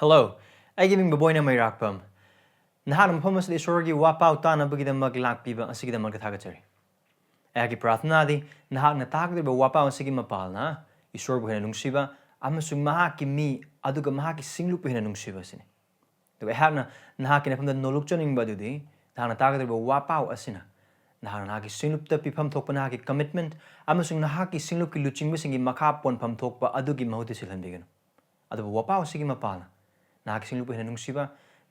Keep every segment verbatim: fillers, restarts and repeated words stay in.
Hello, ꯑꯩꯒꯤ ꯃꯤꯡ ꯕꯕꯣꯏꯅ ꯃꯩꯔꯥꯛꯄꯝ꯫ ꯅꯍꯥꯛꯅ ꯃꯐꯝ ꯑꯁꯤꯗ ꯏꯁꯣꯔꯒꯤ ꯋꯥꯄꯥꯎ ꯇꯥꯅꯕꯒꯤꯗꯃꯛ ꯂꯥꯛꯄꯤꯕ ꯑꯁꯤꯒꯤꯗꯃꯛꯇ ꯊꯥꯒꯠꯆꯔꯤ꯫ ꯑꯩꯍꯥꯛꯀꯤ ꯄ꯭ꯔꯥꯔꯊꯅꯥꯗꯤ ꯅꯍꯥꯛꯅ ꯇꯥꯒꯗꯧꯔꯤꯕ ꯋꯥꯄꯥꯎ ꯑꯁꯤꯒꯤ ꯃꯄꯥꯜꯅ ꯏꯁꯣꯔꯕꯨ ꯍꯦꯟꯅ ꯅꯨꯡꯁꯤꯕ ꯑꯃꯁꯨꯡ ꯃꯍꯥꯛꯀꯤ ꯃꯤ ꯑꯗꯨꯒ ꯃꯍꯥꯛꯀꯤ ꯁꯤꯡꯂꯨꯞꯄꯨ ꯍꯦꯟꯅ ꯅꯨꯡꯁꯤꯕ ꯑꯁꯤꯅꯤ꯫ ꯑꯗꯨꯒ ꯑꯩꯍꯥꯛꯅ ꯅꯍꯥꯛꯀꯤ ꯅꯐꯝꯗ ꯅꯣꯂꯨꯛꯆꯅꯤꯡꯕ ꯑꯗꯨꯗꯤ ꯅꯍꯥꯛꯅ ꯇꯥꯒꯗꯧꯔꯤꯕ ꯋꯥꯄꯥꯎ ꯑꯁꯤꯅ ꯅꯍꯥꯛꯅ ꯅꯍꯥꯛꯀꯤ ꯁꯤꯡꯂꯨꯞꯇ ꯄꯤꯐꯝ ꯊꯣꯛꯄ ꯅꯍꯥꯛꯀꯤ commitment ꯑꯃꯁꯨꯡ ꯅꯍꯥꯛꯀꯤ ꯁꯤꯡꯂꯨꯞꯀꯤ ꯂꯨꯆꯤꯡꯕꯁꯤꯡꯒꯤ ꯃꯈꯥ ꯄꯣꯟꯐꯝ ꯊꯣꯛꯄ ꯑꯗꯨꯒꯤ ꯃꯍꯨꯠꯇ ꯁꯤꯜꯍꯟꯕꯤꯒꯅꯨ꯫ ꯑꯗꯨꯕꯨ ꯋꯥꯄꯥꯎ ꯑꯁꯤꯒꯤ ꯃꯄꯥꯜꯅ ꯅꯍꯥꯛꯀꯤ ꯁꯤꯡꯂꯨꯞꯄꯨ ꯍꯦꯟꯅ ꯅꯨꯡꯁꯤꯕ,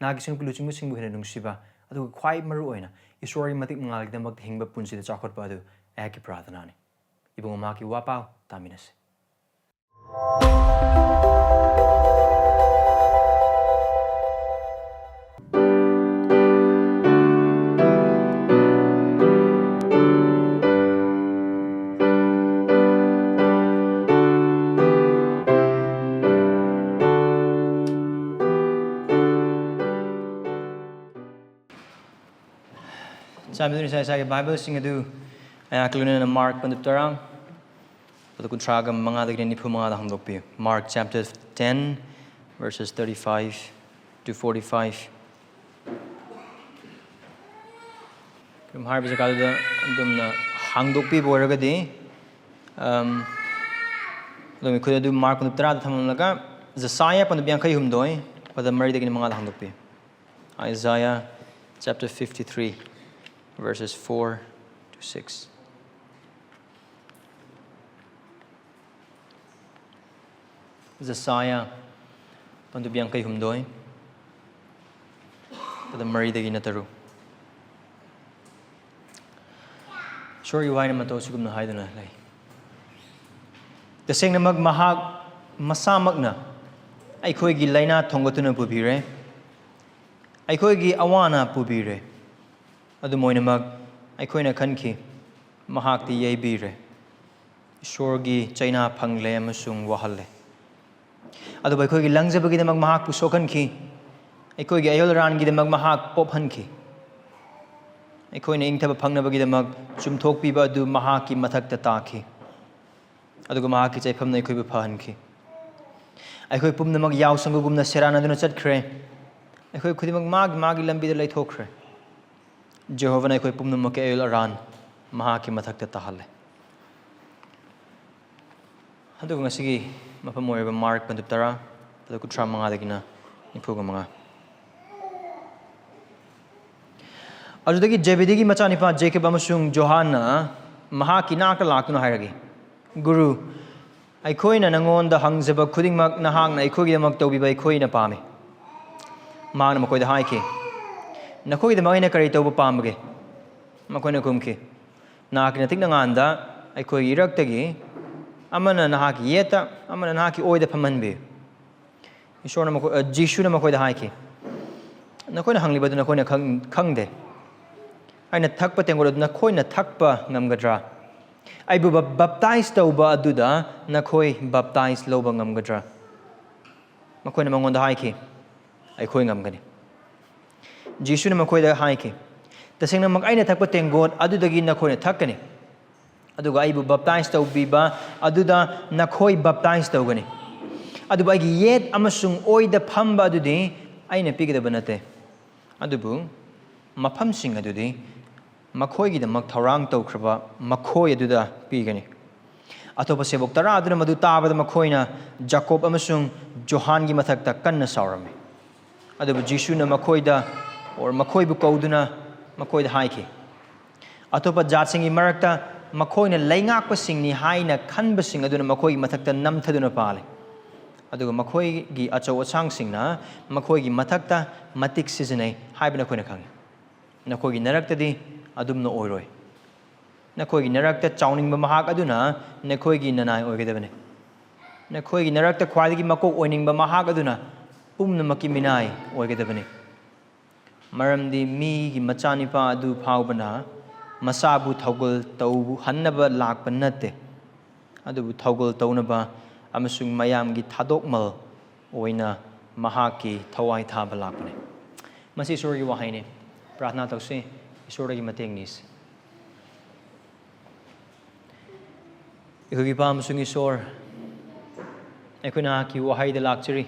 ꯅꯍꯥꯛꯀꯤ ꯁꯤꯡꯂꯨꯞꯀꯤ ꯂꯨꯆꯤꯡꯕꯁꯤꯡꯕꯨ ꯍꯦꯟꯅ ꯅꯨꯡꯁꯤꯕ, ꯑꯗꯨꯒ ꯈ꯭ꯋꯥꯏ ꯃꯔꯨ ꯑꯣꯏꯅ ꯏꯁꯣꯔꯒꯤ ꯃꯇꯤꯛ ꯃꯉꯥꯜꯒꯤꯗꯃꯛꯇ ꯍꯤꯡꯕ ꯄꯨꯟꯁꯤꯗ ꯆꯥꯎꯈꯠꯄ ꯑꯗꯨ ꯑꯩꯍꯥꯛꯀꯤ ꯄ꯭ꯔꯥꯔꯊꯅꯥꯅꯤ꯫ ꯏꯕꯨꯡꯉꯣ, ꯃꯍꯥꯛꯀꯤ ꯋꯥꯄꯥꯎ ꯇꯥꯃꯤꯟꯅꯁꯤ꯫ ꯆꯥꯟꯕꯤꯗꯨꯅ ꯏꯁꯥ ꯏꯁꯥꯒꯤ ꯕꯥꯏꯕꯜꯁꯤꯡ ꯑꯗꯨ ꯑꯩꯍꯥꯛꯀ ꯂꯣꯏꯅꯅ ꯃꯥꯔꯛ ꯄꯟꯗꯨꯞ ꯇꯔꯥ, ꯑꯗꯨ ꯀꯨꯟꯊ꯭ꯔꯥꯒ ꯃꯉꯥꯗꯒꯤꯅ ꯅꯤꯐꯨ ꯃꯉꯥꯗ ꯍꯥꯡꯗꯣꯛꯄꯤꯌꯨ꯫ Mark chapter ten, verses thirty-five to forty-five꯫ ꯀꯔꯤꯒꯨꯝꯕ ꯍꯥꯏꯔꯤꯕ ꯖꯒꯥꯗꯨꯗ ꯑꯗꯣꯝꯅ ꯍꯥꯡꯗꯣꯛꯄꯤꯕ ꯑꯣꯏꯔꯒꯗꯤ, ꯑꯝ, ꯑꯗꯣꯝꯒꯤ ꯈꯨꯠ ꯑꯗꯨ ꯃꯥꯔꯛ ꯄꯟꯗꯨꯞ ꯇꯔꯥꯗ ꯊꯝꯂꯝꯂꯒ, ꯖꯁꯥꯌꯥ ꯄꯟꯗꯨꯞ ꯌꯥꯡꯈꯩ ꯍꯨꯝꯗꯣꯏ, ꯄꯗ ꯃꯔꯤꯗꯒꯤꯅ ꯃꯉꯥꯗ ꯍꯥꯡꯗꯣꯛꯄꯤꯌꯨ꯫ Isaiah chapter fifty-three, verses four to six. ꯖꯁꯥꯌꯥ ꯄꯟꯗꯨꯞ ꯌꯥꯡꯈꯩ ꯍꯨꯝꯗꯣꯏ, ꯄꯗ ꯃꯔꯤꯗꯒꯤꯅ ꯇꯔꯨꯛ꯫ ꯏꯁꯣꯔꯒꯤ ꯋꯥꯍꯩꯅ ꯃꯇꯧ ꯑꯁꯤꯒꯨꯝꯅ ꯍꯥꯏꯗꯨꯅ ꯂꯩ꯫ ꯇꯁꯦꯡꯅꯃꯛ ꯃꯍꯥꯛ ꯃꯁꯥꯃꯛꯅ ꯑꯩꯈꯣꯏꯒꯤ ꯂꯥꯏꯅꯥ ꯊꯣꯡꯒꯠꯇꯨꯅ ꯄꯨꯕꯤꯔꯦ, ꯑꯩꯈꯣꯏꯒꯤ ꯑꯋꯥ ꯑꯅꯥ ꯄꯨꯕꯤꯔꯦ꯫ ꯑꯗꯨꯝ ꯑꯣꯏꯅꯃꯛ ꯑꯩꯈꯣꯏꯅ ꯈꯟꯈꯤ, ꯃꯍꯥꯛꯇꯤ ꯌꯩꯕꯤꯔꯦ, ꯏꯁꯣꯔꯒꯤ ꯆꯩꯅꯥ ꯐꯪꯂꯦ ꯑꯃꯁꯨꯡ ꯋꯥꯍꯜꯂꯦ꯫ ꯑꯗꯨꯕꯨ ꯑꯩꯈꯣꯏꯒꯤ ꯂꯪꯖꯕꯒꯤꯗꯃꯛ ꯃꯍꯥꯛꯄꯨ ꯁꯣꯛꯍꯟꯈꯤ, ꯑꯩꯈꯣꯏꯒꯤ ꯑꯌꯣꯜ ꯑꯔꯥꯟꯒꯤꯗꯃꯛ ꯃꯍꯥꯛ ꯄꯣꯞꯍꯟꯈꯤ꯫ ꯑꯩꯈꯣꯏꯅ ꯏꯪꯊꯕ ꯐꯪꯅꯕꯒꯤꯗꯃꯛ ꯆꯨꯝꯊꯣꯛꯄꯤꯕ ꯑꯗꯨ ꯃꯍꯥꯛꯀꯤ ꯃꯊꯛꯇ ꯇꯥꯈꯤ, ꯑꯗꯨꯒ ꯃꯍꯥꯛꯀꯤ ꯆꯩꯐꯝꯅ ꯑꯩꯈꯣꯏꯕꯨ ꯐꯍꯟꯈꯤ꯫ ꯑꯩꯈꯣꯏ ꯄꯨꯝꯅꯃꯛ ꯌꯥꯎꯁꯪꯒꯨꯝꯅ ꯁꯦꯔꯥꯟꯅꯗꯨꯅ ꯆꯠꯈ꯭ꯔꯦ꯫ ꯑꯩꯈꯣꯏ ꯈꯨꯗꯤꯡꯃꯛ ꯃꯥꯒꯤ ꯃꯥꯒꯤ ꯂꯝꯕꯤꯗ ꯂꯩꯊꯣꯛꯈ꯭ꯔꯦ꯫ ꯖꯦꯍꯣꯚꯥꯅ ꯑꯩꯈꯣꯏ ꯄꯨꯝꯅꯃꯛꯀꯤ ꯑꯌꯦꯜ ꯑꯔꯥꯟ ꯃꯍꯥꯛꯀꯤ ꯃꯊꯛꯇ ꯇꯥꯍꯜꯂꯦ꯫ ꯑꯗꯨꯒ ꯉꯁꯤꯒꯤ ꯃꯐꯝ ꯑꯣꯏꯔꯤꯕ ꯃꯥꯔꯛ ꯄꯟꯗꯨꯞ ꯇꯔꯥ, ꯑꯗꯨ ꯀꯨꯟꯊ꯭ꯔꯥ ꯃꯉꯥꯗꯒꯤꯅ ꯅꯤꯐꯨꯒ ꯃꯉꯥ꯫ ꯑꯗꯨꯗꯒꯤ ꯖꯦꯕꯦꯗꯤꯒꯤ ꯃꯆꯥꯅꯤꯄꯥ ꯖꯦꯀꯕ ꯑꯃꯁꯨꯡ ꯖꯣꯍꯥꯟꯅ ꯃꯍꯥꯛꯀꯤ ꯅꯥꯛꯇ ꯂꯥꯛꯇꯨꯅ ꯍꯥꯏꯔꯛꯏ, "ꯒꯨꯔꯨ, ꯑꯩꯈꯣꯏꯅ ꯅꯉꯣꯟꯗ ꯍꯪꯖꯕ ꯈꯨꯗꯤꯡꯃꯛ ꯅꯍꯥꯛꯅ ꯑꯩꯈꯣꯏꯒꯤꯗꯃꯛ ꯇꯧꯕꯤꯕ ꯑꯩꯈꯣꯏꯅ ꯄꯥꯝꯃꯤ꯫" ꯃꯍꯥꯛꯅ ꯃꯈꯣꯏꯗ ꯍꯥꯏꯈꯤ, "ꯅꯈꯣꯏꯒꯤꯗꯃꯛ ꯑꯩꯅ ꯀꯔꯤ ꯇꯧꯕ ꯄꯥꯝꯕꯒꯦ?" ꯃꯈꯣꯏꯅ ꯈꯨꯝꯈꯤ, "ꯅꯍꯥꯛꯀꯤ ꯅꯇꯤꯛ ꯅꯉꯥꯟꯗ ꯑꯩꯈꯣꯏꯒꯤ ꯏꯔꯛꯇꯒꯤ ꯑꯃꯅ ꯅꯍꯥꯛꯀꯤ ꯌꯦꯠꯇ, ꯑꯃꯅ ꯅꯍꯥꯛꯀꯤ ꯑꯣꯏꯗ ꯐꯝꯍꯟꯕꯤꯌꯨ꯫" ꯏꯁꯣꯔꯅ ꯃꯈꯣꯏ, ꯑ, ꯖꯤꯁꯨꯅ ꯃꯈꯣꯏꯗ ꯍꯥꯏꯈꯤ, "ꯅꯈꯣꯏꯅ ꯍꯪꯂꯤꯕꯗꯨ ꯅꯈꯣꯏꯅ ꯈꯪ-, ꯈꯪꯗꯦ꯫ ꯑꯩꯅ ꯊꯛꯄ ꯇꯦꯡꯀꯣꯠ ꯑꯗꯨ ꯅꯈꯣꯏꯅ ꯊꯛꯄ ꯉꯝꯒꯗ꯭ꯔꯥ? ꯑꯩꯕꯨ ꯕꯞ-, ꯕꯞꯇꯥꯏꯖ ꯇꯧꯕ ꯑꯗꯨꯗ ꯅꯈꯣꯏ ꯕꯞꯇꯥꯏꯖ ꯂꯧꯕ ꯉꯝꯒꯗ꯭ꯔꯥ?" ꯃꯈꯣꯏꯅ ꯃꯉꯣꯟꯗ ꯍꯥꯏꯈꯤ, "ꯑꯩꯈꯣꯏ ꯉꯝꯒꯅꯤ꯫" ꯖꯤꯁꯨꯅ ꯃꯈꯣꯏꯗ ꯍꯥꯏꯈꯤ, "ꯇꯁꯦꯡꯅꯃꯛ ꯑꯩꯅ ꯊꯛꯄ ꯇꯦꯡꯀꯣꯠ ꯑꯗꯨꯗꯒꯤ ꯅꯈꯣꯏꯅ ꯊꯛꯀꯅꯤ, ꯑꯗꯨꯒ ꯑꯩꯕꯨ ꯕꯞꯇꯥꯏꯖ ꯇꯧꯕꯤꯕ ꯑꯗꯨꯗ ꯅꯈꯣꯏ ꯕꯞꯇꯥꯏꯖ ꯇꯧꯒꯅꯤ꯫ ꯑꯗꯨꯕꯨ ꯑꯩꯒꯤ ꯌꯦꯠ ꯑꯃꯁꯨꯡ ꯑꯣꯏꯗ ꯐꯝꯕ ꯑꯗꯨꯗꯤ ꯑꯩꯅ ꯄꯤꯒꯗꯕ ꯅꯠꯇꯦ, ꯑꯗꯨꯕꯨ ꯃꯐꯝꯁꯤꯡ ꯑꯗꯨꯗꯤ ꯃꯈꯣꯏꯒꯤꯗꯃꯛ ꯊꯧꯔꯥꯡ ꯇꯧꯈ꯭ꯔꯕ ꯃꯈꯣꯏ ꯑꯗꯨꯗ ꯄꯤꯒꯅꯤ꯫" ꯑꯇꯣꯞꯄ ꯁꯦꯕꯣꯛ ꯇꯔꯥ ꯑꯗꯨꯅ ꯃꯗꯨ ꯇꯥꯕꯗ ꯃꯈꯣꯏꯅ ꯖꯥꯀꯣꯕ ꯑꯃꯁꯨꯡ ꯖꯣꯍꯥꯟꯒꯤ ꯃꯊꯛꯇ ꯀꯟꯅ ꯁꯥꯎꯔꯝꯃꯤ꯫ ꯑꯗꯨꯕꯨ ꯖꯤꯁꯨꯅ ꯃꯈꯣꯏꯗ, or ꯃꯈꯣꯏꯕꯨ ꯀꯧꯗꯨꯅ ꯃꯈꯣꯏꯗ ꯍꯥꯏꯈꯤ, "ꯑꯇꯣꯞꯄ ꯖꯥꯠꯁꯤꯡꯒꯤ ꯃꯔꯛꯇ ꯃꯈꯣꯏꯅ ꯂꯩꯉꯥꯛꯄꯁꯤꯡꯅꯤ ꯍꯥꯏꯅ ꯈꯟꯕꯁꯤꯡ ꯑꯗꯨꯅ ꯃꯈꯣꯏꯒꯤ ꯃꯊꯛꯇ ꯅꯝꯊꯗꯨꯅ ꯄꯥꯜꯂꯤ, ꯑꯗꯨꯒ ꯃꯈꯣꯏꯒꯤ ꯑꯆꯧ ꯑꯁꯥꯡꯁꯤꯡꯅ ꯃꯈꯣꯏꯒꯤ ꯃꯊꯛꯇ ꯃꯇꯤꯛ ꯁꯤꯖꯤꯟꯅꯩ ꯍꯥꯏꯕ ꯅꯈꯣꯏꯅ ꯈꯪꯏ꯫ ꯅꯈꯣꯏꯒꯤ ꯅꯔꯛꯇꯗꯤ ꯑꯗꯨꯝꯅ ꯑꯣꯏꯔꯣꯏ꯫ ꯅꯈꯣꯏꯒꯤ ꯅꯔꯛꯇ ꯆꯥꯎꯅꯤꯡꯕ ꯃꯍꯥꯛ ꯑꯗꯨꯅ ꯅꯈꯣꯏꯒꯤ ꯅꯅꯥꯏ ꯑꯣꯏꯒꯗꯕꯅꯤ꯫ ꯅꯈꯣꯏꯒꯤ ꯅꯔꯛꯇ ꯈ꯭ꯋꯥꯏꯗꯒꯤ ꯃꯀꯣꯛ ꯑꯣꯏꯅꯤꯡꯕ ꯃꯍꯥꯛ ꯑꯗꯨꯅ ꯄꯨꯝꯅꯃꯛꯀꯤ ꯃꯤꯅꯥꯏ ꯑꯣꯏꯒꯗꯕꯅꯤ꯫ ꯃꯔꯝꯗꯤ ꯃꯤꯒꯤ ꯃꯆꯥꯅꯤꯄꯥ ꯑꯗꯨ ꯐꯥꯎꯕꯅ ꯃꯁꯥꯕꯨ ꯊꯧꯒꯜ ꯇꯧꯍꯟꯅꯕ ꯂꯥꯛꯄ ꯅꯠꯇꯦ, ꯑꯗꯨꯕꯨ ꯊꯧꯒꯜ ꯇꯧꯅꯕ ꯑꯃꯁꯨꯡ ꯃꯌꯥꯝꯒꯤ ꯊꯥꯗꯣꯛꯃꯜ ꯑꯣꯏꯅ ꯃꯍꯥꯛꯀꯤ ꯊꯋꯥꯏ ꯊꯥꯕ ꯂꯥꯛꯄꯅꯤ꯫" ꯃꯁꯤ ꯏꯁꯣꯔꯒꯤ ꯋꯥꯍꯩꯅꯤ꯫ ꯄ꯭ꯔꯥꯊꯅꯥ ꯇꯧꯁꯤ, ꯏꯁꯣꯔꯗꯒꯤ ꯃꯇꯦꯡ ꯅꯤꯁꯤ꯫ ꯑꯩꯈꯣꯏꯒꯤ ꯏꯄꯥ ꯑꯃꯁꯨꯡ ꯏꯁꯣꯔ, ꯑꯩꯈꯣꯏ ꯅꯍꯥꯛꯀꯤ ꯋꯥꯍꯩꯗ ꯂꯥꯛꯆꯔꯤ꯫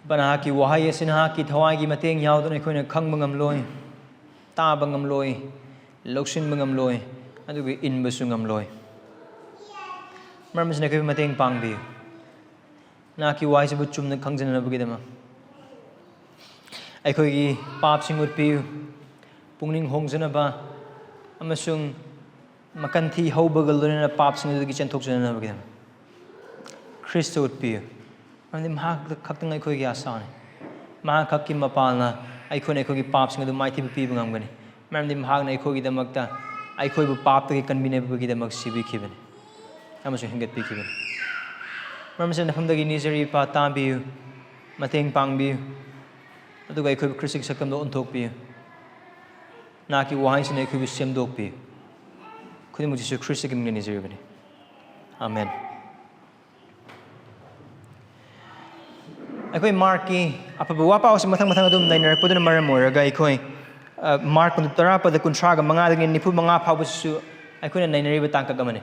ꯏꯄꯥ, ꯅꯍꯥꯛꯀꯤ ꯋꯥꯍꯩ ꯑꯁꯤ ꯅꯍꯥꯛꯀꯤ ꯊꯋꯥꯏꯒꯤ ꯃꯇꯦꯡ ꯌꯥꯎꯗꯅ ꯑꯩꯈꯣꯏꯅ ꯈꯪꯕ ꯉꯝꯂꯣꯏ, ꯇꯥꯕ ꯉꯝꯂꯣꯏ, ꯂꯧꯁꯤꯟꯕ ꯉꯝꯂꯣꯏ, ꯑꯗꯨꯒ ꯏꯟꯕꯁꯨ ꯉꯝꯂꯣꯏ꯫ ꯃꯔꯝ ꯑꯁꯤꯅ ꯑꯩꯈꯣꯏꯕꯨ ꯃꯇꯦꯡ ꯄꯥꯡꯕꯤꯌꯨ꯫ ꯅꯍꯥꯛꯀꯤ ꯋꯥꯍꯩꯁꯤꯕꯨ ꯆꯨꯝꯅ ꯈꯪꯖꯅꯅꯕꯒꯤꯗꯃꯛ ꯑꯩꯈꯣꯏꯒꯤ ꯄꯥꯞꯁꯤꯡ ꯎꯠꯄꯤꯌꯨ꯫ ꯄꯨꯛꯅꯤꯡ ꯍꯣꯡꯖꯅꯕ ꯑꯃꯁꯨꯡ ꯃꯀꯟꯊꯤ ꯍꯧꯕꯒ ꯂꯣꯏꯅꯅ ꯄꯥꯞꯁꯤꯡ ꯑꯗꯨꯗꯒꯤ ꯆꯦꯟꯊꯣꯛꯆꯅꯅꯕꯒꯤꯗꯃꯛ ꯈ꯭ꯔꯤꯁꯇ ꯎꯠꯄꯤꯌꯨ꯫ ꯃꯔꯝꯗꯤ ꯃꯍꯥꯛ ꯈꯛꯇꯪ ꯑꯩꯈꯣꯏꯒꯤ ꯑꯁꯥꯅꯤ꯫ ꯃꯍꯥꯛ ꯈꯛꯀꯤ ꯃꯄꯥꯜꯅ ꯑꯩꯈꯣꯏꯅ ꯑꯩꯈꯣꯏꯒꯤ ꯄꯥꯞꯁꯤꯡ ꯑꯗꯨ ꯃꯥꯏꯊꯤꯕ ꯄꯤꯕ ꯉꯝꯒꯅꯤ꯫ ꯃꯔꯝꯗꯤ ꯃꯍꯥꯛꯅ ꯑꯩꯈꯣꯏꯒꯤꯗꯃꯛꯇ, ꯑꯩꯈꯣꯏꯕꯨ ꯄꯥꯞꯇꯒꯤ ꯀꯟꯕꯤꯅꯕꯒꯤꯗꯃꯛ ꯁꯤꯕꯤꯈꯤꯕꯅꯤ ꯑꯃꯁꯨꯡ ꯍꯤꯡꯒꯠꯄꯤꯈꯤꯕꯅꯤ꯫ ꯃꯔꯝ ꯑꯁꯤꯅ ꯅꯐꯝꯗꯒꯤ ꯅꯤꯖꯔꯤ, ꯏꯄꯥ, ꯇꯥꯕꯤꯌꯨ, ꯃꯇꯦꯡ ꯄꯥꯡꯕꯤꯌꯨ, ꯑꯗꯨꯒ ꯑꯩꯈꯣꯏꯕꯨ ꯈ꯭ꯔꯤꯁꯇꯒꯤ ꯁꯛꯇꯝꯗ ꯑꯣꯟꯊꯣꯛꯄꯤꯌꯨ꯫ ꯅꯍꯥꯛꯀꯤ ꯋꯥꯍꯩꯁꯤꯅ ꯑꯩꯈꯣꯏꯕꯨ ꯁꯦꯝꯗꯣꯛꯄꯤꯌꯨ꯫ ꯈꯨꯗꯤꯡꯃꯛ ꯖꯤꯁꯨ ꯈ꯭ꯔꯤꯁꯇꯒꯤ ꯃꯤꯡꯗ ꯅꯤꯖꯔꯤꯕꯅꯤ꯫ ꯑꯥꯃꯦꯟ꯫ ꯑꯩꯈꯣꯏ ꯃꯥꯔꯛꯀꯤ ꯑꯐꯕ ꯋꯥꯄꯥꯎꯁꯤ ꯃꯊꯪ ꯃꯊꯪ ꯑꯗꯨꯝ ꯅꯩꯅꯔꯛꯄꯗꯨꯅ ꯃꯔꯝ ꯑꯣꯏꯔꯒ ꯑꯩꯈꯣꯏ, ꯑ, ꯃꯥꯔꯛ ꯇꯔꯥ ꯄꯗ ꯀꯨꯟꯊ꯭ꯔꯥꯒ ꯃꯉꯥꯗꯒꯤ ꯅꯤꯐꯨ ꯃꯉꯥ ꯐꯥꯎꯕꯁꯤꯁꯨ ꯑꯩꯈꯣꯏꯅ ꯅꯩꯅꯔꯤꯕ ꯇꯥꯡꯀꯛ ꯑꯃꯅꯤ꯫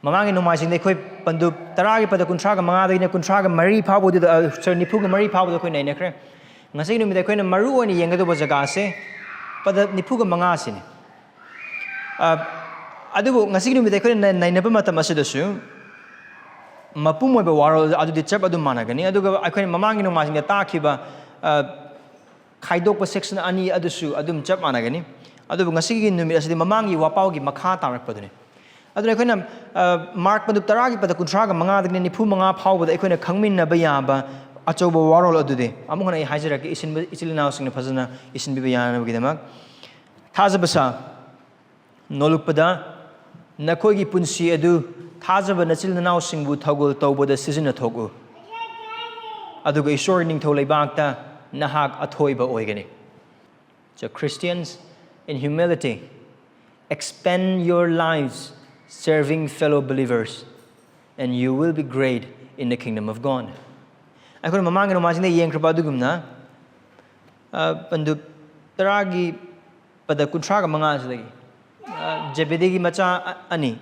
ꯃꯃꯥꯡꯒꯤ ꯅꯣꯡꯃꯥꯏꯖꯤꯡꯗ ꯑꯩꯈꯣꯏ ꯄꯟꯗꯨꯞ ꯇꯔꯥꯒꯤ ꯄꯗ ꯀꯨꯟꯊ꯭ꯔꯥꯒ ꯃꯉꯥꯗꯒꯤꯅ ꯀꯨꯟꯊ꯭ꯔꯥꯒ ꯃꯔꯤ ꯐꯥꯎꯕꯗꯨꯗ, ꯑ, ꯁꯣꯔꯤ, ꯅꯤꯐꯨꯒ ꯃꯔꯤ ꯐꯥꯎꯕꯗ ꯑꯩꯈꯣꯏ ꯅꯩꯅꯈ꯭ꯔꯦ꯫ ꯉꯁꯤꯒꯤ ꯅꯨꯃꯤꯠꯇ ꯑꯩꯈꯣꯏꯅ ꯃꯔꯨ ꯑꯣꯏꯅ ꯌꯦꯡꯒꯗꯧꯕ ꯖꯒꯥꯁꯦ ꯄꯗ ꯅꯤꯐꯨꯒ ꯃꯉꯥꯁꯤꯅꯤ꯫ ꯑ, ꯑꯗꯨꯕꯨ ꯉꯁꯤꯒꯤ ꯅꯨꯃꯤꯠꯇ ꯑꯩꯈꯣꯏꯅ ꯅ-, ꯅꯩꯅꯕ ꯃꯇꯝ ꯑꯁꯤꯗꯁꯨ ꯃꯄꯨꯝ ꯑꯣꯏꯕ ꯋꯥꯔꯣꯜ ꯑꯗꯨꯗꯤ ꯆꯞ ꯑꯗꯨꯝ ꯃꯥꯟꯅꯒꯅꯤ꯫ ꯑꯗꯨꯒ ꯑꯩꯈꯣꯏꯅ ꯃꯃꯥꯡꯒꯤ ꯅꯣꯡꯃꯥꯏꯖꯤꯡꯗ ꯇꯥꯈꯤꯕ, ꯑ, ꯈꯥꯏꯗꯣꯛꯄ section ꯑꯅꯤ ꯑꯗꯨꯁꯨ ꯑꯗꯨꯝ ꯆꯞ ꯃꯥꯟꯅꯒꯅꯤ꯫ ꯑꯗꯨꯕꯨ ꯉꯁꯤꯒꯤ ꯅꯨꯃꯤꯠ ꯑꯁꯤꯗꯤ ꯃꯃꯥꯡꯒꯤ ꯋꯥꯄꯥꯎꯒꯤ ꯃꯈꯥ ꯇꯥꯔꯛꯄꯗꯨꯅꯤ꯫ ꯑꯗꯨꯅ ꯑꯩꯈꯣꯏꯅ, ꯑ, ꯃꯥꯔꯛ ꯄꯟꯗꯨꯞ ꯇꯔꯥꯒꯤ ꯄꯗ ꯀꯨꯟꯊ꯭ꯔꯥꯒ ꯃꯉꯥꯗꯒꯤꯅ ꯅꯤꯐꯨ ꯃꯉꯥ ꯐꯥꯎꯕꯗ ꯑꯩꯈꯣꯏꯅ ꯈꯪꯃꯤꯟꯅꯕ ꯌꯥꯕ ꯑꯆꯧꯕ ꯋꯥꯔꯣꯜ ꯑꯗꯨꯗꯤ ꯑꯃꯨꯛ ꯍꯟꯅ ꯑꯩ ꯍꯥꯏꯖꯔꯛꯀꯦ, ꯏꯁꯤꯟꯕ, ꯏꯆꯤꯜ ꯏꯅꯥꯎꯁꯤꯡꯅ ꯐꯖꯅ ꯏꯁꯤꯟꯕꯤꯕ ꯌꯥꯅꯕꯒꯤꯗꯃꯛ꯫ ꯊꯥꯖꯕ ꯁꯥ, ꯅꯣꯜꯂꯨꯛꯄꯗ ꯅꯈꯣꯏꯒꯤ ꯄꯨꯟꯁꯤ ꯑꯗꯨ ꯊꯥꯖꯕ ꯅꯆꯤꯜ ꯅꯅꯥꯎꯁꯤꯡꯕꯨ ꯊꯧꯒꯜ ꯇꯧꯕꯗ ꯁꯤꯖꯤꯟꯅꯊꯣꯛꯎ, ꯑꯗꯨꯒ ꯏꯁꯣꯔꯒꯤ ꯅꯤꯡꯊꯧ ꯂꯩꯕꯥꯛꯇ ꯅꯍꯥꯛ ꯑꯊꯣꯏꯕ ꯑꯣꯏꯒꯅꯤ꯫ So Christians, in humility, expend your lives serving fellow believers, and you will be great in the kingdom of God. ꯑꯩꯈꯣꯏꯅ ꯃꯃꯥꯡꯒꯤ ꯅꯣꯡꯃꯥꯏꯖꯤꯡꯗ ꯌꯦꯡꯈ꯭ꯔꯕ ꯑꯗꯨꯒꯨꯝꯅ, ꯑ, ꯄꯟꯗꯨꯞ ꯇꯔꯥꯒꯤ ꯄꯗ ꯀꯨꯟꯊ꯭ꯔꯥꯒ ꯃꯉꯥꯁꯤꯗꯒꯤ, ꯑ, ꯖꯦꯕꯦꯗꯤꯒꯤ ꯃꯆꯥ ꯑ-, ꯑꯅꯤ,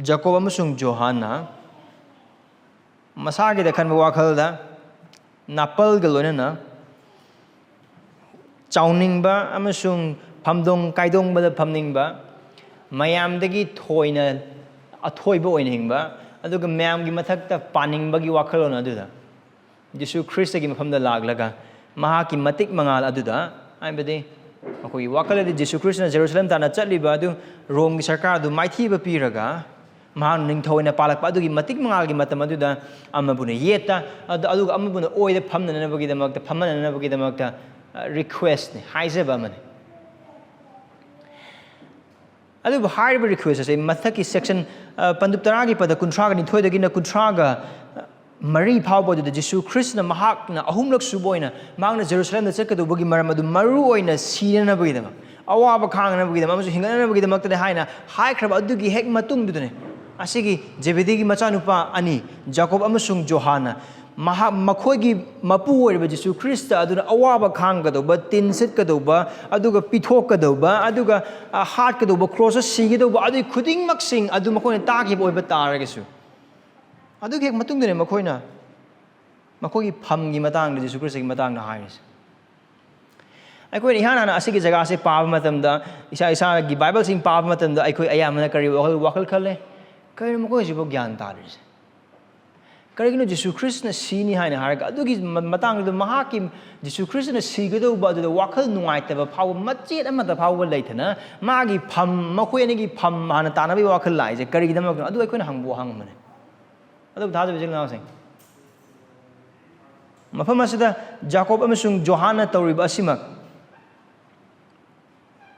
ꯖꯥꯀꯣꯕ ꯑꯃꯁꯨꯡ ꯖꯣꯍꯥꯟꯅ ꯃꯁꯥꯒꯤꯗ ꯈꯟꯕ ꯋꯥꯈꯜꯗ ꯅꯥꯄꯜꯒ ꯂꯣꯏꯅꯅ ꯆꯥꯎꯅꯤꯡꯕ ꯑꯃꯁꯨꯡ ꯐꯝꯗꯣꯡ ꯀꯥꯏꯗꯣꯡꯕꯗ ꯐꯝꯅꯤꯡꯕ, ꯃꯌꯥꯝꯗꯒꯤ ꯊꯣꯏꯅ ꯑꯊꯣꯏꯕ ꯑꯣꯏꯅꯤꯡꯕ, ꯑꯗꯨꯒ ꯃꯌꯥꯝꯒꯤ ꯃꯊꯛꯇ ꯄꯥꯅꯤꯡꯕꯒꯤ ꯋꯥꯈꯜꯂꯣꯟ ꯑꯗꯨꯗ ꯖꯤꯁꯨ ꯈ꯭ꯔꯤꯁꯇꯒꯤ ꯃꯐꯝꯗ ꯂꯥꯛꯂꯒ ꯃꯍꯥꯛꯀꯤ ꯃꯇꯤꯛ ꯃꯉꯥꯜ ꯑꯗꯨꯗ, ꯍꯥꯏꯕꯗꯤ ꯑꯩꯈꯣꯏꯒꯤ ꯋꯥꯈꯜꯗꯗꯤ ꯖꯤꯁꯨ ꯈ꯭ꯔꯤꯁꯇꯅ ꯖꯦꯔꯨꯁꯂꯦꯝ ꯇꯥꯟꯅ ꯆꯠꯂꯤꯕ ꯑꯗꯨ ꯔꯣꯝꯒꯤ ꯁꯔꯀꯥꯔ ꯑꯗꯨ ꯃꯥꯏꯊꯤꯕ ꯄꯤꯔꯒ ꯃꯍꯥꯛꯅ ꯅꯤꯡꯊꯧ ꯑꯣꯏꯅ ꯄꯥꯜꯂꯛꯄ ꯑꯗꯨꯒꯤ ꯃꯇꯤꯛ ꯃꯉꯥꯜꯒꯤ ꯃꯇꯝ ꯑꯗꯨꯗ ꯑꯃꯕꯨꯅ ꯌꯦꯠꯇ, ꯑꯗ-, ꯑꯗꯨꯒ ꯑꯃꯕꯨꯅ ꯑꯣꯏꯗ ꯐꯝꯅꯅꯕꯒꯤꯗꯃꯛꯇ, ꯐꯝꯃꯅꯅꯕꯒꯤꯗꯃꯛꯇ, ꯑ, ꯔꯤꯀ꯭ꯋꯦꯁꯅꯤ, ꯍꯥꯏꯖꯕ ꯑꯃꯅꯤ꯫ ꯑꯗꯨꯕꯨ ꯍꯥꯏꯔꯤꯕ ꯔꯤꯀ꯭ꯋꯦꯁ ꯑꯁꯤ ꯃꯊꯛꯀꯤ ꯁꯦꯛꯁꯟ, ꯑ, ꯄꯟꯗꯨꯞ ꯇꯔꯥꯒꯤ ꯄꯗ ꯀꯨꯟꯊ꯭ꯔꯥꯒ ꯅꯤꯊꯣꯏꯗꯒꯤꯅ ꯀꯨꯟꯊ꯭ꯔꯥꯒ ꯃꯔꯤ ꯐꯥꯎꯕ ꯑꯗꯨꯗ ꯖꯤꯁꯨ ꯈ꯭ꯔꯤꯁꯇꯅ ꯃꯍꯥꯛꯅ ꯑꯍꯨꯝꯂꯛ ꯁꯨꯕ ꯑꯣꯏꯅ ꯃꯍꯥꯛꯅ ꯖꯦꯔꯨꯁꯂꯦꯝꯗ ꯆꯠꯀꯗꯧꯕꯒꯤ ꯃꯔꯝ ꯑꯗꯨ ꯃꯔꯨ ꯑꯣꯏꯅ ꯁꯤꯅꯅꯕꯒꯤꯗꯃꯛ, ꯑꯋꯥꯕ ꯈꯥꯡꯅꯅꯕꯒꯤꯗꯃꯛ ꯑꯃꯁꯨꯡ ꯍꯤꯡꯒꯠꯅꯅꯕꯒꯤꯗꯃꯛꯇꯅꯤ ꯍꯥꯏꯅ ꯍꯥꯏꯈ꯭ꯔꯕ ꯑꯗꯨꯒꯤ ꯍꯦꯛ ꯃꯇꯨꯡꯗꯨꯗꯅꯤ ꯑꯁꯤꯒꯤ ꯖꯦꯕꯦꯗꯤꯒꯤ ꯃꯆꯥꯅꯨꯄꯥ ꯑꯅꯤ, ꯖꯥꯀꯣꯕ ꯑꯃꯁꯨꯡ ꯖꯣꯍꯥꯟꯅ, ꯃꯍꯥꯛ, ꯃꯈꯣꯏꯒꯤ ꯃꯄꯨ ꯑꯣꯏꯔꯤꯕ ꯖꯤꯁꯨ ꯈ꯭ꯔꯤꯁꯇ ꯑꯗꯨꯅ ꯑꯋꯥꯕ ꯈꯥꯡꯒꯗꯧꯕ, ꯇꯤꯟ ꯁꯤꯠꯀꯗꯧꯕ, ꯑꯗꯨꯒ ꯄꯤꯊꯣꯛꯀꯗꯧꯕ, ꯑꯗꯨꯒ, ꯑ, ꯍꯥꯠꯀꯗꯧꯕ, ꯀ꯭ꯔꯣꯁꯇ ꯁꯤꯒꯗꯧꯕ, ꯑꯗꯨꯒꯤ ꯈꯨꯗꯤꯡꯃꯛꯁꯤꯡ ꯑꯗꯨ ꯃꯈꯣꯏꯅ ꯇꯥꯈꯤꯕ ꯑꯣꯏꯕ ꯇꯥꯔꯒꯁꯨ, ꯑꯗꯨꯒꯤ ꯍꯦꯛ ꯃꯇꯨꯡꯗꯅꯤ ꯃꯈꯣꯏꯅ ꯃꯈꯣꯏꯒꯤ ꯐꯝꯒꯤ ꯃꯇꯥꯡꯗ, ꯖꯤꯁꯨ ꯈ꯭ꯔꯤꯁꯇꯒꯤ ꯃꯇꯥꯡꯗ ꯍꯥꯏꯔꯤꯁꯦ꯫ ꯑꯩꯈꯣꯏꯅ ꯏꯍꯥꯟ ꯍꯥꯟꯅ ꯑꯁꯤꯒꯤ ꯖꯒꯥꯁꯦ ꯄꯥꯕ ꯃꯇꯝꯗ, ꯏꯁꯥ ꯏꯁꯥꯒꯤ ꯕꯥꯏꯕꯜꯁꯤꯡ ꯄꯥꯕ ꯃꯇꯝꯗ ꯑꯩꯈꯣꯏ ꯑꯌꯥꯝꯕꯅ ꯀꯔꯤ ꯋꯥꯈꯜ, ꯋꯥꯈꯜ ꯈꯜꯂꯦ? ꯀꯔꯤꯅꯣ ꯃꯈꯣꯏꯁꯤꯕꯨ ꯒ꯭ꯌꯥꯟ ꯇꯥꯗ꯭ꯔꯤꯁꯦ? ꯀꯔꯤꯒꯤꯅꯣ ꯖꯤꯁꯨ ꯈ꯭ꯔꯤꯁꯇꯅ ꯁꯤꯅꯤ ꯍꯥꯏꯅ ꯍꯥꯏꯔꯒ, ꯑꯗꯨꯒꯤ ꯃ-, ꯃꯇꯥꯡꯗꯨꯗ ꯃꯍꯥꯛꯀꯤ, ꯖꯤꯁꯨ ꯈ꯭ꯔꯤꯁꯇꯅ ꯁꯤꯒꯗꯧꯕ ꯑꯗꯨꯗ ꯋꯥꯈꯜ ꯅꯨꯡꯉꯥꯏꯇꯕ ꯐꯥꯎꯕ, ꯃꯆꯦꯠ ꯑꯃꯠꯇ ꯐꯥꯎꯕ ꯂꯩꯇꯅ, ꯃꯥꯒꯤ ꯐꯝ, ꯃꯈꯣꯏ ꯑꯅꯤꯒꯤ ꯐꯝ ꯍꯥꯟꯅ ꯇꯥꯟꯅꯕꯒꯤ ꯋꯥꯈꯜ ꯂꯥꯛꯏꯁꯦ ꯀꯔꯤꯒꯤꯗꯃꯛꯇꯅꯣ? ꯑꯗꯨ ꯑꯩꯈꯣꯏꯅ ꯍꯪꯕ ꯋꯥꯍꯪ ꯑꯃꯅꯤ꯫ ꯑꯗꯨꯕꯨ ꯊꯥꯖꯕ ꯏꯆꯤꯜ ꯏꯅꯥꯎꯁꯤꯡ, ꯃꯐꯝ ꯑꯁꯤꯗ ꯖꯥꯀꯣꯕ ꯑꯃꯁꯨꯡ ꯖꯣꯍꯥꯟꯅ ꯇꯧꯔꯤꯕ ꯑꯁꯤꯃꯛ,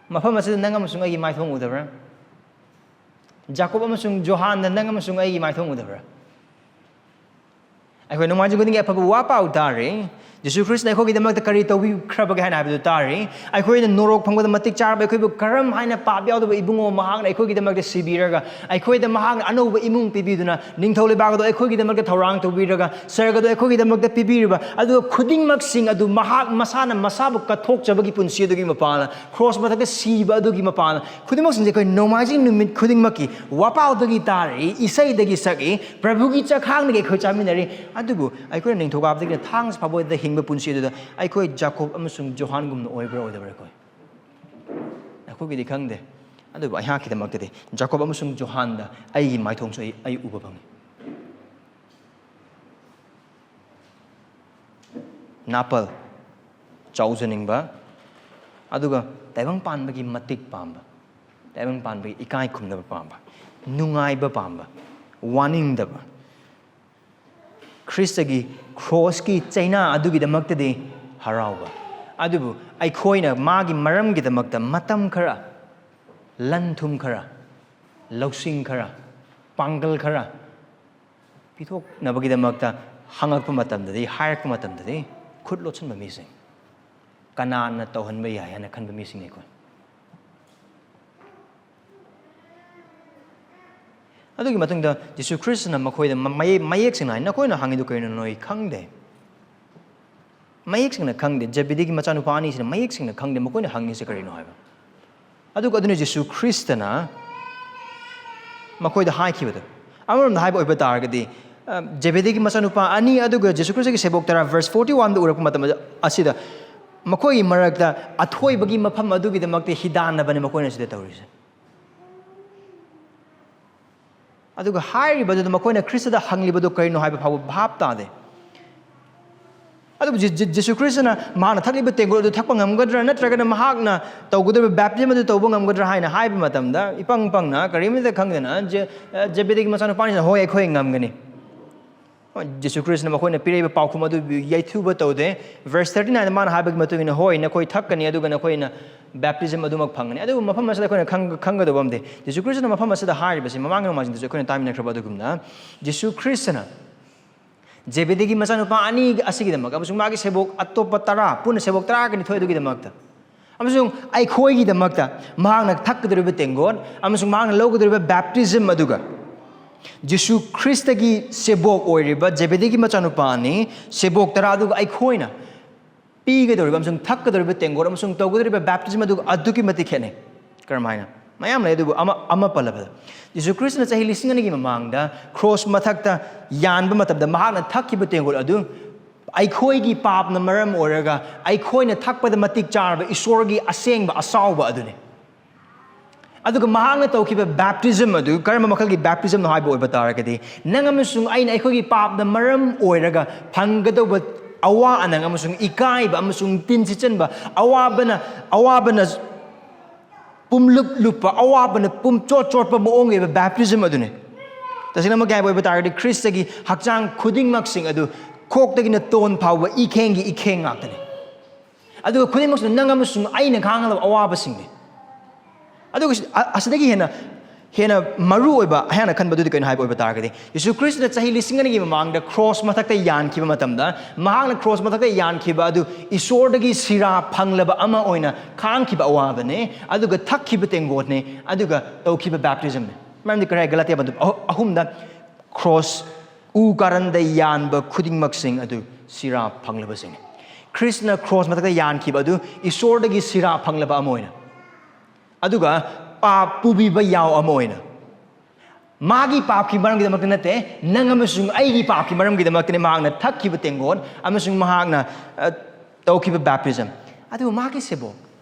ꯃꯐꯝ ꯑꯁꯤꯗ ꯅꯪ ꯑꯃꯁꯨꯡ ꯑꯩꯒꯤ ꯃꯥꯏꯊꯣꯡ ꯎꯗꯕ꯭ꯔꯥ? ꯖꯥꯀꯣꯕ ꯑꯃꯁꯨꯡ ꯖꯣꯍꯥꯟꯗ ꯅꯪ ꯑꯃꯁꯨꯡ ꯑꯩꯒꯤ ꯃꯥꯏꯊꯣꯡ ꯎꯗꯕ꯭ꯔꯥ? ꯑꯩꯈꯣꯏ ꯅꯣꯡꯃꯥꯏꯖꯤꯡ ꯈꯨꯗꯤꯡꯒꯤ ꯑꯐꯕ ꯋꯥ ꯄꯥꯎ ꯇꯥꯔꯤ꯫ ꯖꯤꯁꯨ ꯈ꯭ꯔꯤꯁꯅ ꯑꯩꯈꯣꯏꯒꯤꯗꯃꯛꯇ ꯀꯔꯤ ꯇꯧꯕꯤꯈ꯭ꯔꯕꯒꯦ ꯍꯥꯏꯅ ꯍꯥꯏꯕꯗꯨ ꯇꯥꯔꯤ꯫ ꯑꯩꯈꯣꯏꯅ ꯅꯣꯔꯣꯛ ꯐꯪꯕꯗ ꯃꯇꯤꯛ ꯆꯥꯔꯕ ꯑꯩꯈꯣꯏꯕꯨ ꯀꯔꯝ ꯍꯥꯏꯅ ꯄꯥꯞ ꯌꯥꯎꯗꯕ ꯏꯕꯨꯡꯉꯣ ꯃꯍꯥꯛꯅ ꯑꯩꯈꯣꯏꯒꯤꯗꯃꯛꯇ ꯁꯤꯕꯤꯔꯒ, ꯑꯩꯈꯣꯏꯗ ꯃꯍꯥꯛꯅ ꯑꯅꯧꯕ ꯏꯃꯨꯡ ꯄꯤꯕꯤꯗꯨꯅ, ꯅꯤꯡꯊꯧ ꯂꯩꯕꯥꯛ ꯑꯗꯨ ꯑꯩꯈꯣꯏꯒꯤꯗꯃꯛꯇ ꯊꯧꯔꯥꯡ ꯇꯧꯕꯤꯔꯒ, ꯁꯔꯒ ꯑꯗꯨ ꯑꯩꯈꯣꯏꯒꯤꯗꯃꯛꯇ ꯄꯤꯕꯤꯔꯤꯕ, ꯑꯗꯨꯒ ꯈꯨꯗꯤꯡꯃꯛꯁꯤꯡ ꯑꯗꯨ ꯃꯍꯥꯛ ꯃꯁꯥꯅ ꯃꯁꯥꯕꯨ ꯀꯠꯊꯣꯛꯆꯕꯒꯤ ꯄꯨꯟꯁꯤ ꯑꯗꯨꯒꯤ ꯃꯄꯥꯟꯅ, ꯀ꯭ꯔꯣꯁ ꯃꯊꯛꯇ ꯁꯤꯕ ꯑꯗꯨꯒꯤ ꯃꯄꯥꯟꯅ, ꯈꯨꯗꯤꯡꯃꯛꯁꯤꯡꯁꯦ ꯑꯩꯈꯣꯏ ꯅꯣꯡꯃꯥꯏꯖꯤꯡ ꯅꯨꯃꯤꯠ ꯈꯨꯗꯤꯡꯃꯛꯀꯤ ꯋꯥꯄꯥꯎꯗꯒꯤ ꯇꯥꯔꯤ, ꯏꯁꯩꯗꯒꯤ ꯁꯛꯏ, ꯄ꯭ꯔꯚꯨꯒꯤ ꯆꯥꯛꯈꯥꯡꯗꯒꯤ ꯑꯩꯈꯣꯏ ꯆꯥꯃꯤꯟꯅꯔꯤ꯫ ꯑꯗꯨꯕꯨ ꯑꯩꯈꯣꯏꯅ ꯅꯤꯡꯊꯧꯀꯥꯕꯗꯒꯤꯅ ꯊꯥꯡꯖ ꯐꯥꯎꯕꯗ ꯍꯤꯡꯕ ꯄꯨꯟꯁꯤ ꯑꯗꯨꯗ ꯑꯩꯈꯣꯏ ꯖꯥꯀꯣꯕ ꯑꯃꯁꯨꯡ ꯖꯣꯍꯥꯟꯒꯨꯝꯅ ꯑꯣꯏꯕ꯭ꯔꯥ ꯑꯣꯏꯗꯕ꯭ꯔꯥ? ꯑꯩꯈꯣꯏ, ꯑꯩꯈꯣꯏꯒꯤꯗꯤ ꯈꯪꯗꯦ꯫ ꯑꯗꯨꯕꯨ ꯑꯩꯍꯥꯛꯀꯤꯗꯃꯛꯇꯗꯤ ꯖꯥꯀꯣꯕ ꯑꯃꯁꯨꯡ ꯖꯣꯍꯥꯟꯗ ꯑꯩꯒꯤ ꯃꯥꯏꯊꯣꯡꯁꯨ ꯑꯩ, ꯑꯩ ꯎꯕ ꯐꯪꯉꯤ꯫ ꯅꯥꯄꯜ, ꯆꯥꯎꯖꯅꯤꯡꯕ, ꯑꯗꯨꯒ ꯇꯥꯏꯕꯪ ꯄꯥꯟꯕꯒꯤ ꯃꯇꯤꯛ ꯄꯥꯝꯕ, ꯇꯥꯏꯕꯪ ꯄꯥꯟꯕꯒꯤ ꯏꯀꯥꯏ ꯈꯨꯝꯅꯕ ꯄꯥꯝꯕ, ꯅꯨꯡꯉꯥꯏꯕ ꯄꯥꯝꯕ, ꯋꯥꯅꯤꯡꯗꯕ, ꯈ꯭ꯔꯤꯁꯇꯒꯤ ꯀ꯭ꯔꯣꯁꯀꯤ ꯆꯩꯅꯥ ꯑꯗꯨꯒꯤꯗꯃꯛꯇꯗꯤ ꯍꯔꯥꯎꯕ꯫ ꯑꯗꯨꯕꯨ ꯑꯩꯈꯣꯏꯅ ꯃꯥꯒꯤ ꯃꯔꯝꯒꯤꯗꯃꯛꯇ ꯃꯇꯝ ꯈꯔ, ꯂꯟ ꯊꯨꯝ ꯈꯔ, ꯂꯧꯁꯤꯡ ꯈꯔ, ꯄꯥꯡꯒꯜ ꯈꯔ ꯄꯤꯊꯣꯛꯅꯕꯒꯤꯗꯃꯛꯇ ꯍꯪꯉꯛꯄ ꯃꯇꯝꯗꯗꯤ, ꯍꯥꯏꯔꯛꯄ ꯃꯇꯝꯗꯗꯤ ꯈꯨꯠ ꯂꯣꯠꯁꯤꯟꯕ ꯃꯤꯁꯤꯡ, ꯀꯅꯥꯅ ꯇꯧꯍꯟꯕ ꯌꯥꯏ ꯍꯥꯏꯅ ꯈꯟꯕ ꯃꯤꯁꯤꯡꯅꯤ ꯑꯩꯈꯣꯏ꯫ ꯑꯗꯨꯒꯤ ꯃꯇꯨꯡꯗ ꯖꯤꯁꯨ ꯈ꯭ꯔꯤꯁꯇꯅ ꯃꯈꯣꯏꯗ ꯃ-, ꯃꯌꯦꯛ, ꯃꯌꯦꯛ ꯁꯦꯡꯅ ꯍꯥꯏ, "ꯅꯈꯣꯏꯅ ꯍꯪꯉꯤꯗꯨ ꯀꯔꯤꯅꯣ ꯅꯣꯏ ꯈꯪꯗꯦ?" ꯃꯌꯦꯛ ꯁꯦꯡꯅ ꯈꯪꯗꯦ꯫ ꯖꯦꯕꯦꯗꯤꯒꯤ ꯃꯆꯥꯅꯨꯄꯥ ꯑꯅꯤꯁꯤꯅ ꯃꯌꯦꯛ ꯁꯦꯡꯅ ꯈꯪꯗꯦ ꯃꯈꯣꯏꯅ ꯍꯪꯉꯤꯁꯦ ꯀꯔꯤꯅꯣ ꯍꯥꯏꯕ꯫ ꯑꯗꯨꯒ ꯑꯗꯨꯅ ꯖꯤꯁꯨ ꯈ꯭ꯔꯤꯁꯇꯅ ꯃꯈꯣꯏꯗ ꯍꯥꯏꯈꯤꯕꯗꯣ꯫ ꯑꯃꯔꯣꯝꯗ ꯍꯥꯏꯕ ꯑꯣꯏꯕ ꯇꯥꯔꯒꯗꯤ, ꯑ, ꯖꯦꯕꯦꯗꯤꯒꯤ ꯃꯆꯥꯅꯨꯄꯥ ꯑꯅꯤ ꯑꯗꯨꯒ ꯖꯤꯁꯨ ꯈ꯭ꯔꯤꯁꯇꯒꯤ ꯁꯦꯕꯣꯛ ꯇꯔꯥ, verse forty one ꯗ ꯎꯔꯛꯄ ꯃꯇꯝ ꯑꯁꯤꯗ ꯃꯈꯣꯏꯒꯤ ꯃꯔꯛꯇ ꯑꯊꯣꯏꯕꯒꯤ ꯃꯐꯝ ꯑꯗꯨꯒꯤꯗꯃꯛꯇ ꯍꯤꯗꯥꯟꯅꯕꯅꯤ ꯃꯈꯣꯏꯅ ꯁꯤꯗ ꯇꯧꯔꯤꯁꯦ꯫ ꯑꯗꯨꯒ ꯍꯥꯏꯔꯤꯕꯗꯨꯗ ꯃꯈꯣꯏꯅ ꯈ꯭ꯔꯤꯁꯇꯗ ꯍꯪꯂꯤꯕꯗꯨ ꯀꯔꯤꯅꯣ ꯍꯥꯏꯕ ꯐꯥꯎꯕ ꯚꯥꯞ ꯇꯥꯗꯦ꯫ ꯑꯗꯨꯕꯨ ꯖꯤ-, ꯖꯤ-, ꯖꯤꯁꯨ ꯈ꯭ꯔꯤꯁꯇꯅ ꯃꯍꯥꯛꯅ ꯊꯛꯂꯤꯕ ꯇꯦꯡꯀꯣꯠ ꯑꯗꯨ ꯊꯛꯄ ꯉꯝꯒꯗ꯭ꯔꯥ, ꯅꯠꯇ꯭ꯔꯒꯅ ꯃꯍꯥꯛꯅ ꯇꯧꯒꯗꯧꯔꯤꯕ ꯕꯦꯞꯇꯤꯖꯝ ꯑꯗꯨ ꯇꯧꯕ ꯉꯝꯒꯗ꯭ꯔꯥ ꯍꯥꯏꯅ ꯍꯥꯏꯕ ꯃꯇꯝꯗ, ꯏꯄꯪ ꯄꯪꯅ, ꯀꯔꯤꯃꯇ ꯈꯪꯗꯅ, ꯖꯦ-, ꯑ, ꯖꯦꯕꯦꯗꯤꯒꯤ ꯃꯆꯥꯅꯨꯄꯥꯅꯤꯅ, "ꯍꯣꯏ, ꯑꯩꯈꯣꯏ ꯉꯝꯒꯅꯤ"꯫ ꯍꯣꯏ, ꯖꯤꯁꯨ ꯈ꯭ꯔꯤꯁꯇꯅ ꯃꯈꯣꯏꯅ ꯄꯤꯔꯛꯏꯕ ꯄꯥꯎꯈꯨꯝ ꯑꯗꯨꯕꯨ ꯌꯩꯊꯨꯕ ꯇꯧꯗꯦ꯫ Verse thirty nine ꯗ ꯃꯥꯅ ꯍꯥꯏꯕꯒꯤ ꯃꯇꯨꯡ ꯏꯟꯅ, "ꯍꯣꯏ, ꯅꯈꯣꯏ ꯊꯛꯀꯅꯤ, ꯑꯗꯨꯒ ꯅꯈꯣꯏꯅ ꯕꯦꯞꯇꯤꯖꯝ ꯑꯗꯨꯃꯛ ꯐꯪꯒꯅꯤ"꯫ ꯑꯗꯨꯕꯨ ꯃꯐꯝ ꯑꯁꯤꯗ ꯑꯩꯈꯣꯏꯅ ꯈꯪ-, ꯈꯪꯒꯗꯧꯕ ꯑꯃꯗꯤ, ꯖꯤꯁꯨ ꯈ꯭ꯔꯤꯁꯇꯅ ꯃꯐꯝ ꯑꯁꯤꯗ ꯍꯥꯏꯔꯤꯕꯁꯤ, ꯃꯃꯥꯡꯒꯤ ꯅꯣꯡꯃꯥꯏꯖꯤꯡꯗꯁꯨ ꯑꯩꯈꯣꯏꯅ ꯇꯥꯃꯤꯟꯅꯈ꯭ꯔꯕ ꯑꯗꯨꯒꯨꯝꯅ, ꯖꯤꯁꯨ ꯈ꯭ꯔꯤꯁꯇꯅ ꯖꯦꯕꯦꯗꯤꯒꯤ ꯃꯆꯥꯅꯨꯄꯥ ꯑꯅꯤ ꯑꯁꯤꯒꯤꯗꯃꯛ ꯑꯃꯁꯨꯡ ꯃꯥꯒꯤ ꯁꯦꯕꯣꯛ ꯑꯇꯣꯞꯄ ꯇꯔꯥ, ꯄꯨꯟꯅ ꯁꯦꯕꯣꯛ ꯇꯔꯥꯒ ꯅꯤꯊꯣꯏ ꯑꯗꯨꯒꯤꯗꯃꯛꯇ, ꯑꯃꯁꯨꯡ ꯑꯩꯈꯣꯏꯒꯤꯗꯃꯛꯇ ꯃꯍꯥꯛꯅ ꯊꯛꯀꯗꯧꯔꯤꯕ ꯇꯦꯡꯀꯣꯠ ꯑꯃꯁꯨꯡ ꯃꯍꯥꯛꯅ ꯂꯧꯒꯗꯧꯔꯤꯕ ꯕꯦꯞꯇꯤꯖꯝ ꯑꯗꯨꯒ ꯖꯤꯁꯨ ꯈ꯭ꯔꯤꯁꯇꯒꯤ ꯁꯦꯕꯣꯛ ꯑꯣꯏꯔꯤꯕ ꯖꯦꯕꯦꯗꯤꯒꯤ ꯃꯆꯥꯅꯨꯄꯥ ꯑꯅꯤ, ꯁꯦꯕꯣꯛ ꯇꯔꯥ ꯑꯗꯨꯒ ꯑꯩꯈꯣꯏꯅ ꯄꯤꯒꯗꯧꯔꯤꯕ ꯑꯃꯁꯨꯡ ꯊꯛꯀꯗꯧꯔꯤꯕ ꯇꯦꯡꯀꯣꯠ ꯑꯃꯁꯨꯡ ꯇꯧꯒꯗꯧꯔꯤꯕ ꯕꯦꯞꯇꯤꯖꯝ ꯑꯗꯨꯒ ꯑꯗꯨꯛꯀꯤ ꯃꯇꯤꯛ ꯈꯦꯠꯅꯩ꯫ ꯀꯔꯝꯍꯥꯏꯅ? ꯃꯌꯥꯝ ꯂꯩ, ꯑꯗꯨꯕꯨ ꯑꯃ, ꯑꯃ ꯄꯜꯂꯕꯗ, ꯖꯤꯁꯨ ꯈ꯭ꯔꯤꯁꯇꯅ ꯆꯍꯤ ꯂꯤꯁꯤꯡ ꯑꯅꯤꯒꯤ ꯃꯃꯥꯡꯗ ꯀ꯭ꯔꯣꯁ ꯃꯊꯛꯇ ꯌꯥꯟꯕ ꯃꯇꯝꯗ ꯃꯍꯥꯛꯅ ꯊꯛꯈꯤꯕ ꯇꯦꯡꯀꯣꯠ ꯑꯗꯨ ꯑꯩꯈꯣꯏꯒꯤ ꯄꯥꯞꯅ ꯃꯔꯝ ꯑꯣꯏꯔꯒ ꯑꯩꯈꯣꯏꯅ ꯊꯛꯄꯗ ꯃꯇꯤꯛ ꯆꯥꯔꯕ ꯏꯁꯣꯔꯒꯤ ꯑꯁꯦꯡꯕ ꯑꯆꯥꯎꯕ ꯑꯗꯨꯅꯤ꯫ ꯑꯗꯨꯒ ꯃꯍꯥꯛꯅ ꯇꯧꯈꯤꯕ ꯕꯦꯞꯇꯤꯖꯝ ꯑꯗꯨ ꯀꯔꯝꯕ ꯃꯈꯜꯒꯤ ꯕꯦꯞꯇꯤꯖꯝꯅꯣ ꯍꯥꯏꯕ ꯑꯣꯏꯕ ꯇꯥꯔꯒꯗꯤ, ꯅꯪ ꯑꯃꯁꯨꯡ ꯑꯩꯅ ꯑꯩꯈꯣꯏꯒꯤ ꯄꯥꯞꯅ ꯃꯔꯝ ꯑꯣꯏꯔꯒ ꯐꯪꯒꯗꯧꯕ ꯑꯋꯥ ꯑꯅꯪ ꯑꯃꯁꯨꯡ ꯏꯀꯥꯏꯕ ꯑꯃꯁꯨꯡ ꯇꯤꯟ ꯁꯤꯠꯆꯟꯕ, ꯑꯋꯥꯕꯅ, ꯑꯋꯥꯕꯅ ꯄꯨꯝꯂꯨꯞ ꯂꯨꯞꯄ, ꯑꯋꯥꯕꯅ ꯄꯨꯝꯆꯣꯠ ꯆꯣꯠꯄ ꯃꯑꯣꯡꯒꯤ ꯑꯣꯏꯕ ꯕꯦꯞꯇꯤꯖꯝ ꯑꯗꯨꯅꯤ꯫ ꯇꯁꯦꯡꯅꯃꯛꯀꯤ ꯍꯥꯏꯕ ꯑꯣꯏꯕ ꯇꯥꯔꯒꯗꯤ, ꯈ꯭ꯔꯤꯁꯇꯒꯤ ꯍꯛꯆꯥꯡ ꯈꯨꯗꯤꯡꯃꯛꯁꯤꯡ ꯑꯗꯨ ꯀꯣꯛꯇꯒꯤꯅ ꯇꯣꯟ ꯐꯥꯎꯕ ꯏꯈꯦꯡꯒꯤ ꯏꯈꯦꯡ ꯉꯥꯛꯇꯅꯤ꯫ ꯑꯗꯨꯒ ꯈꯨꯗꯤꯡꯃꯛꯁꯤꯅ ꯅꯪ ꯑꯃꯁꯨꯡ ꯑꯩꯅ ꯈꯥꯡꯒꯗꯕ ꯑꯋꯥꯕꯁꯤꯡꯅꯤ꯫ ꯑꯗꯨꯒ ꯁꯤ-, ꯑ-, ꯑꯁꯤꯗꯒꯤ ꯍꯦꯟꯅ, ꯍꯦꯟꯅ ꯃꯔꯨ ꯑꯣꯏꯕ ꯑꯩꯍꯥꯛꯅ ꯈꯟꯕꯗꯨꯗꯤ ꯀꯩꯅꯣ ꯍꯥꯏꯕ ꯑꯣꯏꯕ ꯇꯥꯔꯒꯗꯤ, ꯌꯤꯁꯨ ꯈ꯭ꯔꯤꯁꯇꯅ ꯆꯍꯤ ꯂꯤꯁꯤꯡ ꯑꯅꯤꯒꯤ ꯃꯃꯥꯡꯗ ꯀ꯭ꯔꯣꯁ ꯃꯊꯛꯇ ꯌꯥꯟꯈꯤꯕ ꯃꯇꯝꯗ, ꯃꯍꯥꯛꯅ ꯀ꯭ꯔꯣꯁ ꯃꯊꯛꯇ ꯌꯥꯟꯈꯤꯕ ꯑꯗꯨ ꯏꯁꯣꯔꯗꯒꯤ ꯁꯤꯔꯥ ꯐꯪꯂꯕ ꯑꯃ ꯑꯣꯏꯅ ꯈꯥꯡꯈꯤꯕ ꯑꯋꯥꯕꯅꯦ, ꯑꯗꯨꯒ ꯊꯛꯈꯤꯕ ꯇꯦꯡꯀꯣꯠꯅꯦ, ꯑꯗꯨꯒ ꯇꯧꯈꯤꯕ ꯕꯦꯞꯇꯤꯖꯝꯅꯦ꯫ ꯃꯔꯝꯗꯤ ꯀꯔꯤ ꯍꯥꯏ? ꯒꯂꯥꯇꯤꯌꯥ ꯄꯟꯗꯨꯞ ꯑꯍꯨ-, ꯑꯍꯨꯝꯗ ꯀ꯭ꯔꯣꯁ ꯎ ꯀꯥꯔꯟꯗ ꯌꯥꯟꯕ ꯈꯨꯗꯤꯡꯃꯛꯁꯤꯡ ꯑꯗꯨ ꯁꯤꯔꯥ ꯐꯪꯂꯕꯁꯤꯡꯅꯤ꯫ ꯈ꯭ꯔꯤꯁꯅ ꯀ꯭ꯔꯣꯁ ꯃꯊꯛꯇ ꯌꯥꯟꯈꯤꯕ ꯑꯗꯨ ꯏꯁꯣꯔꯗꯒꯤ ꯁꯤꯔꯥ ꯐꯪꯂꯕ ꯑꯃ ꯑꯣꯏꯅ, ꯑꯗꯨꯒ ꯄꯥꯞ ꯄꯨꯕꯤꯕ ꯌꯥꯎ ꯑꯃ ꯑꯣꯏꯅ, ꯃꯥꯒꯤ ꯄꯥꯞꯀꯤ ꯃꯔꯝꯒꯤꯗꯃꯛꯇ ꯅꯠꯇꯦ, ꯅꯪ ꯑꯃꯁꯨꯡ ꯑꯩꯒꯤ ꯄꯥꯞꯀꯤ ꯃꯔꯝꯒꯤꯗꯃꯛꯇꯅꯤ ꯃꯍꯥꯛꯅ ꯊꯛꯈꯤꯕ ꯇꯦꯡꯀꯣꯠ ꯑꯃꯁꯨꯡ ꯃꯍꯥꯛꯅ, ꯑ, ꯇꯧꯈꯤꯕ ꯕꯦꯞꯇꯤꯖꯝ꯫ ꯑꯗꯨꯒ ꯃꯥꯒꯤ ꯁꯦꯕꯣꯛ,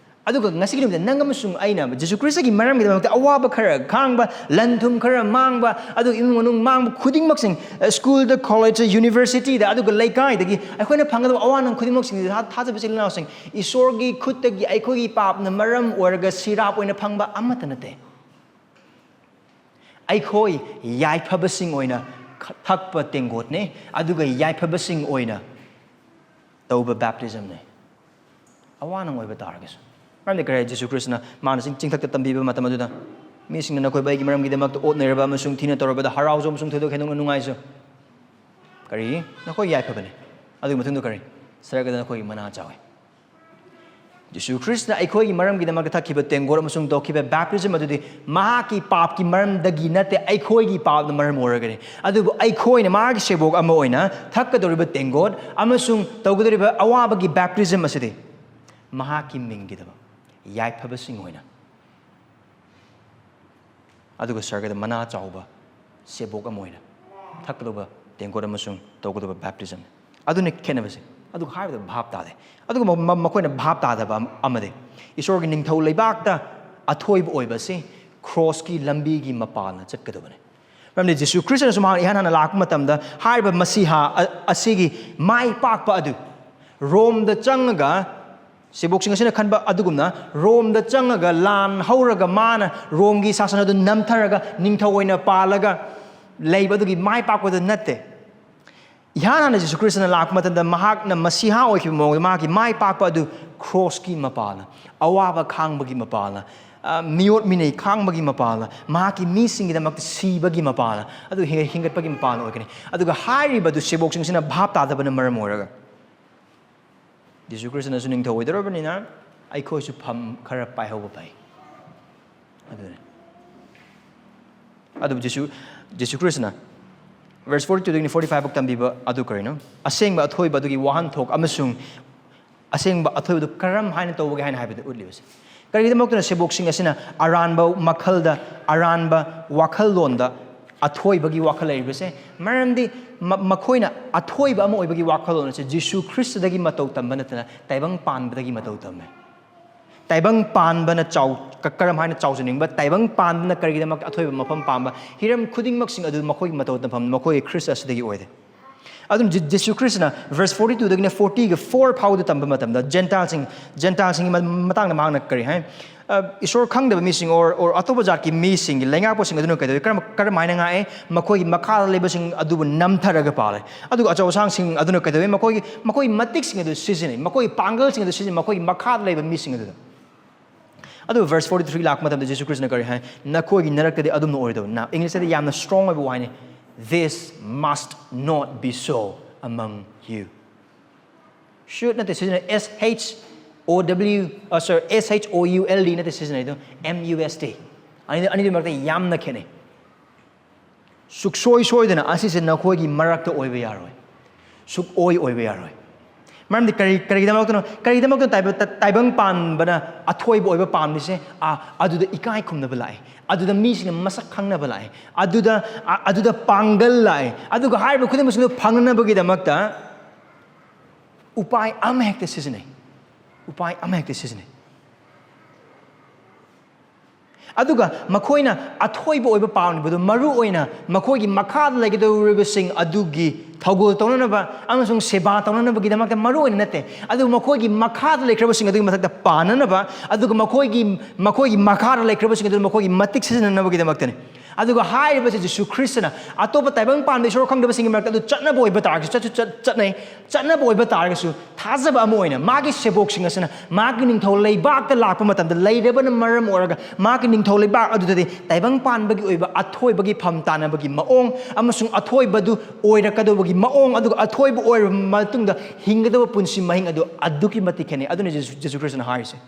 ꯑꯗꯨꯒ ꯉꯁꯤꯒꯤ ꯅꯨꯃꯤꯠꯇ ꯅꯪ ꯑꯃꯁꯨꯡ ꯑꯩꯅ ꯖꯤꯁꯨ ꯈ꯭ꯔꯤꯁꯇꯒꯤ ꯃꯔꯝꯒꯤꯗꯃꯛꯇ ꯑꯋꯥꯕ ꯈꯔ ꯈꯥꯡꯕ, ꯂꯟ ꯊꯨꯝ ꯈꯔ ꯃꯥꯡꯕ, ꯑꯗꯨꯒ ꯏꯃꯨꯡ ꯃꯅꯨꯡ ꯃꯥꯡꯕ ꯈꯨꯗꯤꯡꯃꯛꯁꯤꯡ, ꯑ, ꯁ꯭ꯀꯨꯜꯗ, ꯀꯣꯂꯦꯖꯇ, ꯌꯨꯅꯤꯚꯔꯁꯤꯇꯤꯗ, ꯑꯗꯨꯒ ꯂꯩꯀꯥꯏꯗꯒꯤ ꯑꯩꯈꯣꯏꯅ ꯐꯪꯒꯗꯕ ꯑꯋꯥ ꯅꯪ ꯈꯨꯗꯤꯡꯃꯛꯁꯤꯡꯗꯤ, ꯊꯥ-, ꯊꯥꯖꯕ ꯏꯆꯤꯜ ꯏꯅꯥꯎꯁꯤꯡ, ꯏꯁꯣꯔꯒꯤ ꯈꯨꯠꯇꯒꯤ ꯑꯩꯈꯣꯏꯒꯤ ꯄꯥꯞꯅ ꯃꯔꯝ ꯑꯣꯏꯔꯒ ꯁꯤꯔꯥꯞ ꯑꯣꯏꯅ ꯐꯪꯕ ꯑꯃꯠꯇ ꯅꯠꯇꯦ꯫ ꯑꯩꯈꯣꯏ ꯌꯥꯏꯐꯕꯁꯤꯡ ꯑꯣꯏꯅ ꯈ-, ꯊꯛꯄ ꯇꯦꯡꯀꯣꯠꯅꯦ, ꯑꯗꯨꯒ ꯌꯥꯏꯐꯕꯁꯤꯡ ꯑꯣꯏꯅ ꯇꯧꯕ ꯕꯦꯞꯇꯤꯖꯝꯅꯦ꯫ ꯑꯋꯥ ꯅꯪ ꯑꯣꯏꯕ ꯇꯥꯔꯒꯁꯨ꯫ ꯃꯔꯝꯗꯤ ꯀꯔꯤ? ꯖꯤꯁꯨ ꯈ꯭ꯔꯤꯁꯇꯅ ꯃꯥꯅ ꯆꯤꯡ-, ꯆꯤꯡꯊꯛꯇ ꯇꯝꯕꯤꯕ ꯃꯇꯝ ꯑꯗꯨꯗ, "ꯃꯤꯁꯤꯡꯅ ꯅꯈꯣꯏꯕꯨ ꯑꯩꯒꯤ ꯃꯔꯝꯒꯤꯗꯃꯛꯇ ꯑꯣꯠ ꯅꯩꯔꯕ ꯑꯃꯁꯨꯡ ꯊꯤꯅ ꯇꯧꯔꯕꯗ ꯍꯔꯥꯎꯖꯧ ꯑꯃꯁꯨꯡ ꯊꯣꯏꯗꯣꯛ ꯍꯦꯟꯗꯣꯛꯅ ꯅꯨꯡꯉꯥꯏꯖꯧ"꯫ ꯀꯔꯤ? ꯅꯈꯣꯏ ꯌꯥꯏꯐꯕꯅꯤ꯫ ꯑꯗꯨꯒꯤ ꯃꯇꯨꯡꯗ ꯀꯔꯤ? ꯁꯔꯒꯗ ꯅꯈꯣꯏꯒꯤ ꯃꯅꯥ ꯆꯥꯎꯏ꯫ ꯖꯤꯁꯨ ꯈ꯭ꯔꯤꯁꯇꯅ ꯑꯩꯈꯣꯏꯒꯤ ꯃꯔꯝꯒꯤꯗꯃꯛꯇ ꯊꯛꯈꯤꯕ ꯇꯦꯡꯀꯣꯠ ꯑꯃꯁꯨꯡ ꯇꯧꯈꯤꯕ ꯕꯦꯞꯇꯤꯖꯝ ꯑꯗꯨꯗꯤ ꯃꯍꯥꯛꯀꯤ ꯄꯥꯞꯀꯤ ꯃꯔꯝꯗꯒꯤ ꯅꯠꯇꯦ, ꯑꯩꯈꯣꯏꯒꯤ ꯄꯥꯞꯅ ꯃꯔꯝ ꯑꯣꯏꯔꯒꯅꯤ꯫ ꯑꯗꯨꯕꯨ ꯑꯩꯈꯣꯏꯅ ꯃꯥꯒꯤ ꯁꯦꯕꯣꯛ ꯑꯃ ꯑꯣꯏꯅ ꯊꯛꯀꯗꯧꯔꯤꯕ ꯇꯦꯡꯀꯣꯠ ꯑꯃꯁꯨꯡ ꯇꯧꯒꯗꯧꯔꯤꯕ ꯑꯋꯥꯕꯒꯤ ꯕꯦꯞꯇꯤꯖꯝ ꯑꯁꯤꯗꯤ ꯃꯍꯥꯛꯀꯤ ꯃꯤꯡꯒꯤꯗꯃꯛ ꯌꯥꯏꯐꯕꯁꯤꯡ ꯑꯣꯏꯅ, ꯑꯗꯨꯒ ꯁꯔꯒꯗ ꯃꯅꯥ ꯆꯥꯎꯕ ꯁꯦꯕꯣꯛ ꯑꯃ ꯑꯣꯏꯅ ꯊꯛꯀꯗꯧꯕ ꯇꯦꯡꯀꯣꯠ ꯑꯃꯁꯨꯡ ꯇꯧꯒꯗꯧꯕ ꯕꯦꯞꯇꯤꯖꯝ꯫ ꯑꯗꯨꯅ ꯈꯦꯠꯅꯕꯁꯦ꯫ ꯑꯗꯨꯒ ꯍꯥꯏꯕꯗ ꯚꯥꯞ ꯇꯥꯗꯦ꯫ ꯑꯗꯨꯒ ꯃ-, ꯃ-, ꯃꯈꯣꯏꯅ ꯚꯥꯞ ꯇꯥꯗꯕ ꯑꯃ-, ꯑꯃꯗꯤ ꯏꯁꯣꯔꯒꯤ ꯅꯤꯡꯊꯧ ꯂꯩꯕꯥꯛꯇ ꯑꯊꯣꯏꯕ ꯑꯣꯏꯕ ꯑꯁꯤ ꯀ꯭ꯔꯣꯁꯀꯤ ꯂꯝꯕꯤꯒꯤ ꯃꯄꯥꯟꯅ ꯆꯠꯀꯗꯕꯅꯤ꯫ ꯃꯔꯝꯗꯤ ꯖꯤꯁꯨ ꯈ꯭ꯔꯤꯁꯇꯅꯁꯨ ꯃꯍꯥꯛꯅ ꯏꯍꯥꯟ ꯍꯥꯟꯅ ꯂꯥꯛꯄ ꯃꯇꯝꯗ ꯍꯥꯏꯔꯤꯕ ꯃꯁꯤꯍꯥ ꯑ-, ꯑꯁꯤꯒꯤ ꯃꯥꯏ ꯄꯥꯛꯄ ꯑꯗꯨ ꯔꯣꯝꯗ ꯆꯪꯉꯒ ꯁꯦꯕꯣꯛꯁꯤꯡ ꯑꯁꯤꯅ ꯈꯟꯕ ꯑꯗꯨꯒꯨꯝꯅ ꯔꯣꯝꯗ ꯆꯪꯉꯒ ꯂꯥꯟ ꯍꯧꯔꯒ ꯃꯥꯅ ꯔꯣꯝꯒꯤ ꯁꯥꯁꯟ ꯑꯗꯨ ꯅꯝꯊꯔꯒ ꯅꯤꯡꯊꯧ ꯑꯣꯏꯅ ꯄꯥꯜꯂꯒ ꯂꯩꯕ ꯑꯗꯨꯒꯤ ꯃꯥꯏ ꯄꯥꯛꯄꯗꯨ ꯅꯠꯇꯦ꯫ ꯏꯍꯥꯟ ꯍꯥꯟꯅ ꯖꯤꯁꯨ ꯈ꯭ꯔꯤꯁꯇꯅ ꯂꯥꯛꯄ ꯃꯇꯝꯗ ꯃꯍꯥꯛꯅ ꯃꯁꯤꯍꯥ ꯑꯣꯏꯈꯤꯕ ꯃꯑꯣꯡꯗ ꯃꯍꯥꯛꯀꯤ ꯃꯥꯏ ꯄꯥꯛꯄ ꯑꯗꯨ ꯀ꯭ꯔꯣꯁꯀꯤ ꯃꯄꯥꯜꯅ, ꯑꯋꯥꯕ ꯈꯥꯡꯕꯒꯤ ꯃꯄꯥꯜꯅ, ꯑ, ꯃꯤꯑꯣꯠ ꯃꯤꯅꯩ ꯈꯥꯡꯕꯒꯤ ꯃꯄꯥꯜꯅ, ꯃꯍꯥꯛꯀꯤ ꯃꯤꯁꯤꯡꯒꯤꯗꯃꯛꯇ ꯁꯤꯕꯒꯤ ꯃꯄꯥꯜꯅ, ꯑꯗꯨ ꯍꯤꯡ-, ꯍꯤꯡꯒꯠꯄꯒꯤ ꯃꯄꯥꯜꯅ ꯑꯣꯏꯒꯅꯤ꯫ ꯑꯗꯨꯒ ꯍꯥꯏꯔꯤꯕ ꯑꯗꯨ ꯁꯦꯕꯣꯛꯁꯤꯡꯁꯤꯅ ꯚꯥꯞ ꯇꯥꯗꯕꯅ ꯃꯔꯝ ꯑꯣꯏꯔꯒ ꯖꯤꯁꯨ ꯈ꯭ꯔꯤꯁꯇꯅꯁꯨ ꯅꯤꯡꯊꯧ ꯑꯣꯏꯗꯧꯔꯕꯅꯤꯅ ꯑꯩꯈꯣꯏꯁꯨ ꯐꯝ ꯈꯔ ꯄꯥꯏꯍꯧꯕ ꯐꯩ꯫ ꯑꯗꯨꯅꯤ꯫ ꯑꯗꯨꯕꯨ ꯖꯤꯁꯨ, ꯖꯤꯁꯨ ꯈ꯭ꯔꯤꯁꯇꯅ verse forty two ꯗꯒꯤꯅ forty five ꯐꯥꯎ ꯇꯝꯕꯤꯕ ꯑꯗꯨ ꯀꯔꯤꯅꯣ? ꯑꯁꯦꯡꯕ ꯑꯊꯣꯏꯕ ꯑꯗꯨꯒꯤ ꯋꯥꯍꯟꯊꯣꯛ ꯑꯃꯁꯨꯡ ꯑꯁꯦꯡꯕ ꯑꯊꯣꯏꯕꯗꯨ ꯀꯔꯝ ꯍꯥꯏꯅ ꯇꯧꯕꯒꯦ ꯍꯥꯏꯅ ꯍꯥꯏꯕꯗꯨ ꯎꯠꯂꯤꯕꯁꯦ꯫ ꯀꯔꯤꯒꯤꯗꯃꯛꯇꯅ ꯁꯦꯕꯣꯛꯁꯤꯡ ꯑꯁꯤꯅ ꯑꯔꯥꯟꯕ ꯃꯈꯜꯗ, ꯑꯔꯥꯟꯕ ꯋꯥꯈꯜꯂꯣꯟꯗ ꯑꯊꯣꯏꯕꯒꯤ ꯋꯥꯈꯜ ꯂꯩꯔꯤꯕꯁꯦ? ꯃꯔꯝꯗꯤ ꯃ-, ꯃꯈꯣꯏꯅ ꯑꯊꯣꯏꯕ ꯑꯃ ꯑꯣꯏꯕꯒꯤ ꯋꯥꯈꯜꯂꯣꯟ ꯑꯁꯤ ꯖꯤꯁꯨ ꯈ꯭ꯔꯤꯁꯇꯗꯒꯤ ꯃꯇꯧ ꯇꯝꯕ ꯅꯠꯇꯅ ꯇꯥꯏꯕꯪ ꯄꯥꯟꯕꯗꯒꯤ ꯃꯇꯧ ꯇꯝꯃꯦ꯫ ꯇꯥꯏꯕꯪ ꯄꯥꯟꯕꯅ ꯆꯥꯎ-, ꯀ-, ꯀꯔꯝ ꯍꯥꯏꯅ ꯆꯥꯎꯖꯅꯤꯡꯕ? ꯇꯥꯏꯕꯪ ꯄꯥꯟꯕꯅ ꯀꯔꯤꯒꯤꯗꯃꯛ ꯑꯊꯣꯏꯕ ꯃꯐꯝ ꯄꯥꯝꯕ? ꯍꯤꯔꯝ ꯈꯨꯗꯤꯡꯃꯛꯁꯤꯡ ꯑꯗꯨ ꯃꯈꯣꯏꯒꯤ ꯃꯇꯧ ꯇꯝꯐꯝ ꯃꯈꯣꯏꯒꯤ ꯈ꯭ꯔꯤꯁ ꯑꯁꯤꯗꯒꯤ ꯑꯣꯏꯔꯦ꯫ ꯑꯗꯨꯅ ꯖꯤ-, ꯖꯤꯁꯨ ꯈ꯭ꯔꯤꯁꯇꯅ verse forty two ꯗꯒꯤꯅ forty ꯒ four ꯐꯥꯎꯕꯗ ꯇꯝꯕ ꯃꯇꯝꯗ ꯖꯦꯟꯇꯥꯏꯜꯁꯤꯡ, ꯖꯦꯟꯇꯥꯏꯜꯁꯤꯡꯒꯤ ꯃ-, ꯃꯇꯥꯡꯗ ꯃꯍꯥꯛꯅ ꯀꯔꯤ ꯍꯥꯏ? ꯑ, ꯏꯁꯣꯔ ꯈꯪꯗꯕ ꯃꯤꯁꯤꯡ or, or ꯑꯇꯣꯞꯄ ꯖꯥꯠꯀꯤ ꯃꯤꯁꯤꯡꯒꯤ ꯂꯩꯉꯥꯛꯄꯁꯤꯡ ꯑꯗꯨꯅ ꯀꯩꯗꯧꯏ? ꯀꯔꯝ-, ꯀꯔꯝꯍꯥꯏꯅ ꯉꯥꯛꯑꯦ? ꯃꯈꯣꯏꯒꯤ ꯃꯈꯥꯗ ꯂꯩꯕꯁꯤꯡ ꯑꯗꯨꯕꯨ ꯅꯝꯊꯔꯒ ꯄꯥꯜꯂꯦ꯫ ꯑꯗꯨꯒ ꯑꯆꯧ ꯑꯁꯥꯡꯁꯤꯡ ꯑꯗꯨꯅ ꯀꯩꯗꯧꯏ? ꯃꯈꯣꯏꯒꯤ, ꯃꯈꯣꯏꯒꯤ ꯃꯇꯤꯛꯁꯤꯡ ꯑꯗꯨ ꯁꯤꯖꯤꯟꯅꯩ, ꯃꯈꯣꯏꯒꯤ ꯄꯥꯡꯒꯜꯁꯤꯡ ꯑꯗꯨ ꯁꯤꯖꯤꯟꯅꯩ, ꯃꯈꯣꯏꯒꯤ ꯃꯈꯥꯗ ꯂꯩꯕ ꯃꯤꯁꯤꯡ ꯑꯗꯨꯗ꯫ ꯑꯗꯨ verse forty three ꯂꯥꯛꯄ ꯃꯇꯝꯗ ꯖꯤꯁꯨ ꯈ꯭ꯔꯤꯁꯇꯅ ꯀꯔꯤ ꯍꯥꯏ? "ꯅꯈꯣꯏꯒꯤ ꯅꯔꯛꯇꯗꯤ ꯑꯗꯨꯝꯅ ꯑꯣꯏꯔꯣꯏꯗꯕꯅꯤ"꯫ ꯏꯪꯂꯤꯁꯇꯗꯤ ꯌꯥꯝꯅ strong ꯑꯣꯏꯕ ꯋꯥꯍꯩꯅꯤ꯫ "This must not be so among you." Should ꯅꯠꯇꯦ ꯁꯤꯖꯤꯟꯅꯩ, S H O W, uh, sorry, S H O U L D ꯅꯠꯇꯦ ꯁꯤꯖꯤꯟꯅꯩꯗꯣ, M U S T꯫ ꯑꯅꯤꯗꯨ, ꯑꯅꯤꯗꯨꯒꯤ ꯃꯔꯛꯇ ꯌꯥꯝꯅ ꯈꯦꯠꯅꯩ꯫ ꯁꯨꯛꯁꯣꯏ ꯁꯣꯏꯗꯅ ꯑꯁꯤꯁꯦ ꯅꯈꯣꯏꯒꯤ ꯃꯔꯛꯇ ꯑꯣꯏꯕ ꯌꯥꯔꯣꯏ, ꯁꯨꯛꯑꯣꯏ ꯑꯣꯏꯕ ꯌꯥꯔꯣꯏ꯫ ꯃꯔꯝꯗꯤ ꯀꯔꯤ, ꯀꯔꯤꯒꯤꯗꯃꯛꯇꯅꯣ, ꯀꯔꯤꯒꯤꯗꯃꯛꯇꯅꯣ ꯇꯥꯏꯕ-, ꯇꯥꯏꯕꯪ ꯄꯥꯟꯕꯅ ꯑꯊꯣꯏꯕ ꯑꯣꯏꯕ ꯄꯥꯝꯂꯤꯁꯦ? ꯑꯥ, ꯑꯗꯨꯗ ꯏꯀꯥꯏ ꯈꯨꯝꯅꯕ ꯂꯥꯛꯑꯦ, ꯑꯗꯨꯗ ꯃꯤꯁꯤꯡꯅ ꯃꯁꯛ ꯈꯪꯅꯕ ꯂꯥꯛꯑꯦ, ꯑꯗꯨꯗ, ꯑ-, ꯑꯗꯨꯗ ꯄꯥꯡꯒꯜ ꯂꯥꯛꯑꯦ, ꯑꯗꯨꯒ ꯍꯥꯏꯔꯤꯕ ꯈꯨꯗꯤꯡꯃꯛꯁꯤꯡꯗꯨ ꯐꯪꯅꯅꯕꯒꯤꯗꯃꯛꯇ ꯎꯄꯥꯏ ꯑꯃꯍꯦꯛꯇ ꯁꯤꯖꯤꯟꯅꯩ, ꯎꯄꯥꯏ ꯑꯃꯍꯦꯛꯇ ꯁꯤꯖꯤꯟꯅꯩ꯫ ꯑꯗꯨꯒ ꯃꯈꯣꯏꯅ ꯑꯊꯣꯏꯕ ꯑꯣꯏꯕ ꯄꯥꯝꯂꯤꯕꯗꯨ ꯃꯔꯨ ꯑꯣꯏꯅ ꯃꯈꯣꯏꯒꯤ ꯃꯈꯥꯗ ꯂꯩꯒꯗꯧꯔꯤꯕꯁꯤꯡ ꯑꯗꯨꯒꯤ ꯊꯧꯒꯜ ꯇꯧꯅꯅꯕ ꯑꯃꯁꯨꯡ ꯁꯦꯕꯥ ꯇꯧꯅꯅꯕꯒꯤꯗꯃꯛꯇ ꯃꯔꯨ ꯑꯣꯏꯅ ꯅꯠꯇꯦ, ꯑꯗꯨꯕꯨ ꯃꯈꯣꯏꯒꯤ ꯃꯈꯥꯗ ꯂꯩꯈ꯭ꯔꯕꯁꯤꯡ ꯑꯗꯨꯒꯤ ꯃꯊꯛꯇ ꯄꯥꯟꯅꯅꯕ, ꯑꯗꯨꯒ ꯃꯈꯣꯏꯒꯤ, ꯃꯈꯣꯏꯒꯤ ꯃꯈꯥꯗ ꯂꯩꯈ꯭ꯔꯕꯁꯤꯡ ꯑꯗꯨ ꯃꯈꯣꯏꯒꯤ ꯃꯇꯤꯛ ꯁꯤꯖꯤꯟꯅꯅꯕꯒꯤꯗꯃꯛꯇꯅꯤ꯫ ꯑꯗꯨꯒ ꯍꯥꯏꯔꯤꯕꯁꯤ ꯖꯤꯁꯨ ꯈ꯭ꯔꯤꯁꯇꯅ ꯑꯇꯣꯞꯄ ꯇꯥꯏꯕꯪ ꯄꯥꯟꯕ ꯏꯁꯣꯔ ꯈꯪꯗꯕꯁꯤꯡꯒꯤ ꯃꯔꯛꯇ ꯑꯗꯨ ꯆꯠꯅꯕ ꯑꯣꯏꯕ ꯇꯥꯔꯒꯁꯨ, ꯆꯠꯁꯨ ꯆꯠ-, ꯆꯠꯅꯩ, ꯆꯠꯅꯕ ꯑꯣꯏꯕ ꯇꯥꯔꯒꯁꯨ, ꯊꯥꯖꯕ ꯑꯃ ꯑꯣꯏꯅ ꯃꯥꯒꯤ ꯁꯦꯕꯣꯛꯁꯤꯡ ꯑꯁꯤꯅ ꯃꯥꯒꯤ ꯅꯤꯡꯊꯧ ꯂꯩꯕꯥꯛꯇ ꯂꯥꯛꯄ ꯃꯇꯝꯗ, ꯂꯩꯔꯕꯅ ꯃꯔꯝ ꯑꯣꯏꯔꯒ ꯃꯥꯒꯤ ꯅꯤꯡꯊꯧ ꯂꯩꯕꯥꯛ ꯑꯗꯨꯗꯗꯤ ꯇꯥꯏꯕꯪ ꯄꯥꯟꯕꯒꯤ ꯑꯣꯏꯕ ꯑꯊꯣꯏꯕꯒꯤ ꯐꯝ ꯇꯥꯅꯕꯒꯤ ꯃꯑꯣꯡ ꯑꯃꯁꯨꯡ ꯑꯊꯣꯏꯕꯗꯨ ꯑꯣꯏꯔꯛꯀꯗꯧꯕꯒꯤ ꯃꯑꯣꯡ, ꯑꯗꯨꯒ ꯑꯊꯣꯏꯕ ꯑꯣꯏꯔꯕ ꯃꯇꯨꯡꯗ ꯍꯤꯡꯒꯗꯕ ꯄꯨꯟꯁꯤ ꯃꯍꯤꯡ ꯑꯗꯨ ꯑꯗꯨꯛꯀꯤ ꯃꯇꯤꯛ ꯈꯦꯠꯅꯩ꯫ ꯑꯗꯨꯅ ꯖꯤꯁꯨ, ꯖꯤꯁꯨ ꯈ꯭ꯔꯤꯁꯇꯅ ꯍꯥꯏꯔꯤꯁꯦ꯫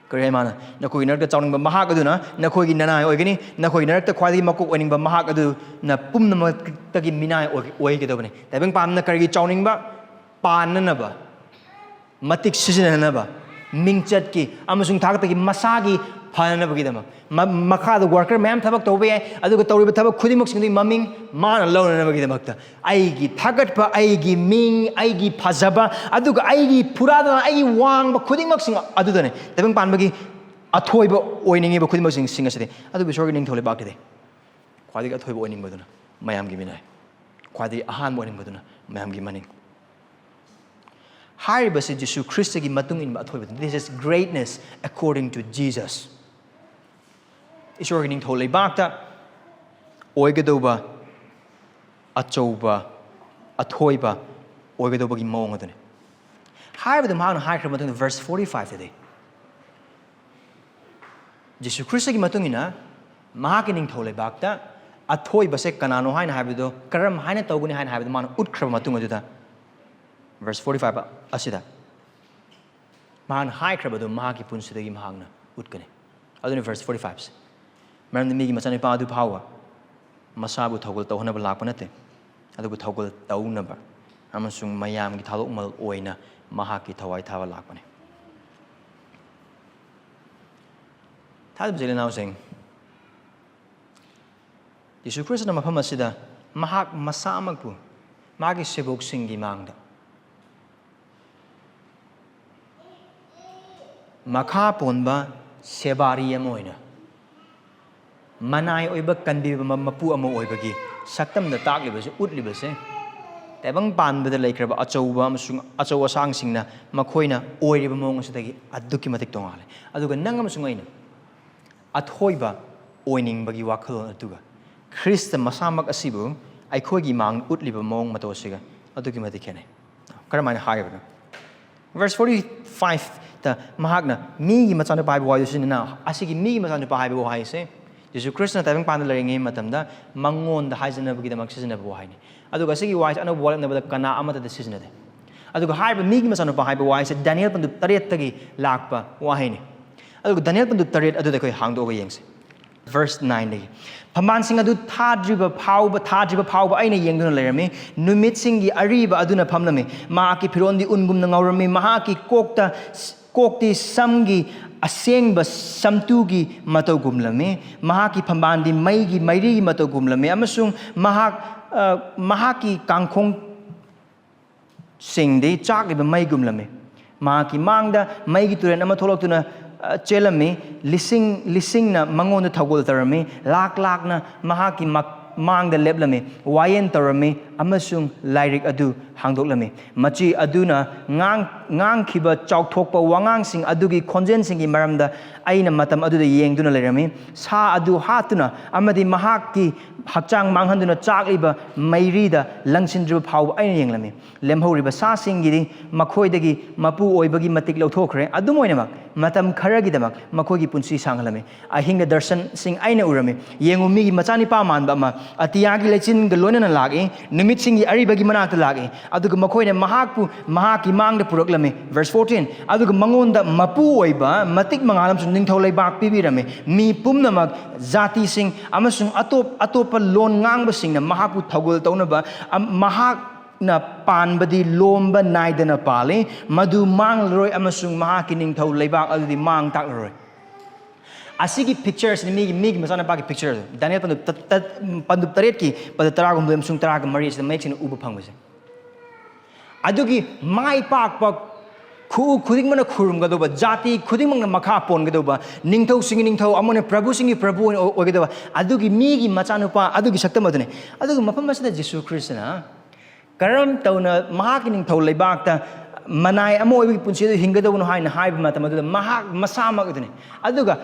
ꯀꯔꯤ ꯍꯥꯏ ꯃꯥꯅ? "ꯅꯈꯣꯏꯒꯤ ꯅꯔꯛꯇ ꯆꯥꯎꯅꯤꯡꯕ ꯃꯍꯥꯛ ꯑꯗꯨꯅ ꯅꯈꯣꯏꯒꯤ ꯅꯅꯥꯏ ꯑꯣꯏꯒꯅꯤ, ꯅꯈꯣꯏꯒꯤ ꯅꯔꯛꯇ ꯈ꯭ꯋꯥꯏꯗꯒꯤ ꯃꯀꯣꯛ ꯑꯣꯏꯅꯤꯡꯕ ꯃꯍꯥꯛ ꯑꯗꯨꯅ ꯄꯨꯝꯅꯃꯛꯇꯒꯤ ꯃꯤꯅꯥꯏ ꯑꯣꯏ-, ꯑꯣꯏꯒꯗꯕꯅꯤ"꯫ ꯇꯥꯏꯕꯪ ꯄꯥꯟꯕꯅ ꯀꯔꯤꯒꯤ ꯆꯥꯎꯅꯤꯡꯕ? ꯄꯥꯟꯅꯅꯕ, ꯃꯇꯤꯛ ꯁꯤꯖꯤꯟꯅꯅꯕ, ꯃꯤꯡꯆꯠꯀꯤ ꯑꯃꯁꯨꯡ ꯊꯥꯒꯠꯄꯒꯤ ꯃꯁꯥꯒꯤ ꯐꯅꯅꯕꯒꯤꯗꯃꯛ꯫ ꯃ-, ꯃꯈꯥꯗ ꯋꯥꯔꯀꯔ ꯃꯌꯥꯝ ꯊꯕꯛ ꯇꯧꯕ ꯌꯥꯏ, ꯑꯗꯨꯒ ꯇꯧꯔꯤꯕ ꯊꯕꯛ ꯈꯨꯗꯤꯡꯃꯛꯁꯤꯡꯗꯨꯒꯤ ꯃꯃꯤꯡ ꯃꯥꯅ ꯂꯧꯅꯅꯕꯒꯤꯗꯃꯛꯇ꯫ ꯑꯩꯒꯤ ꯊꯥꯒꯠꯄ, ꯑꯩꯒꯤ ꯃꯤꯡ, ꯑꯩꯒꯤ ꯐꯖꯕ, ꯑꯗꯨꯒ ꯑꯩꯒꯤ ꯐꯨꯔꯥꯗꯅ ꯑꯩꯒꯤ ꯋꯥꯡꯕ ꯈꯨꯗꯤꯡꯃꯛꯁꯤꯡ ꯑꯗꯨꯗꯅꯦ ꯇꯥꯏꯕꯪ ꯄꯥꯟꯕꯒꯤ ꯑꯊꯣꯏꯕ ꯑꯣꯏꯅꯤꯡꯉꯤꯕ ꯈꯨꯗꯤꯡꯃꯛꯁꯤꯡ ꯑꯁꯤꯗꯤ꯫ ꯑꯗꯨꯕꯨ ꯏꯁꯣꯔꯒꯤ ꯅꯤꯡꯊꯧ ꯂꯩꯕꯥꯛꯇꯗꯤ ꯈ꯭ꯋꯥꯏꯗꯒꯤ ꯑꯊꯣꯏꯕ ꯑꯣꯏꯅꯤꯡꯕꯗꯨꯅ ꯃꯌꯥꯝꯒꯤ ꯃꯤꯅꯥꯏ, ꯈ꯭ꯋꯥꯏꯗꯒꯤ ꯑꯍꯥꯟꯕ ꯑꯣꯏꯅꯤꯡꯕꯗꯨꯅ ꯃꯌꯥꯝꯒꯤ ꯃꯅꯤꯡ꯫ ꯍꯥꯏꯔꯤꯕꯁꯤ ꯖꯤꯁꯨ ꯈ꯭ꯔꯤꯁꯇꯒꯤ ꯃꯇꯨꯡ ꯏꯟꯕ ꯑꯊꯣꯏꯕꯗꯨꯅꯤ꯫ This is greatness according to Jesus. ꯏꯁꯣꯔꯒꯤ ꯅꯤꯡꯊꯧ ꯂꯩꯕꯥꯛꯇ ꯑꯣꯏꯒꯗꯧꯕ ꯑꯆꯧꯕ, ꯑꯊꯣꯏꯕ ꯑꯣꯏꯒꯗꯧꯕꯒꯤ ꯃꯑꯣꯡ ꯑꯗꯨꯅꯤ꯫ ꯍꯥꯏꯕꯗꯨ ꯃꯍꯥꯛꯅ ꯍꯥꯏꯈ꯭ꯔꯕ ꯃꯇꯨꯡꯗ verse forty-five ꯇꯗꯤ ꯖꯤꯁꯨ ꯈ꯭ꯔꯤꯁꯇꯒꯤ ꯃꯇꯨꯡ ꯏꯟꯅ ꯃꯍꯥꯛꯀꯤ ꯅꯤꯡꯊꯧ ꯂꯩꯕꯥꯛꯇ ꯑꯊꯣꯏꯕꯁꯦ ꯀꯅꯥꯅꯣ ꯍꯥꯏꯅ ꯍꯥꯏꯕꯗꯣ, ꯀꯔꯝ ꯍꯥꯏꯅ ꯇꯧꯒꯅꯤ ꯍꯥꯏꯅ ꯍꯥꯏꯕꯗꯣ ꯃꯥꯅ ꯎꯠꯈ꯭ꯔꯕ ꯃꯇꯨꯡ ꯑꯗꯨꯗ, verse forty five ꯑꯁꯤꯗ ꯃꯥꯅ ꯍꯥꯏꯈ꯭ꯔꯕꯗꯣ ꯃꯍꯥꯛꯀꯤ ꯄꯨꯟꯁꯤꯗꯒꯤ ꯃꯍꯥꯛꯅ ꯎꯠꯀꯅꯤ꯫ ꯑꯗꯨꯅ verse forty five ꯁꯦ, "ꯃꯔꯝꯗꯤ ꯃꯤꯒꯤ ꯃꯆꯥꯅꯨꯄꯥ ꯑꯗꯨ ꯐꯥꯎꯕ ꯃꯁꯥꯕꯨ ꯊꯧꯒꯜ ꯇꯧꯍꯟꯅꯕ ꯂꯥꯛꯄ ꯅꯠꯇꯦ, ꯑꯗꯨꯕꯨ ꯊꯧꯒꯜ ꯇꯧꯅꯕ ꯑꯃꯁꯨꯡ ꯃꯌꯥꯝꯒꯤ ꯊꯥꯗꯣꯛꯃꯜ ꯑꯣꯏꯅ ꯃꯍꯥꯛꯀꯤ ꯊꯋꯥꯏ ꯊꯥꯕ ꯂꯥꯛꯄꯅꯤ"꯫ ꯊꯥꯖꯕ ꯏꯆꯤꯜ ꯏꯅꯥꯎꯁꯤꯡ, ꯌꯤꯁꯨ ꯈ꯭ꯔꯤꯁꯇꯅ ꯃꯐꯝ ꯑꯁꯤꯗ ꯃꯍꯥꯛ ꯃꯁꯥꯃꯛꯄꯨ ꯃꯥꯒꯤ ꯁꯦꯕꯣꯛꯁꯤꯡꯒꯤ ꯃꯥꯡꯗ ꯃꯈꯥ ꯄꯣꯟꯕ ꯁꯦꯕꯥꯔꯤ ꯑꯃ ꯑꯣꯏꯅ, ꯃꯅꯥꯏ ꯑꯣꯏꯕ ꯀꯟꯕꯤꯕ ꯃ-, ꯃꯄꯨ ꯑꯃ ꯑꯣꯏꯕꯒꯤ ꯁꯛꯇꯝꯗ ꯇꯥꯛꯂꯤꯕꯁꯦ, ꯎꯠꯂꯤꯕꯁꯦ, ꯇꯥꯏꯕꯪ ꯄꯥꯟꯕꯗ ꯂꯩꯈ꯭ꯔꯕ ꯑꯆꯧꯕ ꯑꯃꯁꯨꯡ ꯑꯆꯧ ꯑꯁꯥꯡꯁꯤꯡꯅ ꯃꯈꯣꯏꯅ ꯑꯣꯏꯔꯤꯕ ꯃꯑꯣꯡ ꯑꯁꯤꯗꯒꯤ ꯑꯗꯨꯛꯀꯤ ꯃꯇꯤꯛ ꯇꯣꯉꯥꯜꯂꯦ꯫ ꯑꯗꯨꯒ ꯅꯪ ꯑꯃꯁꯨꯡ ꯑꯩꯅ ꯑꯊꯣꯏꯕ ꯑꯣꯏꯅꯤꯡꯕꯒꯤ ꯋꯥꯈꯜꯂꯣꯟ ꯑꯗꯨꯒ ꯈ꯭ꯔꯤꯁꯇ ꯃꯁꯥꯃꯛ ꯑꯁꯤꯕꯨ ꯑꯩꯈꯣꯏꯒꯤ ꯃꯥꯡ ꯎꯠꯂꯤꯕ ꯃꯑꯣꯡ ꯃꯇꯧ ꯑꯁꯤꯒ ꯑꯗꯨꯛꯀꯤ ꯃꯇꯤꯛ ꯈꯦꯠꯅꯩ꯫ ꯀꯔꯝꯍꯥꯏꯅ ꯍꯥꯏꯔꯤꯕꯅꯣ? Verse forty five ꯇ ꯃꯍꯥꯛꯅ ꯃꯤꯒꯤ ꯃꯆꯥꯅꯨꯄꯥ ꯍꯥꯏꯕ ꯋꯥꯍꯩꯗꯨ ꯁꯤꯖꯤꯟꯅꯅ, ꯑꯁꯤꯒꯤ ꯃꯤꯒꯤ ꯃꯆꯥꯅꯨꯄꯥ ꯍꯥꯏꯕ ꯋꯥꯍꯩꯁꯦ ꯌꯤꯁꯨ ꯈ꯭ꯔꯤꯁꯇꯅ ꯇꯥꯏꯕꯪ ꯄꯥꯟꯗ ꯂꯩꯔꯤꯉꯩ ꯃꯇꯝꯗ ꯃꯉꯣꯟꯗ ꯍꯥꯏꯖꯅꯕꯒꯤꯗꯃꯛ ꯁꯤꯖꯤꯟꯅꯕ ꯋꯥꯍꯩꯅꯤ꯫ ꯑꯗꯨꯒ ꯑꯁꯤꯒꯤ ꯋꯥꯍꯩꯁꯦ ꯑꯅꯧꯕ ꯋꯥꯔꯛꯅꯕꯗ ꯀꯅꯥ ꯑꯃꯠꯇꯗ ꯁꯤꯖꯤꯟꯅꯗꯦ꯫ ꯑꯗꯨꯒ ꯍꯥꯏꯔꯤꯕ ꯃꯤꯒꯤ ꯃꯆꯥꯅꯨꯄꯥ ꯍꯥꯏꯕ ꯋꯥꯍꯩꯁꯦ ꯗꯥꯅꯤꯌꯦꯜ ꯄꯟꯗꯨꯞ ꯇꯔꯦꯠꯇꯒꯤ ꯂꯥꯛꯄ ꯋꯥꯍꯩꯅꯤ꯫ ꯑꯗꯨꯒ ꯗꯥꯅꯤꯌꯦꯜ ꯄꯟꯗꯨꯞ ꯇꯔꯦꯠ ꯑꯗꯨꯗ ꯑꯩꯈꯣꯏ ꯍꯥꯡꯗꯣꯛꯑꯒ ꯌꯦꯡꯁꯤ꯫ Verse nine ꯗꯒꯤ, "ꯐꯝꯕꯥꯜꯁꯤꯡ ꯑꯗꯨ ꯊꯥꯗ꯭ꯔꯤꯕ ꯐꯥꯎꯕ, ꯊꯥꯗ꯭ꯔꯤꯕ ꯐꯥꯎꯕ ꯑꯩꯅ ꯌꯦꯡꯗꯨꯅ ꯂꯩꯔꯝꯃꯤ꯫ ꯅꯨꯃꯤꯠꯁꯤꯡꯒꯤ ꯑꯔꯤꯕ ꯑꯗꯨꯅ ꯐꯝꯂꯝꯃꯤ꯫ ꯃꯍꯥꯛꯀꯤ ꯐꯤꯔꯣꯜꯗꯤ ꯎꯟꯒꯨꯝꯅ ꯉꯧꯔꯝꯃꯤ꯫ ꯃꯍꯥꯛꯀꯤ ꯀꯣꯛꯇ, ꯀꯣꯛꯇꯤ ꯁꯝꯒꯤ ꯑꯁꯦꯡꯕ ꯁꯝꯇꯨꯒꯤ ꯃꯇꯧꯒꯨꯝꯂꯝꯃꯤ꯫ ꯃꯍꯥꯛꯀꯤ ꯐꯝꯕꯥꯜꯗꯤ ꯃꯩꯒꯤ ꯃꯩꯔꯤꯒꯤ ꯃꯇꯧꯒꯨꯝꯂꯝꯃꯤ꯫ ꯑꯃꯁꯨꯡ ꯃꯍꯥꯛ, ꯑ, ꯃꯍꯥꯛꯀꯤ ꯀꯥꯡꯈꯣꯡ ꯁꯤꯡꯗꯤ ꯆꯥꯛꯂꯤꯕ ꯃꯩꯒꯨꯝꯂꯝꯃꯤ꯫ ꯃꯍꯥꯛꯀꯤ ꯃꯥꯡꯗ ꯃꯩꯒꯤ ꯇꯨꯔꯦꯜ ꯑꯃ ꯊꯣꯛꯂꯛꯇꯨꯅ, ꯑ, ꯆꯦꯜꯂꯝꯃꯤ꯫ ꯂꯤꯁꯤꯡ ꯂꯤꯁꯤꯡꯅ ꯃꯉꯣꯟꯗ ꯊꯧꯒꯜ ꯇꯧꯔꯝꯃꯤ꯫ ꯂꯥꯛ ꯂꯥꯛꯅ ꯃꯍꯥꯛꯀꯤ ꯃꯥꯡꯗ ꯂꯦꯞꯂꯝꯃꯤ꯫ ꯋꯥꯌꯦꯜ ꯇꯧꯔꯝꯃꯤ ꯑꯃꯁꯨꯡ ꯂꯥꯏꯔꯤꯛ ꯑꯗꯨ ꯍꯥꯡꯗꯣꯛꯂꯝꯃꯤ꯫ ꯃꯆꯤ ꯑꯗꯨꯅ ꯉꯥꯡ-, ꯉꯥꯡꯈꯤꯕ ꯆꯥꯎꯊꯣꯛꯄ ꯋꯥꯉꯥꯡꯁꯤꯡ ꯑꯗꯨꯒꯤ ꯈꯣꯟꯖꯦꯜꯁꯤꯡꯒꯤ ꯃꯔꯝꯗ ꯑꯩꯅ ꯃꯇꯝ ꯑꯗꯨꯗ ꯌꯦꯡꯗꯨꯅ ꯂꯩꯔꯝꯃꯤ꯫ ꯁꯥ ꯑꯗꯨ ꯍꯥꯠꯇꯨꯅ ꯑꯃꯗꯤ ꯃꯍꯥꯛꯀꯤ ꯍꯛꯆꯥꯡ ꯃꯥꯡꯍꯟꯗꯨꯅ ꯆꯥꯛꯂꯤꯕ ꯃꯩꯔꯤꯗ ꯂꯪꯁꯤꯟꯗ꯭ꯔꯤꯕ ꯐꯥꯎꯕ ꯑꯩꯅ ꯌꯦꯡꯂꯝꯃꯤ꯫ ꯂꯦꯝꯍꯧꯔꯤꯕ ꯁꯥꯁꯤꯡꯒꯤꯗꯤ ꯃꯈꯣꯏꯗꯒꯤ ꯃꯄꯨ ꯑꯣꯏꯕꯒꯤ ꯃꯇꯤꯛ ꯂꯧꯊꯣꯛꯈ꯭ꯔꯦ꯫ ꯑꯗꯨꯝ ꯑꯣꯏꯅꯃꯛ, ꯃꯇꯝ ꯈꯔꯒꯤꯗꯃꯛ ꯃꯈꯣꯏꯒꯤ ꯄꯨꯟꯁꯤ ꯁꯥꯡꯍꯜꯂꯝꯃꯤ꯫ ꯑꯍꯤꯡꯗ ꯗꯔꯁꯟꯁꯤꯡ ꯑꯩꯅ ꯎꯔꯝꯃꯤ꯫ ꯌꯦꯡꯉꯨ, ꯃꯤꯒꯤ ꯃꯆꯥꯅꯨꯄꯥ ꯃꯥꯟꯕ ꯑꯃ ꯑꯇꯤꯌꯥꯒꯤ ꯂꯩꯆꯤꯟꯒ ꯂꯣꯏꯅꯅ ꯂꯥꯛꯏ꯫ ꯅꯨꯃꯤꯠꯁꯤꯡꯒꯤ ꯑꯔꯤꯕꯒꯤ ꯃꯅꯥꯛꯇ ꯂꯥꯛꯏ꯫ ꯑꯗꯨꯒ ꯃꯈꯣꯏꯅ ꯃꯍꯥꯛꯄꯨ ꯃꯍꯥꯛꯀꯤ ꯃꯥꯡꯗ ꯄꯨꯔꯛꯂꯝꯃꯤ꯫ Verse fourteen, ꯑꯗꯨꯒ ꯃꯉꯣꯟꯗ ꯃꯄꯨ ꯑꯣꯏꯕ ꯃꯇꯤꯛ ꯃꯉꯥꯜ ꯑꯃꯁꯨꯡ ꯅꯤꯡꯊꯧ ꯂꯩꯕꯥꯛ ꯄꯤꯕꯤꯔꯝꯃꯤ꯫ ꯃꯤ ꯄꯨꯝꯅꯃꯛ, ꯖꯥꯇꯤꯁꯤꯡ ꯑꯃꯁꯨꯡ ꯑꯇꯣꯞ ꯑꯇꯣꯞꯄ ꯂꯣꯟ ꯉꯥꯡꯕꯁꯤꯡꯅ ꯃꯍꯥꯛꯄꯨ ꯊꯧꯒꯜ ꯇꯧꯅꯕ, ꯑꯝ-, ꯃꯍꯥꯛꯅ ꯄꯥꯟꯕꯗꯤ ꯂꯣꯝꯕ ꯅꯥꯏꯗꯅ ꯄꯥꯜꯂꯤ꯫ ꯃꯗꯨ ꯃꯥꯡꯂꯔꯣꯏ ꯑꯃꯁꯨꯡ ꯃꯍꯥꯛꯀꯤ ꯅꯤꯡꯊꯧ ꯂꯩꯕꯥꯛ ꯑꯗꯨꯗꯤ ꯃꯥꯡ ꯇꯥꯛꯂꯔꯣꯏ꯫ ꯑꯁꯤꯒꯤ picture ꯑꯁꯤꯅꯤ, ꯃꯤꯒꯤ, ꯃꯤꯒꯤ ꯃꯆꯥꯅꯨꯄꯥꯒꯤ picture ꯑꯗꯨ꯫ ꯗꯥꯅꯤꯌꯦꯜ ꯄꯟꯗꯨꯞ ꯇ-, ꯇ-, ꯄꯟꯗꯨꯞ ꯇꯔꯦꯠꯀꯤ ꯄꯗ ꯇꯔꯥꯒꯨꯝꯕ ꯑꯃꯁꯨꯡ ꯇꯔꯥꯒ ꯃꯔꯤ ꯑꯁꯤꯗ ꯃꯌꯦꯛ ꯁꯦꯡꯅ ꯎꯕ ꯐꯪꯕꯁꯦ꯫ ꯑꯗꯨꯒꯤ ꯃꯥꯏ ꯄꯥꯛꯄ ꯈꯨꯎ ꯈꯨꯗꯤꯡꯃꯛꯅ ꯈꯨꯔꯨꯝꯒꯗꯧꯕ, ꯖꯥꯇꯤ ꯈꯨꯗꯤꯡꯃꯛꯅ ꯃꯈꯥ ꯄꯣꯟꯒꯗꯧꯕ, ꯅꯤꯡꯊꯧꯁꯤꯡꯒꯤ ꯅꯤꯡꯊꯧ ꯑꯃꯅ ꯄ꯭ꯔꯚꯨꯁꯤꯡꯒꯤ ꯄ꯭ꯔꯚꯨ ꯑꯣꯏꯅ ꯑꯣꯏꯒꯗꯕ, ꯑꯗꯨꯒꯤ ꯃꯤꯒꯤ ꯃꯆꯥꯅꯨꯄꯥ ꯑꯗꯨꯒꯤ ꯁꯛꯇꯝ ꯑꯗꯨꯅꯤ꯫ ꯑꯗꯨꯒ ꯃꯐꯝ ꯑꯁꯤꯗ ꯖꯤꯁꯨ ꯈ꯭ꯔꯤꯁꯇꯅ ꯀꯔꯝ ꯇꯧꯅ ꯃꯍꯥꯛꯀꯤ ꯅꯤꯡꯊꯧ ꯂꯩꯕꯥꯛꯇ ꯃꯅꯥꯏ ꯑꯃ ꯑꯣꯏꯕꯒꯤ ꯄꯨꯟꯁꯤ ꯑꯗꯨ ꯍꯤꯡꯒꯗꯧꯕꯅꯣ ꯍꯥꯏꯅ ꯍꯥꯏꯕ ꯃꯇꯝ ꯑꯗꯨꯗ ꯃꯍꯥꯛ ꯃꯁꯥꯃꯛ ꯑꯗꯨꯅꯤ꯫ ꯑꯗꯨꯒ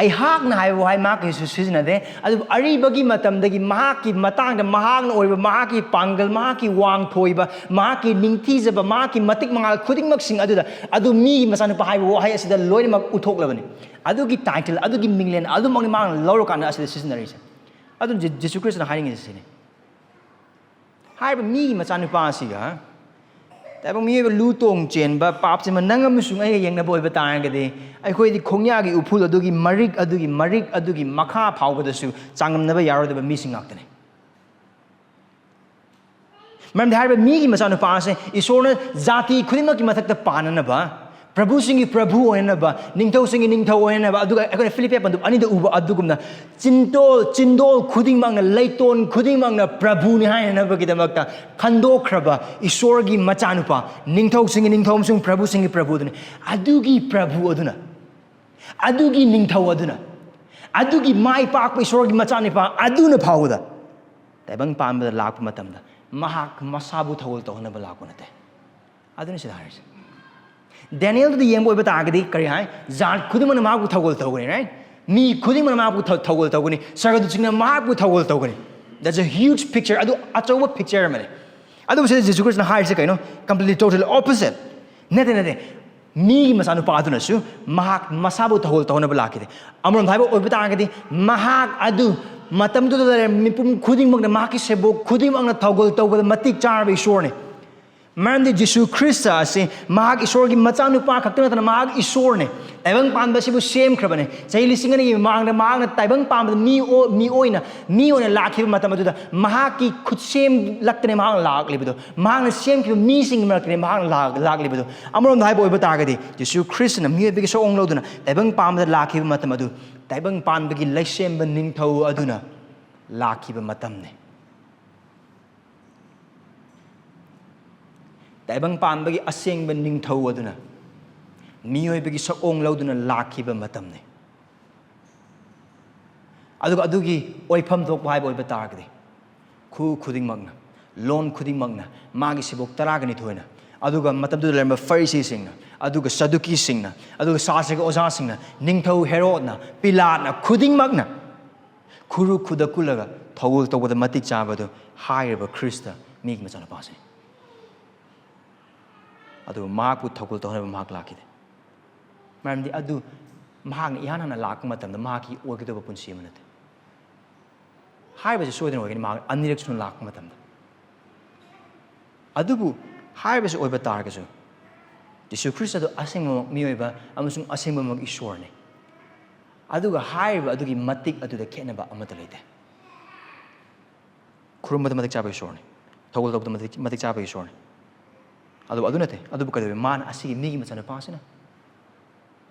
ꯑꯩꯍꯥꯛꯅ ꯍꯥꯏꯕ ꯋꯥꯍꯩ ꯃꯍꯥꯛꯀꯤꯁꯨ ꯁꯤꯖꯤꯟꯅꯗꯦ, ꯑꯗꯨꯕꯨ ꯑꯔꯤꯕꯒꯤ ꯃꯇꯝꯗꯒꯤ ꯃꯍꯥꯛꯀꯤ ꯃꯇꯥꯡꯗ ꯃꯍꯥꯛꯅ ꯑꯣꯏꯕ ꯃꯍꯥꯛꯀꯤ ꯄꯥꯡꯒꯜ, ꯃꯍꯥꯛꯀꯤ ꯋꯥꯡꯊꯣꯏꯕ, ꯃꯍꯥꯛꯀꯤ ꯅꯤꯡꯊꯤꯖꯕ, ꯃꯍꯥꯛꯀꯤ ꯃꯇꯤꯛ ꯃꯉꯥꯜ ꯈꯨꯗꯤꯡꯃꯛꯁꯤꯡ ꯑꯗꯨꯗ ꯑꯗꯨ ꯃꯤꯒꯤ ꯃꯆꯥꯅꯨꯄꯥ ꯍꯥꯏꯕ ꯋꯥꯍꯩ ꯑꯁꯤꯗ ꯂꯣꯏꯅꯃꯛ ꯎꯠꯊꯣꯛꯂꯕꯅꯤ꯫ ꯑꯗꯨꯒꯤ title, ꯑꯗꯨꯒꯤ ꯃꯤꯡꯂꯦꯟ ꯑꯗꯨꯃꯛꯅꯤ ꯃꯥꯅ ꯂꯧꯔꯀꯥꯟꯗ ꯑꯁꯤꯗ ꯁꯤꯖꯤꯟꯅꯔꯤꯁꯦ꯫ ꯑꯗꯨꯅ ꯖꯤ-, ꯖꯤꯁꯨ ꯈ꯭ꯔꯤꯁꯇꯅ ꯍꯥꯏꯅꯤꯡꯉꯤꯁꯦ ꯁꯤꯅꯤ꯫ ꯍꯥꯏꯔꯤꯕ ꯃꯤꯒꯤ ꯃꯆꯥꯅꯨꯄꯥ ꯑꯁꯤꯒ ꯇꯥꯏꯕꯪ ꯃꯤꯑꯣꯏꯕ ꯂꯨ ꯇꯣꯡ ꯆꯦꯟꯕ ꯄꯥꯞꯁꯤꯃ ꯅꯪ ꯑꯃꯁꯨꯡ ꯑꯩꯒ ꯌꯦꯡꯅꯕ ꯑꯣꯏꯕ ꯇꯥꯔꯒꯗꯤ, ꯑꯩꯈꯣꯏꯗꯤ ꯈꯣꯡꯌꯥꯒꯤ ꯎꯐꯨꯜ ꯑꯗꯨꯒꯤ ꯃꯔꯤꯛ ꯑꯗꯨꯒꯤ, ꯃꯔꯤꯛ ꯑꯗꯨꯒꯤ ꯃꯈꯥ ꯐꯥꯎꯕꯗꯁꯨ ꯆꯥꯡꯗꯝꯅꯕ ꯌꯥꯔꯣꯏꯗꯕ ꯃꯤꯁꯤꯡ ꯉꯥꯛꯇꯅꯤ꯫ ꯃꯔꯝꯗꯤ ꯍꯥꯏꯔꯤꯕ ꯃꯤꯒꯤ ꯃꯆꯥꯅꯨꯄꯥ ꯑꯁꯦ ꯏꯁꯣꯔꯅ ꯖꯥꯇꯤ ꯈꯨꯗꯤꯡꯃꯛꯀꯤ ꯃꯊꯛꯇ ꯄꯥꯟꯅꯅꯕ, ꯄ꯭ꯔꯚꯨꯁꯤꯡꯒꯤ ꯄ꯭ꯔꯚꯨ ꯑꯣꯏꯅꯅꯕ, ꯅꯤꯡꯊꯧꯁꯤꯡꯒꯤ ꯅꯤꯡꯊꯧ ꯑꯣꯏꯅꯅꯕ, ꯑꯗꯨꯒ ꯑꯩꯈꯣꯏꯅ ꯐꯤꯂꯤꯞꯄꯤ ꯄꯟꯗꯨꯞ ꯑꯅꯤꯗ ꯎꯕ ꯑꯗꯨꯒꯨꯝꯅ ꯆꯤꯟꯗꯣꯜ, ꯆꯤꯟꯗꯣꯜ ꯈꯨꯗꯤꯡꯃꯛꯅ, ꯂꯩꯇꯣꯟ ꯈꯨꯗꯤꯡꯃꯛꯅ ꯄ꯭ꯔꯚꯨꯅꯤ ꯍꯥꯏꯅꯅꯕꯒꯤꯗꯃꯛꯇ ꯈꯟꯗꯣꯛꯈ꯭ꯔꯕ ꯏꯁꯣꯔꯒꯤ ꯃꯆꯥꯅꯨꯄꯥ, ꯅꯤꯡꯊꯧꯁꯤꯡꯒꯤ ꯅꯤꯡꯊꯧ ꯑꯃꯁꯨꯡ ꯄ꯭ꯔꯚꯨꯁꯤꯡꯒꯤ ꯄ꯭ꯔꯚꯨ ꯑꯗꯨꯅꯤ꯫ ꯑꯗꯨꯒꯤ ꯄ꯭ꯔꯚꯨ ꯑꯗꯨꯅ, ꯑꯗꯨꯒꯤ ꯅꯤꯡꯊꯧ ꯑꯗꯨꯅ, ꯑꯗꯨꯒꯤ ꯃꯥꯏ ꯄꯥꯛꯄ ꯏꯁꯣꯔꯒꯤ ꯃꯆꯥꯅꯨꯄꯥ ꯑꯗꯨꯅ ꯐꯥꯎꯕꯗ ꯇꯥꯏꯕꯪ ꯄꯥꯟꯕꯗ ꯂꯥꯛꯄ ꯃꯇꯝꯗ ꯃꯍꯥꯛ ꯃꯁꯥꯕꯨ ꯊꯧꯒꯜ ꯇꯧꯍꯟꯅꯕ ꯂꯥꯛꯄ ꯅꯠꯇꯦ꯫ ꯑꯗꯨꯅꯤ ꯁꯤꯗ ꯍꯥꯏꯔꯤꯁꯦ꯫ ꯗꯦꯅꯤꯌꯦꯜꯗꯨꯗ ꯌꯦꯡꯕ ꯑꯣꯏꯕ ꯇꯥꯔꯒꯗꯤ ꯀꯔꯤ ꯍꯥꯏ? ꯖꯥꯠ ꯈꯨꯗꯤꯡꯃꯛꯅ ꯃꯍꯥꯛꯄꯨ ꯊꯧꯒꯜ ꯇꯧꯒꯅꯤ, right? ꯃꯤ ꯈꯨꯗꯤꯡꯃꯛꯅ ꯃꯍꯥꯛꯄꯨ ꯊꯧ- ꯊꯧꯒꯜ ꯇꯧꯒꯅꯤ, ꯁꯔꯒꯗꯨꯠꯁꯤꯡꯅ ꯃꯍꯥꯛꯄꯨ ꯊꯧꯒꯜ ꯇꯧꯒꯅꯤ꯫ That's a huge picture. ꯑꯗꯨ ꯑꯆꯧꯕ picture ꯑꯃꯅꯤ꯫ ꯑꯗꯨꯕꯨ ꯁꯤꯗ ꯖꯤꯁꯨ ꯈ꯭ꯔꯤꯁꯅ ꯍꯥꯏꯔꯤꯁꯦ ꯀꯩꯅꯣ? Completely, totally opposite. ꯅꯠꯇꯦ, ꯅꯠꯇꯦ꯫ ꯃꯤꯒꯤ ꯃꯆꯥꯅꯨꯄꯥ ꯑꯗꯨꯅꯁꯨ ꯃꯍꯥꯛ ꯃꯁꯥꯕꯨ ꯊꯧꯒꯜ ꯇꯧꯅꯕ ꯂꯥꯛꯈꯤꯗꯦ꯫ ꯑꯃꯔꯣꯝꯗ ꯍꯥꯏꯕ ꯑꯣꯏꯕ ꯇꯥꯔꯒꯗꯤ, ꯃꯍꯥꯛ ꯑꯗꯨ ꯃꯇꯝꯗꯨꯗ ꯂꯩꯔꯝꯕ ꯃꯤꯄꯨꯝ ꯈꯨꯗꯤꯡꯃꯛꯅ, ꯃꯍꯥꯛꯀꯤ ꯁꯦꯕꯣꯛ ꯈꯨꯗꯤꯡꯃꯛꯅ ꯊꯧꯒꯜ ꯇꯧꯕꯗ ꯃꯇꯤꯛ ꯆꯥꯔꯕ ꯏꯁꯣꯔꯅꯤ꯫ ꯃꯔꯝꯗꯤ ꯖꯤꯁꯨ ꯈ꯭ꯔꯤꯁꯇ ꯑꯁꯤ ꯃꯍꯥꯛ ꯏꯁꯣꯔꯒꯤ ꯃꯆꯥꯅꯨꯄꯥ ꯈꯛꯇ ꯅꯠꯇꯅ ꯃꯍꯥꯛ ꯏꯁꯣꯔꯅꯤ꯫ ꯇꯥꯏꯕꯪ ꯄꯥꯟꯕ ꯑꯁꯤꯕꯨ ꯁꯦꯝꯈ꯭ꯔꯕꯅꯤ꯫ ꯆꯍꯤ ꯂꯤꯁꯤꯡ ꯑꯅꯤꯒꯤ ꯃꯃꯥꯡꯗ ꯃꯍꯥꯛꯅ ꯇꯥꯏꯕꯪ ꯄꯥꯟꯕꯗ ꯃꯤ ꯑꯣ- ꯃꯤ ꯑꯣꯏꯅ ꯃꯤ ꯑꯣꯏꯅ ꯂꯥꯛꯈꯤꯕ ꯃꯇꯝ ꯑꯗꯨꯗ ꯃꯍꯥꯛꯀꯤ ꯈꯨꯠꯁꯦꯝ ꯂꯛꯇꯅꯦ ꯃꯍꯥꯛꯅ ꯂꯥꯛꯂꯤꯕꯗꯣ꯫ ꯃꯍꯥꯛꯅ ꯁꯦꯝꯈꯤꯕ ꯃꯤꯁꯤꯡꯒꯤ ꯃꯔꯛꯇꯅꯦ ꯃꯍꯥꯛꯅ ꯂꯥꯛ- ꯂꯥꯛꯂꯤꯕꯗꯣ꯫ ꯑꯃꯔꯣꯝꯗ ꯍꯥꯏꯕ ꯑꯣꯏꯕ ꯇꯥꯔꯒꯗꯤ, ꯖꯤꯁꯨ ꯈ꯭ꯔꯤꯁꯇꯅ ꯃꯤꯑꯣꯏꯕꯒꯤ ꯁꯛꯑꯣꯡ ꯂꯧꯗꯨꯅ ꯇꯥꯏꯕꯪ ꯄꯥꯟꯕꯗ ꯂꯥꯛꯈꯤꯕ ꯃꯇꯝ ꯑꯗꯨ, ꯇꯥꯏꯕꯪ ꯄꯥꯟꯕꯒꯤ ꯂꯩꯁꯦꯝꯕ ꯅꯤꯡꯊꯧ ꯑꯗꯨꯅ ꯂꯥꯛꯈꯤꯕ ꯃꯇꯝꯅꯤ꯫ ꯇꯥꯏꯕꯪ ꯄꯥꯟꯕꯒꯤ ꯑꯁꯦꯡꯕ ꯅꯤꯡꯊꯧ ꯑꯗꯨꯅ ꯃꯤꯑꯣꯏꯕꯒꯤ ꯁꯛꯑꯣꯡ ꯂꯧꯗꯨꯅ ꯂꯥꯛꯈꯤꯕ ꯃꯇꯝꯅꯤ꯫ ꯑꯗꯨꯒ ꯑꯗꯨꯒꯤ ꯑꯣꯏꯐꯝ ꯊꯣꯛꯄ ꯍꯥꯏꯕ ꯑꯣꯏꯕ ꯇꯥꯔꯒꯗꯤ, ꯈꯨ ꯈꯨꯗꯤꯡꯃꯛꯅ, ꯂꯣꯟ ꯈꯨꯗꯤꯡꯃꯛꯅ, ꯃꯥꯒꯤ ꯁꯦꯕꯣꯛ ꯇꯔꯥꯒ ꯅꯤꯊꯣꯏꯅ, ꯑꯗꯨꯒ ꯃꯇꯝꯗꯨꯗ ꯂꯩꯔꯝꯕ ꯐꯔꯤꯁꯤꯁꯤꯡꯅ, ꯑꯗꯨꯒ ꯁꯗꯨꯀꯤꯁꯤꯡꯅ, ꯑꯗꯨꯒ ꯁꯥꯁ꯭ꯔꯒꯤ ꯑꯣꯖꯥꯁꯤꯡꯅ, ꯅꯤꯡꯊꯧ ꯍꯦꯔꯣꯗꯅ, ꯄꯤꯂꯥꯠꯅ, ꯈꯨꯗꯤꯡꯃꯛꯅ ꯈꯨꯔꯨ ꯈꯨꯗ ꯀꯨꯜꯂꯒ ꯊꯧꯒꯜ ꯇꯧꯕꯗ ꯃꯇꯤꯛ ꯆꯥꯕꯗꯨ ꯍꯥꯏꯔꯤꯕ ꯈ꯭ꯔꯤꯁꯇ, ꯃꯤꯒꯤ ꯃꯆꯥꯅꯨꯄꯥꯁꯤꯅꯤ꯫ ꯑꯗꯨꯕꯨ ꯃꯍꯥꯛꯄꯨ ꯊꯧꯒꯜ ꯇꯧꯅꯕ ꯃꯍꯥꯛ ꯂꯥꯛꯈꯤꯗꯦ꯫ ꯃꯔꯝꯗꯤ ꯑꯗꯨ ꯃꯍꯥꯛꯅ ꯏꯍꯥꯟ ꯍꯥꯟꯅ ꯂꯥꯛꯄ ꯃꯇꯝꯗ ꯃꯍꯥꯛꯀꯤ ꯑꯣꯏꯒꯗꯕ ꯄꯨꯟꯁꯤ ꯑꯃ ꯅꯠꯇꯦ꯫ ꯍꯥꯏꯔꯤꯕꯁꯤ ꯁꯣꯏꯗꯅ ꯑꯣꯏꯒꯅꯤ, ꯃꯍꯥꯛ ꯑꯅꯤꯔꯛ ꯁꯨꯅ ꯂꯥꯛꯄ ꯃꯇꯝꯗ꯫ ꯑꯗꯨꯕꯨ ꯍꯥꯏꯔꯤꯕꯁꯤ ꯑꯣꯏꯕ ꯇꯥꯔꯒꯁꯨ, ꯖꯤꯁꯨ ꯈ꯭ꯔꯤꯁꯇ ꯑꯗꯨ ꯑꯁꯦꯡꯕꯃꯛ ꯃꯤꯑꯣꯏꯕ ꯑꯃꯁꯨꯡ ꯑꯁꯦꯡꯕꯃꯛ ꯏꯁꯣꯔꯅꯤ꯫ ꯑꯗꯨꯒ ꯍꯥꯏꯔꯤꯕ ꯑꯗꯨꯒꯤ ꯃꯇꯤꯛ ꯑꯗꯨꯗ ꯈꯦꯠꯅꯕ ꯑꯃꯠꯇ ꯂꯩꯇꯦ꯫ ꯈꯨꯔꯨꯝꯕꯗ ꯃꯇꯤꯛ ꯆꯥꯕ ꯏꯁꯣꯔꯅꯤ, ꯊꯧꯒꯜ ꯇꯧꯕꯗ ꯃꯇꯤꯛ ꯃꯇꯤꯛ ꯆꯥꯕ ꯏꯁꯣꯔꯅꯤ꯫ ꯑꯗꯨꯕꯨ ꯑꯗꯨ ꯅꯠꯇꯦ, ꯑꯗꯨꯕꯨ ꯀꯩꯗꯧꯋꯤ? ꯃꯥꯅ ꯑꯁꯤꯒꯤ ꯃꯤꯒꯤ ꯃꯆꯥꯅꯨꯄꯥꯁꯤꯅ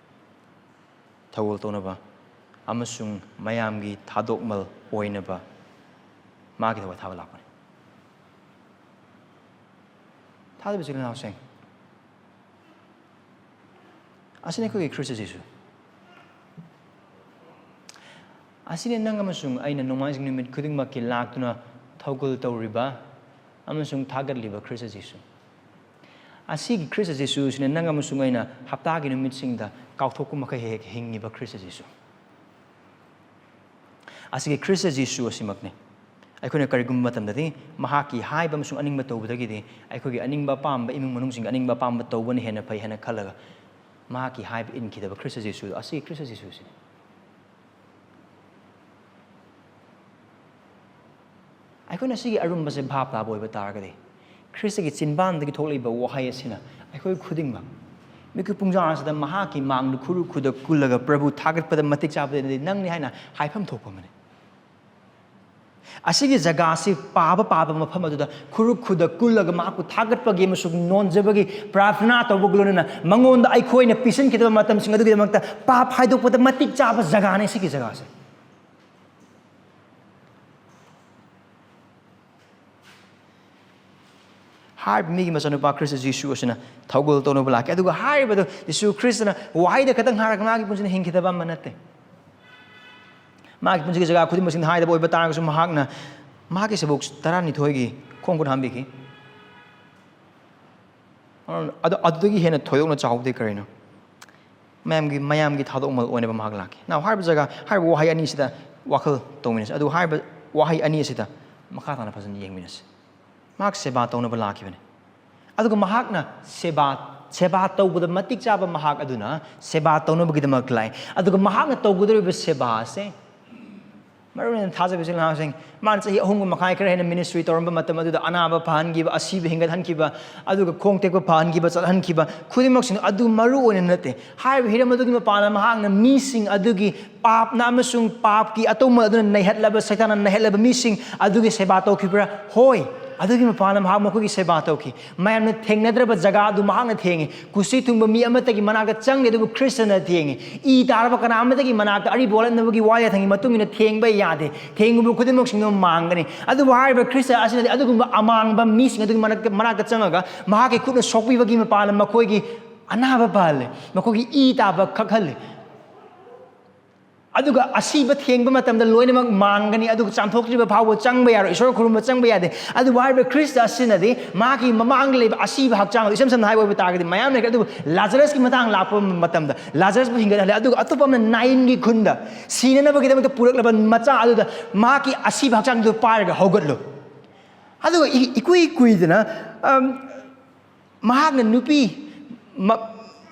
ꯊꯧꯒꯜ ꯇꯧꯅꯕ ꯑꯃꯁꯨꯡ ꯃꯌꯥꯝꯒꯤ ꯊꯥꯗꯣꯛꯃꯜ ꯑꯣꯏꯅꯕ ꯃꯥꯒꯤ ꯊꯋꯥꯏ ꯊꯥꯕ ꯂꯥꯛꯄꯅꯤ꯫ ꯊꯥꯖꯕ ꯏꯆꯤꯜ ꯏꯅꯥꯎꯁꯤꯡ, ꯑꯁꯤꯅꯤ ꯑꯩꯈꯣꯏꯒꯤ ꯈ꯭ꯔꯤꯁꯇ ꯖꯤꯁꯨ꯫ ꯑꯁꯤꯅꯤ ꯅꯪ ꯑꯃꯁꯨꯡ ꯑꯩꯅ ꯅꯣꯡꯃꯥꯏꯖꯤꯡ ꯅꯨꯃꯤꯠ ꯈꯨꯗꯤꯡꯃꯛꯀꯤ ꯂꯥꯛꯇꯨꯅ ꯊꯧꯒꯜ ꯇꯧꯔꯤꯕ ꯑꯃꯁꯨꯡ ꯊꯥꯒꯠꯂꯤꯕ ꯈ꯭ꯔꯤꯁꯇ ꯖꯤꯁꯨ꯫ ꯑꯁꯤꯒꯤ ꯈ꯭ꯔꯤꯁꯇ ꯖꯤꯁꯨꯁꯤꯅ ꯅꯪ ꯑꯃꯁꯨꯡ ꯑꯩꯅ ꯍꯞꯇꯥꯒꯤ ꯅꯨꯃꯤꯠꯁꯤꯡꯗ ꯀꯥꯎꯊꯣꯛꯄ ꯃꯈꯩ ꯍꯦꯛ ꯍꯦꯛ ꯍꯤꯡꯉꯤꯕ ꯈ꯭ꯔꯤꯁꯇ ꯖꯤꯁꯨ꯫ ꯑꯁꯤꯒꯤ ꯈ꯭ꯔꯤꯁꯇ ꯖꯤꯁꯨ ꯑꯁꯤꯃꯛꯅꯤ꯫ ꯑꯩꯈꯣꯏꯅ ꯀꯔꯤꯒꯨꯝꯕ ꯃꯇꯝꯗꯗꯤ ꯃꯍꯥꯛꯀꯤ ꯍꯥꯏꯕ ꯑꯃꯁꯨꯡ ꯑꯅꯤꯡꯕ ꯇꯧꯕꯗꯒꯤꯗꯤ ꯑꯩꯈꯣꯏꯒꯤ ꯑꯅꯤꯡꯕ ꯑꯄꯥꯝꯕ, ꯏꯃꯨꯡ ꯃꯅꯨꯡꯁꯤꯡꯒꯤ ꯑꯅꯤꯡꯕ ꯑꯄꯥꯝꯕ ꯇꯧꯕꯅ ꯍꯦꯟꯅ ꯐꯩ ꯍꯥꯏꯅ ꯈꯜꯂꯒ ꯃꯍꯥꯛꯀꯤ ꯍꯥꯏꯕ ꯏꯟꯈꯤꯗꯕ ꯈ꯭ꯔꯤꯁꯇ ꯖꯤꯁꯨ, ꯑꯁꯤꯒꯤ ꯈ꯭ꯔꯤꯁꯇ ꯖꯤꯁꯨꯁꯤꯅꯤ꯫ ꯑꯩꯈꯣꯏꯅ ꯁꯤꯒꯤ ꯑꯔꯨꯝꯕꯁꯦ ꯚꯥꯞ ꯇꯥꯕ ꯑꯣꯏꯕ ꯇꯥꯔꯒꯗꯤ, ꯈ꯭ꯔꯤꯁꯇꯒꯤ ꯆꯤꯟꯕꯥꯟꯗꯒꯤ ꯊꯣꯛꯂꯛꯏꯕ ꯋꯥꯍꯩ ꯑꯁꯤꯅ ꯑꯩꯈꯣꯏ ꯈꯨꯗꯤꯡꯃꯛ ꯃꯤꯀꯨꯞ ꯄꯨꯡꯖꯥ ꯑꯁꯤꯗ ꯃꯍꯥꯛꯀꯤ ꯃꯥꯡꯗ ꯈꯨꯔꯨ ꯈꯨꯗ ꯀꯨꯜꯂꯒ ꯄ꯭ꯔꯚꯨ ꯊꯥꯒꯠꯄꯗ ꯃꯇꯤꯛ ꯆꯥꯕꯗꯤ ꯅꯪꯅꯤ ꯍꯥꯏꯅ ꯍꯥꯏꯐꯝ ꯊꯣꯛꯄ ꯑꯃꯅꯤ꯫ ꯑꯁꯤꯒꯤ ꯖꯒꯥꯁꯤ ꯄꯥꯕ ꯄꯥꯕ ꯃꯐꯝ ꯑꯗꯨꯗ ꯈꯨꯔꯨ ꯈꯨꯗ ꯀꯨꯜꯂꯒ ꯃꯍꯥꯛꯄꯨ ꯊꯥꯒꯠꯄꯒꯤ ꯑꯃꯁꯨꯡ ꯅꯣꯟꯖꯕꯒꯤ ꯄ꯭ꯔꯥꯔꯊꯅꯥ ꯇꯧꯕꯒ ꯂꯣꯏꯅꯅ ꯃꯉꯣꯟꯗ ꯑꯩꯈꯣꯏꯅ ꯄꯤꯁꯤꯟꯈꯤꯗꯕ ꯃꯇꯝꯁꯤꯡ ꯑꯗꯨꯒꯤꯗꯃꯛꯇ ꯄꯥꯞ ꯍꯥꯏꯗꯣꯛꯄꯗ ꯃꯇꯤꯛ ꯆꯥꯕ ꯖꯒꯥꯅꯤ ꯁꯤꯒꯤ ꯖꯒꯥꯁꯦ꯫ ꯍꯥꯏꯔꯤꯕ ꯃꯤꯒꯤ ꯃꯆꯥꯅꯨꯄꯥ ꯈ꯭ꯔꯤꯁꯇ ꯖꯤꯁꯨ ꯑꯁꯤꯅ ꯊꯧꯒꯜ ꯇꯧꯅꯕ ꯂꯥꯛꯈꯤ꯫ ꯑꯗꯨꯒ ꯍꯥꯏꯔꯤꯕꯗꯨ ꯖꯤꯁꯨ ꯈ꯭ꯔꯤꯁꯇꯅ ꯋꯥꯍꯩꯗ ꯈꯛꯇꯪ ꯍꯥꯏꯔꯒ ꯃꯥꯒꯤ ꯄꯨꯟꯁꯤꯅ ꯍꯤꯡꯈꯤꯗꯕ ꯑꯃ ꯅꯠꯇꯦ꯫ ꯃꯥꯒꯤ ꯄꯨꯟꯁꯤꯒꯤ ꯖꯒꯥ ꯈꯨꯗꯤꯡꯃꯛꯁꯤꯡꯗ ꯍꯥꯏꯗꯕ ꯑꯣꯏꯕ ꯇꯥꯔꯒꯁꯨ, ꯃꯍꯥꯛꯅ ꯃꯍꯥꯛꯀꯤ ꯁꯕꯨꯛ ꯇꯔꯥꯅꯤꯊꯣꯏꯒꯤ ꯈꯣꯡ ꯈꯨꯠ ꯍꯥꯝꯕꯤꯈꯤ꯫ ꯑꯗꯨ, ꯑꯗꯨꯗꯒꯤ ꯍꯦꯟꯅ ꯊꯣꯏꯗꯣꯛꯅ ꯆꯥꯎꯕꯗꯤ ꯀꯔꯤꯅꯣ? ꯃꯌꯥꯝꯒꯤ, ꯃꯌꯥꯝꯒꯤ ꯊꯥꯗꯣꯛꯃꯜ ꯑꯣꯏꯅꯕ ꯃꯍꯥꯛ ꯂꯥꯛꯈꯤ꯫ Now, ꯍꯥꯏꯔꯤꯕ ꯖꯒꯥ, ꯍꯥꯏꯔꯤꯕ ꯋꯥꯍꯩ ꯑꯅꯤꯁꯤꯗ ꯋꯥꯈꯜ ꯇꯧꯃꯤꯟꯅꯁꯤ꯫ ꯑꯗꯨ ꯍꯥꯏꯔꯤꯕ ꯋꯥꯍꯩ ꯑꯅꯤ ꯑꯁꯤꯗ ꯃꯈꯥ ꯇꯥꯅ ꯐꯖꯅ ꯌꯦꯡꯃꯤꯟꯅꯁꯤ꯫ ꯃꯍꯥꯛ ꯁꯦꯕꯥ ꯇꯧꯅꯕ ꯂꯥꯛꯈꯤꯕꯅꯤ꯫ ꯑꯗꯨꯒ ꯃꯍꯥꯛꯅ ꯁꯦꯕꯥ, ꯁꯦꯕꯥ ꯇꯧꯕꯗ ꯃꯇꯤꯛ ꯆꯥꯕ ꯃꯍꯥꯛ ꯑꯗꯨꯅ ꯁꯦꯕꯥ ꯇꯧꯅꯕꯒꯤꯗꯃꯛ ꯂꯥꯛꯏ꯫ ꯑꯗꯨꯒ ꯃꯍꯥꯛꯅ ꯇꯧꯒꯗꯧꯔꯤꯕ ꯁꯦꯕꯥ ꯑꯁꯦ, ꯃꯔꯨꯑꯣꯏꯅ ꯊꯥꯖꯕ ꯏꯆꯤꯜ ꯏꯅꯥꯎꯁꯤꯡ, ꯃꯥꯅ ꯆꯍꯤ ꯑꯍꯨꯝꯒ ꯃꯈꯥꯏ ꯈꯔ ꯍꯦꯟꯅ ministry ꯇꯧꯔꯝꯕ ꯃꯇꯝ ꯑꯗꯨꯗ ꯑꯅꯥꯕ ꯐꯍꯟꯈꯤꯕ, ꯑꯁꯤꯕ ꯍꯤꯡꯒꯠꯍꯟꯈꯤꯕ, ꯑꯗꯨꯒ ꯈꯣꯡ ꯇꯦꯛꯄ ꯐꯍꯟꯈꯤꯕ, ꯆꯠꯍꯟꯈꯤꯕ, ꯈꯨꯗꯤꯡꯃꯛꯁꯤꯡ ꯑꯗꯨ ꯃꯔꯨ ꯑꯣꯏꯅ ꯅꯠꯇꯦ꯫ ꯍꯥꯏꯔꯤꯕ ꯍꯤꯔꯝ ꯑꯗꯨꯒꯤ ꯃꯄꯥꯟꯗ ꯃꯍꯥꯛꯅ ꯃꯤꯁꯤꯡ ꯑꯗꯨꯒꯤ, ꯄꯥꯞꯅ ꯑꯃꯁꯨꯡ ꯄꯥꯞꯀꯤ ꯑꯇꯧꯃꯜ ꯑꯗꯨꯅ ꯅꯩꯍꯠꯂꯕ, ꯁꯩꯇꯥꯟꯅ ꯅꯩꯍꯠꯂꯕ ꯃꯤꯁꯤꯡ ꯑꯗꯨꯒꯤ ꯁꯦꯕꯥ ꯇꯧꯈꯤꯕ꯭ꯔꯥ? ꯍꯣꯏ, ꯑꯗꯨꯒꯤ ꯃꯄꯥꯟꯗ ꯃꯍꯥꯛ ꯃꯈꯣꯏꯒꯤ ꯁꯦꯕꯥ ꯇꯧꯈꯤ꯫ ꯃꯌꯥꯝꯅ ꯊꯦꯡꯅꯗ꯭ꯔꯕ ꯖꯒꯥ ꯑꯗꯨ ꯃꯍꯥꯛꯅ ꯊꯦꯡꯉꯤ꯫ ꯀꯨꯁꯤ ꯊꯨꯡꯕ ꯃꯤ ꯑꯃꯠꯇꯒꯤ ꯃꯅꯥꯛꯇ ꯆꯪꯗꯦ, ꯑꯗꯨꯕꯨ ꯈ꯭ꯔꯤꯁꯇꯅ ꯊꯦꯡꯉꯤ꯫ ꯏ ꯇꯥꯔꯕ ꯀꯅꯥ ꯑꯃꯠꯇꯒꯤ ꯃꯅꯥꯛꯇ, ꯑꯔꯤꯕ ꯋꯥꯠꯂꯛꯅꯕꯒꯤ ꯋꯥ ꯌꯥꯊꯪꯒꯤ ꯃꯇꯨꯡ ꯏꯟꯅ ꯊꯦꯡꯕ ꯌꯥꯗꯦ꯫ ꯊꯦꯡꯉꯨꯕ ꯈꯨꯗꯤꯡꯃꯛꯁꯤꯡꯗꯨ ꯃꯥꯡꯒꯅꯤ꯫ ꯑꯗꯨꯕꯨ ꯍꯥꯏꯔꯤꯕ ꯈ꯭ꯔꯤꯁꯇ ꯑꯁꯤꯅꯗꯤ ꯑꯗꯨꯒꯨꯝꯕ ꯑꯃꯥꯡꯕ ꯃꯤꯁꯤꯡ ꯑꯗꯨꯒꯤ ꯃꯔꯛꯇ, ꯃꯅꯥꯛꯇ ꯆꯪꯉꯒ ꯃꯍꯥꯛꯀꯤ ꯈꯨꯠꯅ ꯁꯣꯛꯄꯤꯕꯒꯤ ꯃꯄꯥꯟꯗ ꯃꯈꯣꯏꯒꯤ ꯑꯅꯥꯕ ꯐꯍꯜꯂꯦ, ꯃꯈꯣꯏꯒꯤ ꯏ ꯇꯥꯕ ꯀꯛꯍꯜꯂꯦ꯫ ꯑꯗꯨꯒ ꯑꯁꯤꯕ ꯊꯦꯡꯕ ꯃꯇꯝꯗ ꯂꯣꯏꯅꯃꯛ ꯃꯥꯡꯒꯅꯤ, ꯑꯗꯨꯒ ꯆꯥꯝꯊꯣꯛꯇ꯭ꯔꯤꯕ ꯐꯥꯎꯕ ꯆꯪꯕ ꯌꯥꯔꯣꯏ, ꯏꯁꯣꯔ ꯈꯨꯔꯨꯝꯕ ꯆꯪꯕ ꯌꯥꯗꯦ꯫ ꯑꯗꯨꯕꯨ ꯍꯥꯏꯔꯤꯕ ꯈ꯭ꯔꯤꯁꯇ ꯑꯁꯤꯅꯗꯤ ꯃꯥꯒꯤ ꯃꯃꯥꯡꯗ ꯂꯩꯕ ꯑꯁꯤꯕ ꯍꯛꯆꯥꯡ ꯑꯗꯨ, ꯏꯁꯝ ꯁꯝꯅ ꯍꯥꯏꯕ ꯑꯣꯏꯕ ꯇꯥꯔꯒꯗꯤ ꯃꯌꯥꯝ ꯂꯩꯈ꯭ꯔꯦ, ꯑꯗꯨꯕꯨ ꯂꯥꯖꯔꯁꯀꯤ ꯃꯇꯥꯡ ꯂꯥꯛꯄ ꯃꯇꯝꯗ ꯂꯥꯖꯔꯁꯄꯨ ꯍꯤꯡꯒꯠꯍꯜꯂꯦ, ꯑꯗꯨꯒ ꯑꯇꯣꯞꯄ ꯑꯃꯅ ꯅꯥꯏꯟꯒꯤ ꯈꯨꯟꯗ ꯁꯤꯅꯅꯕꯒꯤꯗꯃꯛꯇ ꯄꯨꯔꯛꯂꯕ ꯃꯆꯥ ꯑꯗꯨꯗ ꯃꯍꯥꯛꯀꯤ ꯑꯁꯤꯕ ꯍꯛꯆꯥꯡꯗꯨ ꯄꯥꯏꯔꯒ ꯍꯧꯒꯠꯂꯨ꯫ ꯑꯗꯨꯒ ꯏ-, ꯏꯀꯨꯏ ꯀꯨꯏꯗꯅ, ꯑꯝ, ꯃꯍꯥꯛꯅ ꯅꯨꯄꯤ, ꯃ-,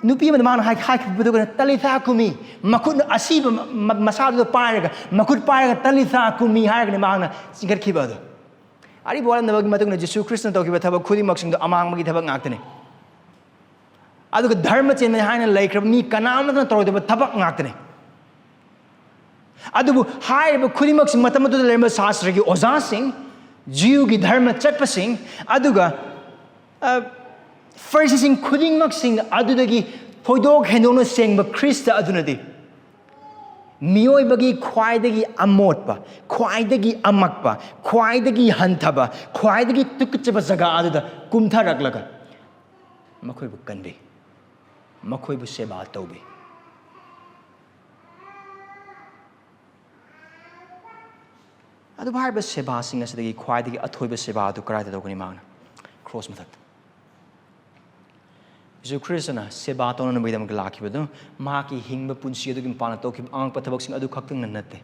ꯅꯨꯄꯤ ꯑꯃꯗ ꯃꯥꯅ ꯍꯥꯏ-, ꯍꯥꯏꯈꯤꯕꯗꯨꯒ, "ꯇꯂꯤꯊꯥ ꯀꯨꯃꯤ", ꯃꯈꯨꯠꯅ ꯑꯁꯤꯕ ꯃ-, ꯃ-, ꯃꯁꯥꯗꯨꯗ ꯄꯥꯏꯔꯒ, ꯃꯈꯨꯠ ꯄꯥꯏꯔꯒ, "ꯇꯂꯤꯊꯥ ꯀꯨꯃꯤ" ꯍꯥꯏꯔꯒꯅꯤ ꯃꯍꯥꯛꯅ ꯆꯤꯡꯈꯠꯈꯤꯕ ꯑꯗꯨ꯫ ꯑꯔꯤꯕ ꯋꯥꯔꯝꯗꯕꯒꯤ ꯃꯇꯨꯡꯗ ꯖꯤꯁꯨ ꯈ꯭ꯔꯤꯁꯇꯅ ꯇꯧꯈꯤꯕ ꯊꯕꯛ ꯈꯨꯗꯤꯡꯃꯛꯁꯤꯡꯗꯣ ꯑꯃꯥꯡꯕꯒꯤ ꯊꯕꯛ ꯉꯥꯛꯇꯅꯤ꯫ ꯑꯗꯨꯒ ꯙꯔꯃ ꯆꯦꯟꯕꯅꯤ ꯍꯥꯏꯅ ꯂꯩꯈ꯭ꯔꯕ ꯃꯤ ꯀꯅꯥ ꯑꯃꯠꯇꯅ ꯇꯧꯔꯣꯏꯗꯕ ꯊꯕꯛ ꯉꯥꯛꯇꯅꯤ꯫ ꯑꯗꯨꯕꯨ ꯍꯥꯏꯔꯤꯕ ꯈꯨꯗꯤꯡꯃꯛꯁꯤ ꯃꯇꯝ ꯑꯗꯨꯗ ꯂꯩꯔꯝꯕ ꯁꯥꯁꯇ꯭ꯔꯒꯤ ꯑꯣꯖꯥꯁꯤꯡ, ꯖꯤꯎꯒꯤ ꯙꯔꯃ ꯆꯠꯄꯁꯤꯡ, ꯑꯗꯨꯒ, ꯑ, ꯐꯔꯤꯁꯤꯁꯤꯡ ꯈꯨꯗꯤꯡꯃꯛꯁꯤꯡ ꯑꯗꯨꯗꯒꯤ ꯊꯣꯏꯗꯣꯛ ꯍꯦꯟꯗꯣꯛꯅ ꯁꯦꯡꯕ ꯈ꯭ꯔꯤꯁꯇ ꯑꯗꯨꯅꯗꯤ ꯃꯤꯑꯣꯏꯕꯒꯤ ꯈ꯭ꯋꯥꯏꯗꯒꯤ ꯑꯃꯣꯠꯄ, ꯈ꯭ꯋꯥꯏꯗꯒꯤ ꯑꯃꯛꯄ, ꯈ꯭ꯋꯥꯏꯗꯒꯤ ꯍꯟꯊꯕ, ꯈ꯭ꯋꯥꯏꯗꯒꯤ ꯇꯨꯀꯠꯆꯕ ꯖꯒꯥ ꯑꯗꯨꯗ ꯀꯨꯝꯊꯔꯛꯂꯒ ꯃꯈꯣꯏꯕꯨ ꯀꯟꯕꯤ, ꯃꯈꯣꯏꯕꯨ ꯁꯦꯕꯥ ꯇꯧꯕꯤ꯫ ꯑꯗꯨꯕꯨ ꯍꯥꯏꯔꯤꯕ ꯁꯦꯕꯥꯁꯤꯡ ꯑꯁꯤꯗꯒꯤ ꯈ꯭ꯋꯥꯏꯗꯒꯤ ꯑꯊꯣꯏꯕ ꯁꯦꯕꯥ ꯑꯗꯨ ꯀꯗꯥꯏꯗ ꯇꯧꯒꯅꯤ? ꯃꯍꯥꯛꯅ ꯀ꯭ꯔꯣꯁ ꯃꯊꯛꯇ꯫ ꯖꯤꯁꯨ ꯈ꯭ꯔꯤꯁꯇꯅ ꯁꯦꯕꯥ ꯇꯧꯅꯅꯕꯒꯤꯗꯃꯛꯇ ꯂꯥꯛꯈꯤꯕꯗꯨ, ꯃꯍꯥꯛꯀꯤ ꯍꯤꯡꯕ ꯄꯨꯟꯁꯤ ꯑꯗꯨꯒꯤ ꯃꯄꯥꯟꯗ ꯇꯧꯈꯤꯕ ꯑꯉꯛꯄ ꯊꯕꯛꯁꯤꯡ ꯑꯗꯨ ꯈꯛꯇꯪꯅ ꯅꯠꯇꯦ꯫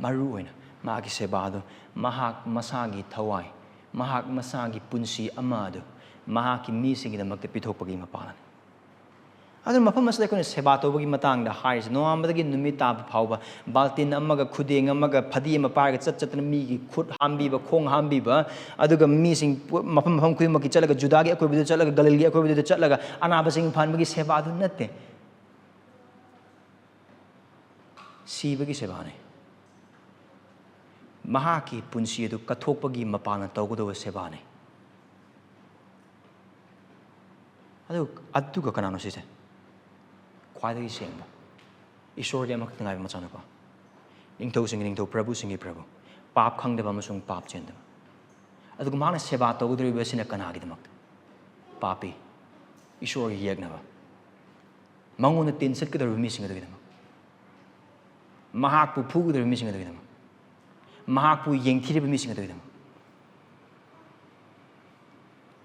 ꯃꯔꯨ ꯑꯣꯏꯅ ꯃꯍꯥꯛꯀꯤ ꯁꯦꯕꯥ ꯑꯗꯨ ꯃꯍꯥꯛ ꯃꯁꯥꯒꯤ ꯊꯋꯥꯏ, ꯃꯍꯥꯛ ꯃꯁꯥꯒꯤ ꯄꯨꯟꯁꯤ ꯑꯃ ꯑꯗꯨ ꯃꯍꯥꯛꯀꯤ ꯃꯤꯁꯤꯡꯒꯤꯗꯃꯛꯇ ꯄꯤꯊꯣꯛꯄꯒꯤ ꯃꯄꯥꯜꯅꯤ꯫ ꯑꯗꯨꯅ ꯃꯐꯝ ꯑꯁꯤꯗ ꯑꯩꯈꯣꯏꯅ ꯁꯦꯕꯥ ꯇꯧꯕꯒꯤ ꯃꯇꯥꯡꯗ ꯍꯥꯏꯔꯤꯁꯦ, ꯅꯣꯡꯉꯥꯟꯕꯗꯒꯤ ꯅꯨꯃꯤꯠ ꯇꯥꯕ ꯐꯥꯎꯕ ꯕꯥꯜꯇꯤꯟ ꯑꯃꯒ ꯈꯨꯗꯦꯡ ꯑꯃꯒ ꯐꯗꯤ ꯑꯃ ꯄꯥꯏꯔꯒ ꯆꯠ ꯆꯠꯇꯅ ꯃꯤꯒꯤ ꯈꯨꯠ ꯍꯥꯝꯕꯤꯕ, ꯈꯣꯡ ꯍꯥꯝꯕꯤꯕ, ꯑꯗꯨꯒ ꯃꯤꯁꯤꯡ ꯄꯨ-, ꯃꯐꯝ ꯃꯐꯝ ꯈꯨꯗꯤꯡꯃꯛꯀꯤ ꯆꯠꯂꯒ, ꯖꯨꯗꯥꯒꯤ ꯑꯀꯣꯏꯕꯗꯨꯗ ꯆꯠꯂꯒ, ꯒꯂꯤꯜꯒꯤ ꯑꯀꯣꯏꯕꯗꯨꯗ ꯆꯠꯂꯒ ꯑꯅꯥꯕꯁꯤꯡ ꯐꯍꯟꯕꯒꯤ ꯁꯦꯕꯥ ꯑꯗꯨ ꯅꯠꯇꯦ꯫ ꯁꯤꯕꯒꯤ ꯁꯦꯕꯥꯅꯤ꯫ ꯃꯍꯥꯛꯀꯤ ꯄꯨꯟꯁꯤ ꯑꯗꯨ ꯀꯠꯊꯣꯛꯄꯒꯤ ꯃꯄꯥꯟꯅ ꯇꯧꯒꯗꯧꯕ ꯁꯦꯕꯥꯅꯤ꯫ ꯑꯗꯨ, ꯑꯗꯨꯒ ꯀꯅꯥꯅꯣ ꯁꯤꯁꯦ? ꯈ꯭ꯋꯥꯏꯗꯒꯤ ꯁꯦꯡꯕ, ꯏꯁꯣꯔꯒꯤ ꯑꯃꯈꯛꯇ ꯉꯥꯏꯕ ꯃꯆꯥꯅꯨꯄꯥ, ꯅꯤꯡꯊꯧꯁꯤꯡꯒꯤ ꯅꯤꯡꯊꯧ, ꯄ꯭ꯔꯚꯨꯁꯤꯡꯒꯤ ꯄ꯭ꯔꯚꯨ, ꯄꯥꯞ ꯈꯪꯗꯕ ꯑꯃꯁꯨꯡ ꯄꯥꯞ ꯆꯦꯟꯗꯕ꯫ ꯑꯗꯨꯒ ꯃꯥꯅ ꯁꯦꯕꯥ ꯇꯧꯒꯗꯧꯔꯤꯕ ꯑꯁꯤꯅ ꯀꯅꯥꯒꯤꯗꯃꯛꯇ? ꯄꯥꯄꯤ, ꯏꯁꯣꯔꯒꯤ ꯌꯦꯛꯅꯕ, ꯃꯉꯣꯟꯗ ꯇꯤꯟ ꯁꯤꯠꯀꯗꯧꯔꯤꯕ ꯃꯤꯁꯤꯡ ꯑꯗꯨꯒꯤꯗꯃꯛ꯫ ꯃꯍꯥꯛꯄꯨ ꯐꯨꯒꯗꯧꯔꯤꯕ ꯃꯤꯁꯤꯡ ꯑꯗꯨꯒꯤꯗꯃꯛ, ꯃꯍꯥꯛꯄꯨ ꯌꯦꯡꯊꯤꯔꯤꯕ ꯃꯤꯁꯤꯡ ꯑꯗꯨꯒꯤꯗꯃꯛ,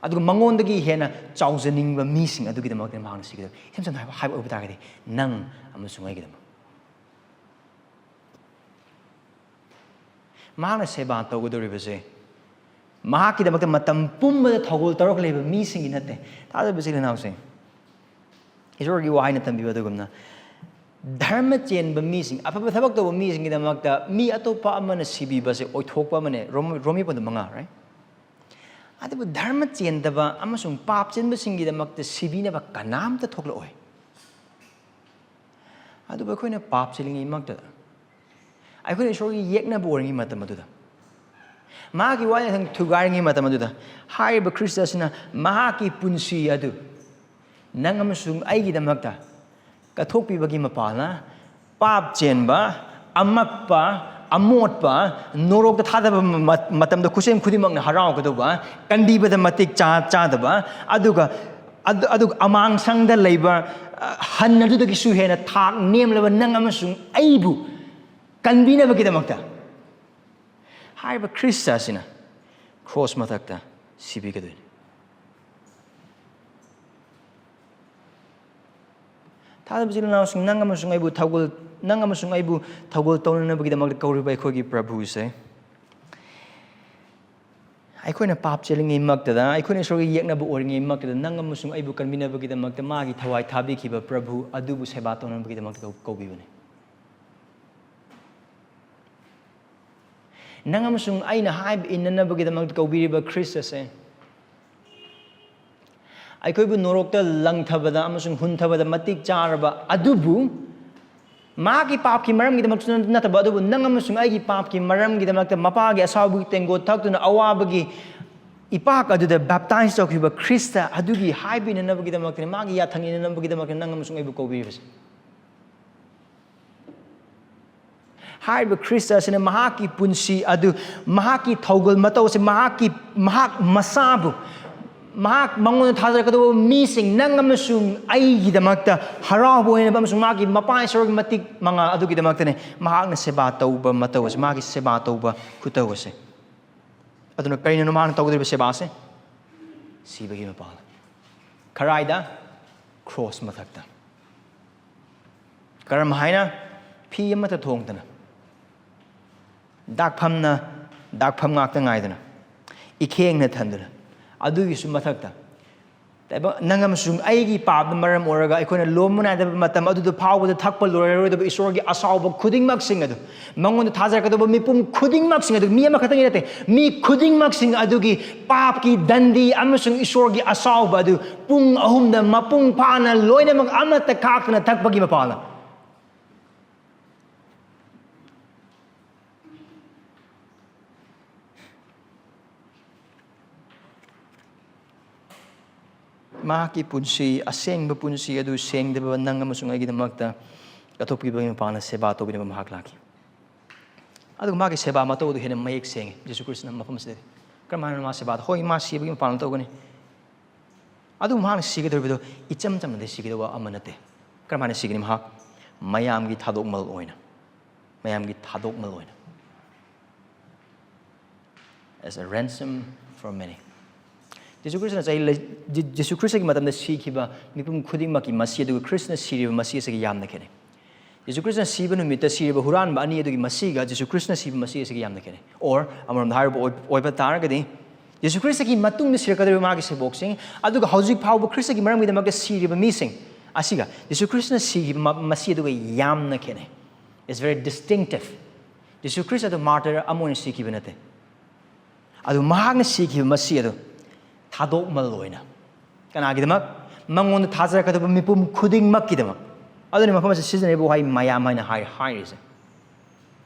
ꯑꯗꯨꯒ ꯃꯉꯣꯟꯗꯒꯤ ꯍꯦꯟꯅ ꯆꯥꯎꯖꯅꯤꯡꯕ ꯃꯤꯁꯤꯡ ꯑꯗꯨꯒꯤꯗꯃꯛꯇ ꯃꯍꯥꯛꯅ ꯁꯤꯒꯗꯕ꯫ ꯏꯁꯝ ꯁꯝꯅ ꯍꯥꯏꯕ, ꯍꯥꯏꯕ ꯑꯣꯏꯕ ꯇꯥꯔꯒꯗꯤ, ꯅꯪ ꯑꯃꯁꯨꯡ ꯑꯩꯒꯤꯗꯃꯛ꯫ ꯃꯍꯥꯛꯅ ꯁꯦꯕꯥ ꯇꯧꯒꯗꯧꯔꯤꯕꯁꯦ ꯃꯍꯥꯛꯀꯤꯗꯃꯛꯇ ꯃꯇꯝ ꯄꯨꯝꯕꯗ ꯊꯧꯒꯜ ꯇꯧꯔꯛꯂꯤꯕ ꯃꯤꯁꯤꯡꯒꯤ ꯅꯠꯇꯦ꯫ ꯊꯥꯖꯕ ꯏꯆꯤꯜ ꯏꯅꯥꯎꯁꯤꯡ, ꯏꯁꯣꯔꯒꯤ ꯋꯥꯍꯩꯅ ꯇꯝꯕꯤꯕ ꯑꯗꯨꯒꯨꯝꯅ, ꯙꯔꯃ ꯆꯦꯟꯕ ꯃꯤꯁꯤꯡ, ꯑꯐꯕ ꯊꯕꯛ ꯇꯧꯕ ꯃꯤꯁꯤꯡꯒꯤꯗꯃꯛꯇ ꯃꯤ ꯑꯇꯣꯞꯄ ꯑꯃꯅ ꯁꯤꯕꯤꯕꯁꯦ ꯑꯣꯏꯊꯣꯛꯄ ꯑꯃꯅꯦ꯫ ꯔꯣꯃꯤ, ꯔꯣꯃꯤ ꯄꯟꯗꯨ ꯃꯉꯥ, right? ꯑꯗꯨꯕꯨ ꯙꯔꯃ ꯆꯦꯟꯗꯕ ꯑꯃꯁꯨꯡ ꯄꯥꯞ ꯆꯦꯟꯕꯁꯤꯡꯒꯤꯗꯃꯛꯇ ꯁꯤꯕꯤꯅꯕ ꯀꯅꯥꯝꯇ ꯊꯣꯛꯂꯛꯑꯣꯏ꯫ ꯑꯗꯨꯕꯨ ꯑꯩꯈꯣꯏꯅ ꯄꯥꯞ ꯆꯦꯜꯂꯤꯉꯩꯃꯛꯇꯗ, ꯑꯩꯈꯣꯏꯅ ꯏꯁꯣꯔꯒꯤ ꯌꯦꯛꯅꯕ ꯑꯣꯏꯔꯤꯉꯩ ꯃꯇꯝ ꯑꯗꯨꯗ, ꯃꯥꯒꯤ ꯋꯥꯌꯦꯜꯁꯪ ꯊꯨꯒꯥꯏꯔꯤꯉꯩ ꯃꯇꯝ ꯑꯗꯨꯗ, ꯍꯥꯏꯔꯤꯕ ꯈ꯭ꯔꯤꯁꯇ ꯑꯁꯤꯅ ꯃꯍꯥꯛꯀꯤ ꯄꯨꯟꯁꯤ ꯑꯗꯨ ꯅꯪ ꯑꯃꯁꯨꯡ ꯑꯩꯒꯤꯗꯃꯛꯇ ꯀꯠꯊꯣꯛꯄꯤꯕꯒꯤ ꯃꯄꯥꯜꯅ, ꯄꯥꯞ ꯆꯦꯟꯕ, ꯑꯃꯛꯄ, ꯑꯃꯣꯠꯄ, ꯅꯣꯔꯣꯛꯇ ꯊꯥꯗꯕ ꯃ-, ꯃꯇꯝꯗ ꯈꯨꯠꯁꯦꯝ ꯈꯨꯗꯤꯡꯃꯛꯅ ꯍꯔꯥꯎꯒꯗꯧꯕ, ꯀꯟꯕꯤꯕꯗ ꯃꯇꯤꯛ ꯆꯥ-, ꯆꯥꯗꯕ, ꯑꯗꯨꯒ, ꯑꯗꯨ-, ꯑꯗꯨꯒ ꯑꯃꯥꯡꯁꯪꯗ ꯂꯩꯕ, ꯑ, ꯍꯟ ꯑꯗꯨꯗꯒꯤꯁꯨ ꯍꯦꯟꯅ ꯊꯥꯛ ꯅꯦꯝꯂꯕ ꯅꯪ ꯑꯃꯁꯨꯡ ꯑꯩꯕꯨ ꯀꯟꯕꯤꯅꯕꯒꯤꯗꯃꯛꯇ ꯍꯥꯏꯔꯤꯕ ꯈ꯭ꯔꯤꯁꯇ ꯑꯁꯤꯅ ꯀ꯭ꯔꯣꯁ ꯃꯊꯛꯇ ꯁꯤꯕꯤꯒꯗꯣꯏꯅꯤ꯫ ꯊꯥꯖꯕ ꯏꯆꯤꯜ ꯏꯅꯥꯎꯁꯤꯡ, ꯅꯪ ꯑꯃꯁꯨꯡ ꯑꯩꯕꯨ ꯊꯧꯒꯜ, ꯅꯪ ꯑꯃꯁꯨꯡ ꯑꯩꯕꯨ ꯊꯧꯒꯜ ꯇꯧꯅꯅꯕꯒꯤꯗꯃꯛꯇ ꯀꯧꯔꯤꯕ ꯑꯩꯈꯣꯏꯒꯤ ꯄ꯭ꯔꯚꯨꯁꯦ, ꯑꯩꯈꯣꯏꯅ ꯄꯥꯞ ꯆꯦꯜꯂꯤꯉꯩꯃꯛꯇꯗ, ꯑꯩꯈꯣꯏꯅ ꯏꯁꯣꯔꯒꯤ ꯌꯦꯛꯅꯕ ꯑꯣꯏꯔꯤꯉꯩꯃꯛꯇꯗ, ꯅꯪ ꯑꯃꯁꯨꯡ ꯑꯩꯕꯨ ꯀꯟꯕꯤꯅꯕꯒꯤꯗꯃꯛꯇ ꯃꯥꯒꯤ ꯊꯋꯥꯏ ꯊꯥꯕꯤꯈꯤꯕ ꯄ꯭ꯔꯚꯨ ꯑꯗꯨꯕꯨ ꯁꯦꯕꯥ ꯇꯧꯅꯕꯒꯤꯗꯃꯛꯇ ꯀꯧ-, ꯀꯧꯕꯤꯕꯅꯤ꯫ ꯅꯪ ꯑꯃꯁꯨꯡ ꯑꯩꯅ ꯍꯥꯏꯕ ꯏꯟꯅꯅꯕꯒꯤꯗꯃꯛꯇ ꯀꯧꯕꯤꯔꯤꯕ ꯈ꯭ꯔꯤꯁ ꯑꯁꯦ, ꯑꯩꯈꯣꯏꯕꯨ ꯅꯣꯔꯣꯛꯇ ꯂꯪꯊꯕꯗ ꯑꯃꯁꯨꯡ ꯍꯨꯟꯊꯕꯗ ꯃꯇꯤꯛ ꯆꯥꯔꯕ ꯑꯗꯨꯕꯨ, ꯃꯍꯥꯛꯀꯤ ꯄꯥꯞꯀꯤ ꯃꯔꯝꯒꯤꯗꯃꯛꯁꯨ ꯅꯠꯇꯕ, ꯑꯗꯨꯕꯨ ꯅꯪ ꯑꯃꯁꯨꯡ ꯑꯩꯒꯤ ꯄꯥꯞꯀꯤ ꯃꯔꯝꯒꯤꯗꯃꯛꯇ ꯃꯄꯥꯒꯤ ꯑꯁꯥꯎꯕꯒꯤ ꯇꯦꯡꯀꯣꯠ ꯊꯛꯇꯨꯅ ꯑꯋꯥꯕꯒꯤ ꯏꯄꯥꯛ ꯑꯗꯨꯗ ꯕꯦꯞꯇꯥꯏꯖ ꯇꯧꯈꯤꯕ ꯈ꯭ꯔꯤꯁꯇ ꯑꯗꯨꯒꯤ ꯍꯥꯏꯕ ꯏꯟꯅꯅꯕꯒꯤꯗꯃꯛꯇꯅꯤ, ꯃꯥꯒꯤ ꯌꯥꯊꯪ ꯏꯟꯅꯅꯕꯒꯤꯗꯃꯛꯇꯅꯤ ꯅꯪ ꯑꯃꯁꯨꯡ ꯑꯩꯕꯨ ꯀꯧꯕꯤꯔꯤꯕꯁꯦ꯫ ꯍꯥꯏꯔꯤꯕ ꯈ꯭ꯔꯤꯁꯇ ꯑꯁꯤꯅ ꯃꯍꯥꯛꯀꯤ ꯄꯨꯟꯁꯤ ꯑꯗꯨ, ꯃꯍꯥꯛꯀꯤ ꯊꯧꯒꯜ ꯃꯇꯧ ꯑꯁꯤ, ꯃꯍꯥꯛꯀꯤ, ꯃꯍꯥꯛ ꯃꯁꯥꯕꯨ, ꯃꯍꯥꯛ ꯃꯉꯣꯟꯗ ꯊꯥꯖꯔꯛꯀꯗꯧꯕ ꯃꯤꯁꯤꯡ, ꯅꯪ ꯑꯃꯁꯨꯡ ꯑꯩꯒꯤꯗꯃꯛꯇ ꯍꯔꯥꯎꯕ ꯑꯣꯏꯅꯕ ꯑꯃꯁꯨꯡ ꯃꯥꯒꯤ ꯃꯄꯥ ꯏꯁꯣꯔꯒꯤ ꯃꯇꯤꯛ ꯃꯉꯥꯜ ꯑꯗꯨꯒꯤꯗꯃꯛꯇꯅꯦ ꯃꯍꯥꯛꯅ ꯁꯦꯕꯥ ꯇꯧꯕ ꯃꯇꯧ ꯑꯁꯤ, ꯃꯥꯒꯤ ꯁꯦꯕꯥ ꯇꯧꯕ ꯈꯨꯇꯧ ꯑꯁꯦ꯫ ꯑꯗꯨꯅ ꯀꯔꯤꯅꯣ ꯃꯍꯥꯛꯅ ꯇꯧꯒꯗꯧꯔꯤꯕ ꯁꯦꯕꯥꯁꯦ? ꯁꯤꯕꯒꯤ ꯃꯄꯥꯜ꯫ ꯀꯔꯥꯏꯗ? ꯀ꯭ꯔꯣꯁ ꯃꯊꯛꯇ꯫ ꯀꯔꯝ ꯍꯥꯏꯅ? ꯐꯤ ꯑꯃꯠꯇ ꯊꯣꯡꯗꯅ, ꯗꯥꯛꯐꯝꯅ, ꯗꯥꯛꯐꯝ ꯉꯥꯛꯇ ꯉꯥꯏꯗꯨꯅ, ꯏꯈꯦꯡꯅ ꯊꯟꯗꯨꯅ, ꯑꯗꯨꯒꯤꯁꯨ ꯃꯊꯛꯇ, ꯇꯥꯏꯕꯪ, ꯅꯪ ꯑꯃꯁꯨꯡ ꯑꯩꯒꯤ ꯄꯥꯞꯅ ꯃꯔꯝ ꯑꯣꯏꯔꯒ ꯑꯩꯈꯣꯏꯅ ꯂꯣꯝꯕ ꯅꯥꯏꯗꯕ ꯃꯇꯝ ꯑꯗꯨꯗ ꯐꯥꯎꯕꯗ ꯊꯛꯄ ꯂꯣꯏꯔꯔꯣꯏꯗꯕ ꯏꯁꯣꯔꯒꯤ ꯑꯁꯥꯎꯕ ꯈꯨꯗꯤꯡꯃꯛꯁꯤꯡ ꯑꯗꯨ, ꯃꯉꯣꯟꯗ ꯊꯥꯖꯔꯛꯀꯗꯕ ꯃꯤꯄꯨꯝ ꯈꯨꯗꯤꯡꯃꯛꯁꯤꯡ ꯑꯗꯨ, ꯃꯤ ꯑꯃꯈꯛꯇꯪꯒꯤ ꯅꯠꯇꯦ, ꯃꯤ ꯈꯨꯗꯤꯡꯃꯛꯁꯤꯡ ꯑꯗꯨꯒꯤ ꯄꯥꯞꯀꯤ ꯗꯟꯗꯤ ꯑꯃꯁꯨꯡ ꯏꯁꯣꯔꯒꯤ ꯑꯁꯥꯎꯕ ꯑꯗꯨ ꯄꯨꯡ ꯑꯍꯨꯝꯗ ꯃꯄꯨꯡ ꯐꯥꯅ ꯂꯣꯏꯅꯃꯛ ꯑꯃꯠꯇ ꯈꯥꯛꯇꯅ ꯊꯛꯄꯒꯤ ꯃꯄꯥꯜꯅ꯫ ꯃꯍꯥꯛꯀꯤ ꯄꯨꯟꯁꯤ, ꯑꯁꯦꯡꯕ ꯄꯨꯟꯁꯤ ꯑꯗꯨ ꯁꯦꯡꯗꯕ ꯅꯪ ꯑꯃꯁꯨꯡ ꯑꯩꯒꯤꯗꯃꯛꯇ ꯀꯠꯊꯣꯛꯄꯤꯕꯒꯤ ꯃꯄꯥꯜꯅ ꯁꯦꯕꯥ ꯇꯧꯕꯤꯅꯕ ꯃꯍꯥꯛ ꯂꯥꯛꯈꯤ꯫ ꯑꯗꯨꯒ ꯃꯥꯒꯤ ꯁꯦꯕꯥ ꯃꯇꯧ ꯑꯗꯨ ꯍꯦꯟꯅ ꯃꯌꯦꯛ ꯁꯦꯡꯉꯤ ꯖꯤꯁꯨ ꯈ꯭ꯔꯤꯁꯇꯅ ꯃꯐꯝ ꯑꯁꯤꯗꯗꯤ꯫ ꯀꯔꯝꯍꯥꯏꯅ ꯃꯥ ꯁꯦꯕꯥꯗ? ꯍꯣꯏ, ꯃꯥ ꯁꯤꯕꯒꯤ ꯃꯄꯥꯟ ꯇꯧꯒꯅꯤ, ꯑꯗꯨꯕꯨ ꯃꯍꯥꯛꯅ ꯁꯤꯒꯗꯧꯔꯤꯕꯗꯨ ꯏꯆꯝ ꯆꯝꯅꯗꯤ ꯁꯤꯒꯗꯧꯕ ꯑꯃ ꯅꯠꯇꯦ꯫ ꯀꯔꯝꯍꯥꯏꯅ ꯁꯤꯒꯅꯤ ꯃꯍꯥꯛ? ꯃꯌꯥꯝꯒꯤ ꯊꯥꯗꯣꯛꯃꯜ ꯑꯣꯏꯅ, ꯃꯌꯥꯝꯒꯤ ꯊꯥꯗꯣꯛꯃꯜ ꯑꯣꯏꯅ, as a ransom for many꯫ ꯖꯤꯁꯨ ꯈ꯭ꯔꯤꯁꯇꯅ ꯆꯍꯤ ꯂꯩ-, ꯖꯤ-, ꯖꯤꯁꯨ ꯈ꯭ꯔꯤꯁꯇꯒꯤ ꯃꯇꯝꯗ ꯁꯤꯈꯤꯕ ꯃꯤꯄꯨꯝ ꯈꯨꯗꯤꯡꯃꯛꯀꯤ ꯃꯁꯤ ꯑꯗꯨꯒ ꯈ꯭ꯔꯤꯁꯇꯅ ꯁꯤꯔꯤꯕ ꯃꯁꯤ ꯑꯁꯤꯒ ꯌꯥꯝꯅ ꯈꯦꯠꯅꯩ꯫ ꯖꯤꯁꯨ ꯈ꯭ꯔꯤꯁꯇꯅ ꯁꯤꯕ ꯅꯨꯃꯤꯠꯇ ꯁꯤꯔꯤꯕ ꯍꯨꯔꯥꯟꯕ ꯑꯅꯤ ꯑꯗꯨꯒꯤ ꯃꯁꯤꯒ ꯖꯤꯁꯨ ꯈ꯭ꯔꯤꯁꯇꯅ ꯁꯤꯕ ꯃꯁꯤ ꯑꯁꯤꯒ ꯌꯥꯝꯅ ꯈꯦꯠꯅꯩ꯫ Or ꯑꯃꯔꯣꯝꯗ ꯍꯥꯏꯔꯕ ꯑꯣꯏ-, ꯑꯣꯏꯕ ꯇꯥꯔꯒꯗꯤ, ꯖꯤꯁꯨ ꯈ꯭ꯔꯤꯁꯇꯒꯤ ꯃꯇꯨꯡꯗ ꯁꯤꯔꯛꯀꯗꯧꯔꯤꯕ ꯃꯥꯒꯤ ꯁꯦꯕꯣꯛꯁꯤꯡ, ꯑꯗꯨꯒ ꯍꯧꯖꯤꯛ ꯐꯥꯎꯕ ꯈ꯭ꯔꯤꯁꯇꯒꯤ ꯃꯔꯝꯒꯤꯗꯃꯛꯇ ꯁꯤꯔꯤꯕ ꯃꯤꯁꯤꯡ ꯑꯁꯤꯒ ꯖꯤꯁꯨ ꯈ꯭ꯔꯤꯁꯇꯅ ꯁꯤꯈꯤꯕ ꯃ-, ꯃꯁꯤ ꯑꯗꯨꯒ ꯌꯥꯝꯅ ꯈꯦꯠꯅꯩ꯫ It's very distinctive꯫ Jesus Christ ꯑꯗꯨ ꯃꯥꯔꯇꯔ ꯑꯃ ꯑꯣꯏꯅ ꯁꯤꯈꯤꯕ ꯅꯠꯇꯦ꯫ ꯑꯗꯨ ꯃꯍꯥꯛꯅ ꯁꯤꯈꯤꯕ ꯃꯁꯤ ꯑꯗꯨ ꯊꯥꯗꯣꯛꯃꯜ ꯑꯣꯏꯅ꯫ ꯀꯅꯥꯒꯤꯗꯃꯛ? ꯃꯉꯣꯟꯗ ꯊꯥꯖꯔꯛꯀꯗꯕ ꯃꯤꯄꯨꯝ ꯈꯨꯗꯤꯡꯃꯛꯀꯤꯗꯃꯛ꯫ ꯑꯗꯨꯅ ꯃꯐꯝ ꯑꯁꯤ ꯁꯤꯖꯤꯟꯅꯔꯤꯕ ꯋꯥꯍꯩ "ꯃꯌꯥꯝ" ꯍꯥꯏꯅ ꯍꯥꯏ-, ꯍꯥꯏꯔꯤꯁꯦ꯫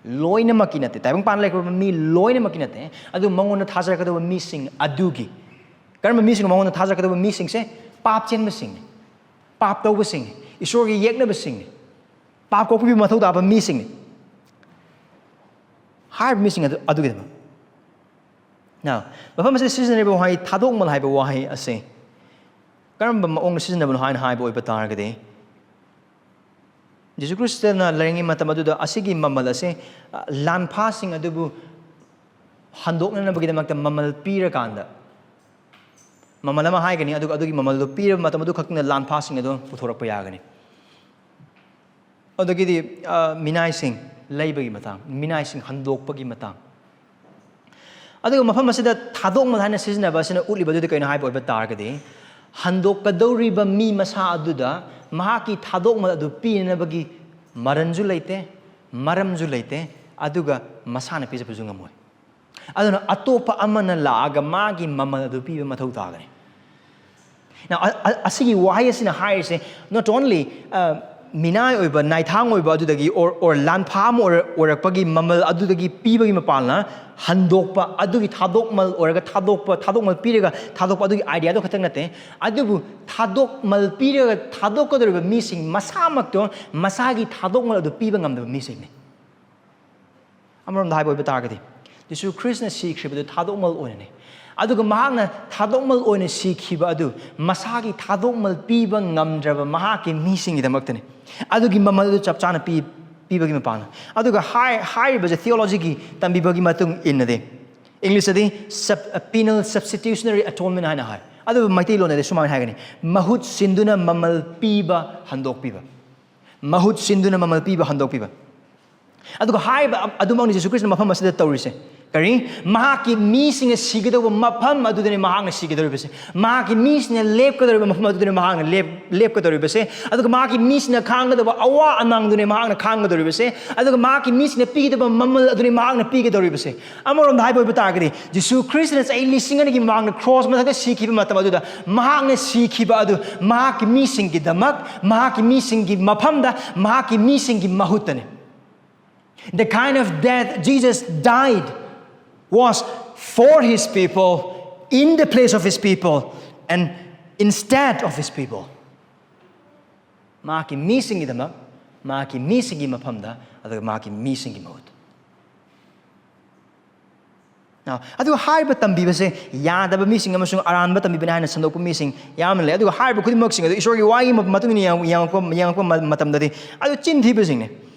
ꯂꯣꯏꯅꯃꯛꯀꯤ ꯅꯠꯇꯦ, ꯇꯥꯏꯕꯪꯄꯥꯟꯗ ꯂꯩꯈ꯭ꯔꯕ ꯃꯤ ꯂꯣꯏꯅꯃꯛꯀꯤ ꯅꯠꯇꯦ, ꯑꯗꯨ ꯃꯉꯣꯟꯗ ꯊꯥꯖꯔꯛꯀꯗꯕ ꯃꯤꯁꯤꯡ ꯑꯗꯨꯒꯤ꯫ ꯀꯔꯝꯕ ꯃꯤꯁꯤꯡꯅꯣ ꯃꯉꯣꯟꯗ ꯊꯥꯖꯔꯛꯀꯗꯕ ꯃꯤꯁꯤꯡꯁꯦ? ꯄꯥꯞ ꯆꯦꯟꯕꯁꯤꯡꯅꯤ, ꯄꯥꯞ ꯇꯧꯕꯁꯤꯡꯅꯤ, ꯏꯁꯣꯔꯒꯤ ꯌꯦꯛꯅꯕꯁꯤꯡꯅꯤ, ꯄꯥꯞ ꯀꯣꯛꯄꯤꯕ ꯃꯊꯧ ꯇꯥꯕ ꯃꯤꯁꯤꯡꯅꯤ꯫ ꯍꯥꯏꯔꯤꯕ ꯃꯤꯁꯤꯡ ꯑꯗꯨ, ꯑꯗꯨꯒꯤꯗꯃꯛ Now, ꯃꯐꯝ ꯑꯁꯤꯗ ꯁꯤꯖꯤꯟꯅꯔꯤꯕ ꯋꯥꯍꯩ ꯊꯥꯗꯣꯛꯃꯜ ꯍꯥꯏꯕ ꯋꯥꯍꯩ ꯑꯁꯤ ꯀꯔꯝꯕ ꯃꯑꯣꯡꯗ ꯁꯤꯖꯤꯟꯅꯕꯅꯣ ꯍꯥꯏꯅ ꯍꯥꯏꯕ ꯑꯣꯏꯕ ꯇꯥꯔꯒꯗꯤ, ꯖꯤꯁꯨ ꯈ꯭ꯔꯤꯁꯇꯅ ꯂꯩꯔꯤꯉꯩ ꯃꯇꯝ ꯑꯗꯨꯗ ꯑꯁꯤꯒꯤ ꯃꯃꯜ ꯑꯁꯦ, ꯑ, ꯂꯥꯟꯐꯥꯁꯤꯡ ꯑꯗꯨꯕꯨ ꯍꯟꯗꯣꯛꯅꯅꯕꯒꯤꯗꯃꯛꯇ ꯃꯃꯜ ꯄꯤꯔꯀꯥꯟꯗ, ꯃꯃꯜ ꯑꯃ ꯍꯥꯏꯒꯅꯤ, ꯑꯗꯨꯒ ꯑꯗꯨꯒꯤ ꯃꯃꯜꯗꯨ ꯄꯤꯔꯕ ꯃꯇꯝ ꯑꯗꯨ ꯈꯛꯇꯅ ꯂꯥꯟꯐꯥꯁꯤꯡ ꯑꯗꯨ ꯄꯨꯊꯣꯔꯛꯄ ꯌꯥꯒꯅꯤ꯫ ꯑꯗꯒꯤꯗꯤ, ꯑ, ꯃꯤꯅꯥꯏꯁꯤꯡ ꯂꯩꯕꯒꯤ ꯃꯇꯥꯡ, ꯃꯤꯅꯥꯏꯁꯤꯡ ꯍꯟꯗꯣꯛꯄꯒꯤ ꯃꯇꯥꯡ꯫ ꯑꯗꯨꯒ ꯃꯐꯝ ꯑꯁꯤꯗ ꯊꯥꯗꯣꯛꯃꯜ ꯍꯥꯏꯅ ꯁꯤꯖꯤꯟꯅꯕ ꯑꯁꯤꯅ ꯎꯠꯂꯤꯕ ꯑꯗꯨꯗꯤ ꯀꯩꯅꯣ ꯍꯥꯏꯕ ꯑꯣꯏꯕ ꯇꯥꯔꯒꯗꯤ, ꯍꯟꯗꯣꯛꯀꯗꯧꯔꯤꯕ ꯃꯤ ꯃꯁꯥ ꯑꯗꯨꯗ ꯃꯍꯥꯛꯀꯤ ꯊꯥꯗꯣꯛꯃꯜ ꯑꯗꯨ ꯄꯤꯅꯅꯕꯒꯤ ꯃꯔꯟꯁꯨ ꯂꯩꯇꯦ, ꯃꯔꯝꯁꯨ ꯂꯩꯇꯦ, ꯑꯗꯨꯒ ꯃꯁꯥꯅ ꯄꯤꯖꯕꯁꯨ ꯉꯝꯃꯣꯏ꯫ ꯑꯗꯨꯅ ꯑꯇꯣꯞꯄ ꯑꯃꯅ ꯂꯥꯛꯑꯒ ꯃꯥꯒꯤ ꯃꯃꯜ ꯑꯗꯨ ꯄꯤꯕ ꯃꯊꯧ ꯇꯥꯒꯅꯤ꯫ Now, ꯑ-, ꯑ-, ꯑꯁꯤꯒꯤ ꯋꯥꯍꯩ ꯑꯁꯤꯅ ꯍꯥꯏꯔꯤꯁꯦ, not only, ꯑ, ꯃꯤꯅꯥꯏ ꯑꯣꯏꯕ, ꯅꯥꯏꯊꯥꯡ ꯑꯣꯏꯕ ꯑꯗꯨꯗꯒꯤ, or, or ꯂꯥꯟꯐꯥ ꯑꯃ ꯑꯣꯏꯔ-, ꯑꯣꯏꯔꯛꯄꯒꯤ ꯃꯃꯜ ꯑꯗꯨꯗꯒꯤ ꯄꯤꯕꯒꯤ ꯃꯄꯥꯟꯅ, ꯍꯟꯗꯣꯛꯄ ꯑꯗꯨꯒꯤ ꯊꯥꯗꯣꯛꯃꯜ ꯑꯣꯏꯔꯒ ꯊꯥꯗꯣꯛꯄ, ꯊꯥꯗꯣꯛꯃꯜ ꯄꯤꯔꯒ ꯊꯥꯗꯣꯛꯄ ꯑꯗꯨꯒꯤ idea ꯗꯨ ꯈꯛꯇꯪ ꯅꯠꯇꯦ, ꯑꯗꯨꯕꯨ ꯊꯥꯗꯣꯛꯃꯜ ꯄꯤꯔꯒ ꯊꯥꯗꯣꯛꯀꯗꯧꯔꯤꯕ ꯃꯤꯁꯤꯡ ꯃꯁꯥꯃꯛꯇꯣ ꯃꯁꯥꯒꯤ ꯊꯥꯗꯣꯛꯃꯜ ꯑꯗꯨ ꯄꯤꯕ ꯉꯝꯗꯕ ꯃꯤꯁꯤꯡꯅꯤ꯫ ꯑꯃꯔꯣꯝꯗ ꯍꯥꯏꯕ ꯑꯣꯏꯕ ꯇꯥꯔꯒꯗꯤ, ꯖꯤꯁꯨ ꯈ꯭ꯔꯤꯁꯅ ꯁꯤꯈ꯭ꯔꯤꯕꯗꯨ ꯊꯥꯗꯣꯛꯃꯜ ꯑꯣꯏꯅꯅꯤ꯫ ꯑꯗꯨꯒ ꯃꯍꯥꯛꯅ ꯊꯥꯗꯣꯛꯃꯜ ꯑꯣꯏꯅ ꯁꯤꯈꯤꯕ ꯑꯗꯨ ꯃꯁꯥꯒꯤ ꯊꯥꯗꯣꯛꯃꯜ ꯄꯤꯕ ꯉꯝꯗ꯭ꯔꯕ ꯃꯍꯥꯛꯀꯤ ꯃꯤꯁꯤꯡꯒꯤꯗꯃꯛꯇꯅꯤ꯫ ꯑꯗꯨꯒꯤ ꯃꯃꯜ ꯑꯗꯨ ꯆꯞ ꯆꯥꯅ ꯄꯤ-, ꯄꯤꯕꯒꯤ ꯃꯄꯥꯟꯅ꯫ ꯑꯗꯨꯒ ꯍꯥꯏ-, ꯍꯥꯏꯔꯤꯕꯁꯦ theology ꯒꯤ ꯇꯝꯕꯤꯕꯒꯤ ꯃꯇꯨꯡ ꯏꯟꯅꯗꯤ, English ꯇꯗꯤ sub-, penal substitutionary atonement ꯍꯥꯏꯅ ꯍꯥꯏ꯫ ꯑꯗꯨꯕꯨ ꯃꯩꯇꯩꯂꯣꯟꯗꯗꯤ ꯁꯨꯃꯥꯏꯅ ꯍꯥꯏꯒꯅꯤ, ꯃꯍꯨꯠ ꯁꯤꯟꯗꯨꯅ ꯃꯃꯜ ꯄꯤꯕ ꯍꯟꯗꯣꯛꯄꯤꯕ꯫ ꯃꯍꯨꯠ ꯁꯤꯟꯗꯨꯅ ꯃꯃꯜ ꯄꯤꯕ ꯍꯟꯗꯣꯛꯄꯤꯕ꯫ ꯑꯗꯨꯒ ꯍꯥꯏꯔꯤꯕ ꯑꯗꯨꯃꯛꯅꯤ ꯖꯤꯁꯨ ꯈ꯭ꯔꯤꯁꯇꯅ ꯃꯐꯝ ꯑꯁꯤꯗ ꯇꯧꯔꯤꯁꯦ꯫ ꯀꯔꯤ? ꯃꯍꯥꯛꯀꯤ ꯃꯤꯁꯤꯡꯅ ꯁꯤꯒꯗꯧꯕ ꯃꯐꯝ ꯑꯗꯨꯗꯅꯤ ꯃꯍꯥꯛꯅ ꯁꯤꯒꯗꯧꯔꯤꯕꯁꯦ꯫ ꯃꯍꯥꯛꯀꯤ ꯃꯤꯁꯤꯡꯅ ꯂꯦꯞꯀꯗꯧꯔꯤꯕ ꯃꯐꯝ ꯑꯗꯨꯗꯅꯤ ꯃꯍꯥꯛꯅ ꯂꯦꯞ-, ꯂꯦꯞꯀꯗꯧꯔꯤꯕꯁꯦ꯫ ꯑꯗꯨꯒ ꯃꯍꯥꯛꯀꯤ ꯃꯤꯁꯤꯡꯅ ꯈꯥꯡꯒꯗꯕ ꯑꯋꯥ ꯑꯅꯥꯡꯗꯨꯅꯤ ꯃꯍꯥꯛꯅ ꯈꯥꯡꯒꯗꯧꯔꯤꯕꯁꯦ꯫ ꯑꯗꯨꯒ ꯃꯍꯥꯛꯀꯤ ꯃꯤꯁꯤꯡꯅ ꯄꯤꯒꯗꯕ ꯃꯃꯜ ꯑꯗꯨꯅꯤ ꯃꯍꯥꯛꯅ ꯄꯤꯒꯗꯧꯔꯤꯕꯁꯦ꯫ ꯑꯃꯔꯣꯝꯗ ꯍꯥꯏꯕ ꯑꯣꯏꯕ ꯇꯥꯔꯒꯗꯤ, ꯖꯤꯁꯨ ꯈ꯭ꯔꯤꯁꯇꯅ ꯆꯍꯤ ꯂꯤꯁꯤꯡ ꯑꯅꯤꯒꯤ ꯃꯃꯥꯡꯗ ꯀ꯭ꯔꯣꯁ ꯃꯊꯛꯇ ꯁꯤꯈꯤꯕ ꯃꯇꯝ ꯑꯗꯨꯗ ꯃꯍꯥꯛꯅ ꯁꯤꯈꯤꯕ ꯑꯗꯨ ꯃꯍꯥꯛꯀꯤ ꯃꯤꯁꯤꯡꯒꯤꯗꯃꯛ, ꯃꯍꯥꯛꯀꯤ ꯃꯤꯁꯤꯡꯒꯤ ꯃꯐꯝꯗ, ꯃꯍꯥꯛꯀꯤ ꯃꯤꯁꯤꯡꯒꯤ ꯃꯍꯨꯠꯇꯅꯤ꯫ The kind of death Jesus died was for his people, in the place of his people, and instead of his people. ꯃꯍꯥꯛꯀꯤ ꯃꯤꯁꯤꯡꯒꯤꯗꯃꯛ, ꯃꯍꯥꯛꯀꯤ ꯃꯤꯁꯤꯡꯒꯤ ꯃꯐꯝꯗ, ꯑꯗꯨꯒ ꯃꯍꯥꯛꯀꯤ ꯃꯤꯁꯤꯡꯒꯤ ꯃꯍꯨꯠ꯫ ꯑꯗꯨꯒ ꯍꯥꯏꯔꯤꯕ ꯇꯝꯕꯤꯕꯁꯦ ꯌꯥꯗꯕ ꯃꯤꯁꯤꯡ ꯑꯃꯁꯨꯡ ꯑꯔꯥꯟꯕ ꯇꯝꯕꯤꯕꯅꯤ ꯍꯥꯏꯅ ꯁꯟꯗꯣꯛꯄ ꯃꯤꯁꯤꯡ ꯌꯥꯝꯅ ꯂꯩ꯫ ꯑꯗꯨꯒ ꯍꯥꯏꯔꯤꯕ ꯈꯨꯗꯤꯡꯃꯛꯁꯤꯡ ꯑꯗꯨ ꯏꯁꯣꯔꯒꯤ ꯋꯥꯒꯤ ꯃꯇꯨꯡ ꯏꯟꯅ ꯌꯦꯡꯉꯛꯄ ꯃꯇꯝꯗꯗꯤ ꯑꯗꯨ ꯆꯤꯟ ꯊꯤꯕꯁꯤꯡꯅꯤ꯫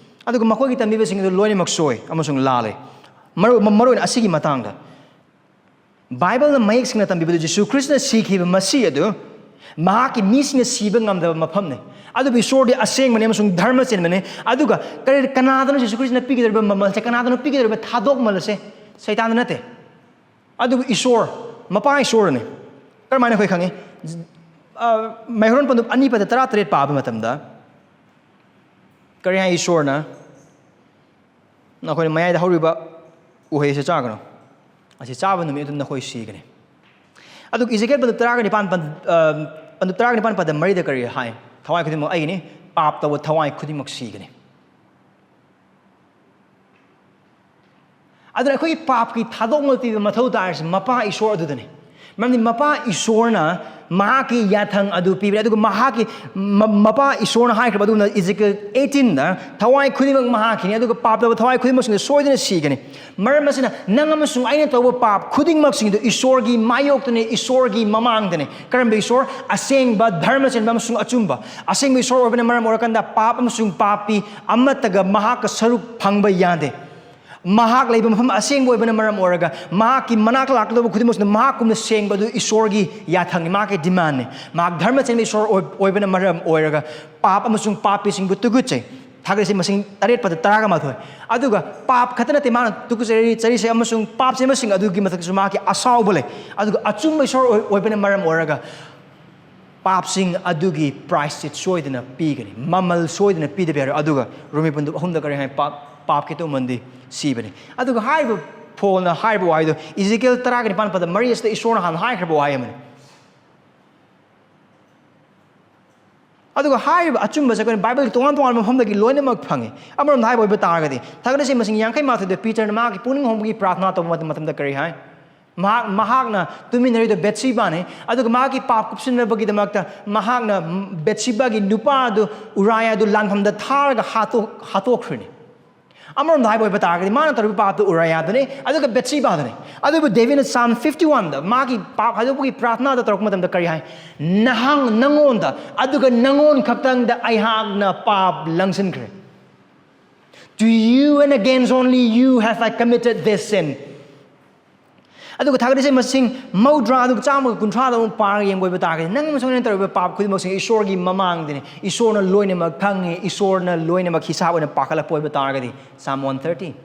ꯑꯗꯨꯒ ꯃꯈꯣꯏꯒꯤ ꯇꯝꯕꯤꯕꯁꯤꯡ ꯑꯗꯨ ꯂꯣꯏꯅꯃꯛ ꯁꯣꯏ ꯑꯃꯁꯨꯡ ꯂꯥꯜꯂꯦ꯫ ꯃꯔꯨ ꯃꯔꯨꯑꯣꯏꯅ ꯑꯁꯤꯒꯤ ꯃꯇꯥꯡꯗ ꯕꯥꯏꯕꯜꯅ ꯃꯌꯦꯛ ꯁꯦꯡꯅ ꯇꯝꯕꯤꯕꯗꯨ ꯖꯤꯁꯨ ꯈ꯭ꯔꯤꯁꯇꯅ ꯁꯤꯈꯤꯕ ꯃꯁꯤ ꯑꯗꯨ ꯃꯍꯥꯛꯀꯤ ꯃꯤꯁꯤꯡꯅ ꯁꯤꯕ ꯉꯝꯗꯕ ꯃꯐꯝꯅꯤ꯫ ꯑꯗꯨꯕꯨ ꯏꯁꯣꯔꯗꯤ ꯑꯁꯦꯡꯕꯅꯤ ꯑꯃꯁꯨꯡ ꯙꯔꯃ ꯆꯦꯟꯕꯅꯤ꯫ ꯑꯗꯨꯒ ꯀꯔꯤ, ꯀꯅꯥꯗꯅꯣ ꯖꯤꯁꯨ ꯈ꯭ꯔꯤꯁꯇꯅ ꯄꯤꯒꯗꯧꯔꯤꯕ ꯃꯃꯜꯁꯦ, ꯀꯅꯥꯗꯅꯣ ꯄꯤꯒꯗꯧꯔꯤꯕ ꯊꯥꯗꯣꯛꯃꯜ ꯑꯁꯦ? ꯁꯩꯇꯥꯟꯗ ꯅꯠꯇꯦ꯫ ꯑꯗꯨꯕꯨ ꯏꯁꯣꯔ, ꯃꯄꯥ ꯏꯁꯣꯔꯅꯤ꯫ ꯀꯔꯝꯍꯥꯏꯅ ꯑꯩꯈꯣꯏ ꯈꯪꯉꯤ? ꯃꯩꯍꯧꯔꯣꯟ ꯄꯟꯗꯨꯞ ꯑꯅꯤ ꯄꯗ ꯇꯔꯥꯇꯔꯦꯠ ꯄꯥꯕ ꯃꯇꯝꯗ ꯀꯔꯤ ꯍꯥꯏ ꯏꯁꯣꯔꯅ? "ꯅꯈꯣꯏꯅ ꯃꯌꯥꯏꯗ ꯍꯧꯔꯤꯕ ꯎꯍꯩ ꯑꯁꯤ ꯆꯥꯒꯅꯨ, ꯑꯁꯤ ꯆꯥꯕ ꯅꯨꯃꯤꯠ ꯑꯗꯨ ꯅꯈꯣꯏ ꯁꯤꯒꯅꯤ"꯫ ꯑꯗꯨꯒ ꯏꯖꯦꯀꯦꯜ ꯄꯟꯗꯨꯞ ꯇꯔꯥꯒ ꯅꯤꯄꯥꯟ ꯄꯟ-, ꯑ, ꯄꯟꯗꯨꯞ ꯇꯔꯥꯒ ꯅꯤꯄꯥꯟ ꯄꯗ ꯃꯔꯤꯗ ꯀꯔꯤ ꯍꯥꯏ? "ꯊꯋꯥꯏ ꯈꯨꯗꯤꯡꯃꯛ ꯑꯩꯒꯤꯅꯤ, ꯄꯥꯞ ꯇꯧꯕ ꯊꯋꯥꯏ ꯈꯨꯗꯤꯡꯃꯛ ꯁꯤꯒꯅꯤ"꯫ ꯑꯗꯨꯅ ꯑꯩꯈꯣꯏꯒꯤ ꯄꯥꯞꯀꯤ ꯊꯥꯗꯣꯛꯃꯜ ꯄꯤꯕ ꯃꯊꯧ ꯇꯥꯔꯤꯁꯤ ꯃꯄꯥ ꯏꯁꯣꯔ ꯑꯗꯨꯗꯅꯤ꯫ ꯃꯔꯝꯗꯤ ꯃꯄꯥ ꯏꯁꯣꯔꯅ ꯃꯍꯥꯛꯀꯤ ꯌꯥꯊꯪ ꯑꯗꯨ ꯄꯤꯕꯅꯤ꯫ ꯑꯗꯨꯒ ꯃꯍꯥꯛꯀꯤ ꯃ-, ꯃꯄꯥ ꯏꯁꯣꯔꯅ ꯍꯥꯏꯈ꯭ꯔꯕ ꯑꯗꯨꯒꯨꯝꯅ ꯏꯖꯦꯀꯦꯜ ꯑꯩꯠꯇꯤꯟꯗ, "ꯊꯋꯥꯏ ꯈꯨꯗꯤꯡꯃꯛ ꯃꯍꯥꯛꯀꯤꯅꯤ, ꯑꯗꯨꯒ ꯄꯥꯞ ꯇꯧꯕ ꯊꯋꯥꯏ ꯈꯨꯗꯤꯡꯃꯛꯁꯤꯡꯗꯨ ꯁꯣꯏꯗꯅ ꯁꯤꯒꯅꯤ"꯫ ꯃꯔꯝ ꯑꯁꯤꯅ ꯅꯪ ꯑꯃꯁꯨꯡ ꯑꯩꯅ ꯇꯧꯕ ꯄꯥꯞ ꯈꯨꯗꯤꯡꯃꯛꯁꯤꯡꯗꯨ ꯏꯁꯣꯔꯒꯤ ꯃꯥꯌꯣꯛꯇꯅꯤ, ꯏꯁꯣꯔꯒꯤ ꯃꯃꯥꯡꯗꯅꯤ꯫ ꯀꯔꯝꯕ ꯏꯁꯣꯔ? ꯑꯁꯦꯡꯕ, ꯙꯔꯃ ꯆꯦꯟꯕ ꯑꯃꯁꯨꯡ ꯑꯆꯨꯝꯕ꯫ ꯑꯁꯦꯡꯕ ꯏꯁꯣꯔ ꯑꯣꯏꯕꯅ ꯃꯔꯝ ꯑꯣꯏꯔꯀꯥꯟꯗ ꯄꯥꯞ ꯑꯃꯁꯨꯡ ꯄꯥꯄꯤ ꯑꯃꯠꯇꯒ ꯃꯍꯥꯛꯀ ꯁꯔꯨꯛ ꯐꯪꯕ ꯌꯥꯗꯦ꯫ ꯃꯍꯥꯛ ꯂꯩꯕ ꯃꯐꯝ ꯑꯁꯦꯡꯕ ꯑꯣꯏꯕꯅ ꯃꯔꯝ ꯑꯣꯏꯔꯒ ꯃꯍꯥꯛꯀꯤ ꯃꯅꯥꯛ ꯂꯥꯛꯀꯗꯧꯕ ꯈꯨꯗꯤꯡꯃꯛꯁꯤꯅ ꯃꯍꯥꯛꯀꯨꯝꯅ ꯁꯦꯡꯕ ꯑꯗꯨ ꯏꯁꯣꯔꯒꯤ ꯌꯥꯊꯪꯅꯤ, ꯃꯍꯥꯛꯀꯤ ꯗꯤꯃꯥꯟꯅꯤ꯫ ꯃꯍꯥꯛ ꯙꯔꯃ ꯆꯦꯟꯕ ꯏꯁꯣꯔ ꯑꯣꯏ-, ꯑꯣꯏꯕꯅ ꯃꯔꯝ ꯑꯣꯏꯔꯒ ꯄꯥꯞ ꯑꯃꯁꯨꯡ ꯄꯥꯄꯤꯁꯤꯡꯕꯨ ꯇꯨꯀꯠꯆꯩ꯫ ꯊꯥꯒꯠꯂꯤꯁꯤ ꯃꯁꯤꯡ ꯇꯔꯦꯠ ꯄꯗ ꯇꯔꯥꯒ ꯃꯥꯊꯣꯏ꯫ ꯑꯗꯨꯒ ꯄꯥꯞ ꯈꯛꯇ ꯅꯠꯇꯦ ꯃꯥꯅ ꯇꯨꯀꯠꯆꯔꯤ-, ꯆꯔꯤꯁꯦ ꯑꯃꯁꯨꯡ ꯄꯥꯞ ꯆꯦꯟꯕꯁꯤꯡ ꯑꯗꯨꯒꯤ ꯃꯊꯛꯇꯁꯨ ꯃꯍꯥꯛꯀꯤ ꯑꯁꯥꯎꯕ ꯂꯩ꯫ ꯑꯗꯨꯒ ꯑꯆꯨꯝꯕ ꯏꯁꯣꯔ ꯑꯣꯏ-, ꯑꯣꯏꯕꯅ ꯃꯔꯝ ꯑꯣꯏꯔꯒ ꯄꯥꯞꯁꯤꯡ ꯑꯗꯨꯒꯤ ꯄ꯭ꯔꯥꯏꯁꯁꯤꯠ ꯁꯣꯏꯗꯅ ꯄꯤꯒꯅꯤ, ꯃꯃꯜ ꯁꯣꯏꯗꯅ ꯄꯤꯗꯕ ꯌꯥꯔꯣꯏ꯫ ꯑꯗꯨꯒ ꯔꯣꯃꯤ ꯄꯟꯗꯨꯞ ꯑꯍꯨꯝꯗ ꯀꯔꯤ ꯍꯥꯏ? ꯄꯥꯞ, ꯄꯥꯞꯀꯤ ꯇꯧꯃꯟꯗꯤ ꯁꯤꯕꯅꯤ꯫ ꯑꯗꯨꯒ ꯍꯥꯏꯔꯤꯕ ꯄꯣꯜꯅ ꯍꯥꯏꯔꯤꯕ ꯋꯥꯍꯩꯗꯣ ꯏꯖꯦꯀꯦꯜ ꯇꯔꯥꯒ ꯅꯤꯄꯥꯟ ꯄꯗ ꯃꯔꯤ ꯑꯁꯤꯗ ꯏꯁꯣꯔꯅ ꯍꯥꯟꯅ ꯍꯥꯏꯈ꯭ꯔꯕ ꯋꯥꯍꯩ ꯑꯃꯅꯤ꯫ ꯑꯗꯨꯒ ꯍꯥꯏꯔꯤꯕ ꯑꯆꯨꯝꯕꯁꯦ ꯑꯩꯈꯣꯏꯅ ꯕꯥꯏꯕꯜꯒꯤ ꯇꯣꯉꯥꯟ ꯇꯣꯉꯥꯟꯕ ꯃꯐꯝꯗꯒꯤ ꯂꯣꯏꯅꯃꯛ ꯐꯪꯉꯤ꯫ ꯑꯃꯔꯣꯝꯗ ꯍꯥꯏꯕ ꯑꯣꯏꯕ ꯇꯥꯔꯒꯗꯤ, ꯊꯥꯒꯠꯂꯤꯁꯤ ꯃꯁꯤꯡ ꯌꯥꯡꯈꯩ ꯃꯥꯊꯣꯏꯗ ꯄꯤꯇꯔꯅ ꯃꯍꯥꯛꯀꯤ ꯄꯨꯛꯅꯤꯡ ꯍꯣꯡꯕꯒꯤ ꯄ꯭ꯔꯥꯊꯅꯥ ꯇꯧꯕ ꯃꯇꯝ-, ꯃꯇꯝꯗ ꯀꯔꯤ ꯍꯥꯏ? ꯃꯍꯥꯛ, ꯃꯍꯥꯛꯅ ꯇꯨꯃꯤꯟꯅꯔꯤꯗꯣ ꯕꯦꯠꯁꯤꯕꯥꯅꯤ, ꯑꯗꯨꯒ ꯃꯍꯥꯛꯀꯤ ꯄꯥꯞ ꯀꯨꯞꯁꯤꯟꯅꯕꯒꯤꯗꯃꯛꯇ ꯃꯍꯥꯛꯅ ꯕꯦꯠꯁꯤꯕꯥꯒꯤ ꯅꯨꯄꯥ ꯑꯗꯨ, ꯎꯔꯥꯏ ꯑꯗꯨ ꯂꯥꯟꯐꯝꯗ ꯊꯥꯔꯒ ꯍꯥꯠꯇꯣꯛ-, ꯍꯥꯠꯇꯣꯛꯈ꯭ꯔꯤꯅꯤ꯫ ꯑꯃꯔꯣꯝꯗ ꯍꯥꯏꯕ ꯑꯣꯏꯕ ꯇꯥꯔꯒꯗꯤ, ꯃꯥꯅ ꯇꯧꯔꯤꯕ ꯄꯥꯞꯇꯨ ꯎꯔꯥꯌꯥꯗꯨꯅꯤ, ꯑꯗꯨꯒ ꯕꯦꯠꯁꯤꯕꯥꯗꯨꯅꯤ꯫ ꯑꯗꯨꯕꯨ ꯗꯦꯕꯤꯗꯅ ꯁꯥꯝ ꯐꯤꯐꯇꯤ ꯋꯥꯟꯗ ꯃꯥꯒꯤ ꯄꯥꯞ ꯍꯥꯏꯗꯣꯛꯄꯒꯤ ꯄ꯭ꯔꯥꯊꯅꯥꯗ ꯇꯧꯔꯛꯄ ꯃꯇꯝꯗ ꯀꯔꯤ ꯍꯥꯏ? "ꯅꯍꯥꯛ, ꯅꯉꯣꯟꯗ, ꯑꯗꯨꯒ ꯅꯉꯣꯟ ꯈꯛꯇꯪꯗ ꯑꯩꯍꯥꯛꯅ ꯄꯥꯞ ꯂꯪꯁꯤꯟꯈ꯭ꯔꯦ꯫ To you and against only you have I committed this sin." ꯑꯗꯨꯒ ꯊꯥꯒꯠꯂꯤꯁꯦ ꯃꯁꯤꯡ ꯃꯧꯗ꯭ꯔꯥ ꯑꯗꯨꯒ ꯆꯥꯝꯃꯒ ꯀꯨꯟꯊ꯭ꯔꯥꯗ ꯑꯃꯨꯛ ꯄꯥꯔꯒ ꯌꯦꯡꯕ ꯑꯣꯏꯕ ꯇꯥꯔꯒꯗꯤ, ꯅꯪ ꯑꯃꯁꯨꯡ ꯑꯩꯅ ꯇꯧꯔꯤꯕ ꯄꯥꯞ ꯈꯨꯗꯤꯡꯃꯛꯁꯦ ꯏꯁꯣꯔꯒꯤ ꯃꯃꯥꯡꯗꯅꯤ꯫ ꯏꯁꯣꯔꯅ ꯂꯣꯏꯅꯃꯛ ꯈꯪꯉꯤ, ꯏꯁꯣꯔꯅ ꯂꯣꯏꯅꯃꯛ ꯍꯤꯁꯥꯕ ꯑꯣꯏꯅ ꯄꯥꯈꯠꯂꯛꯄ ꯑꯣꯏꯕ ꯇꯥꯔꯒꯗꯤ, ꯁꯥꯝ ꯋꯥꯟ ꯊꯥꯔꯇꯤ,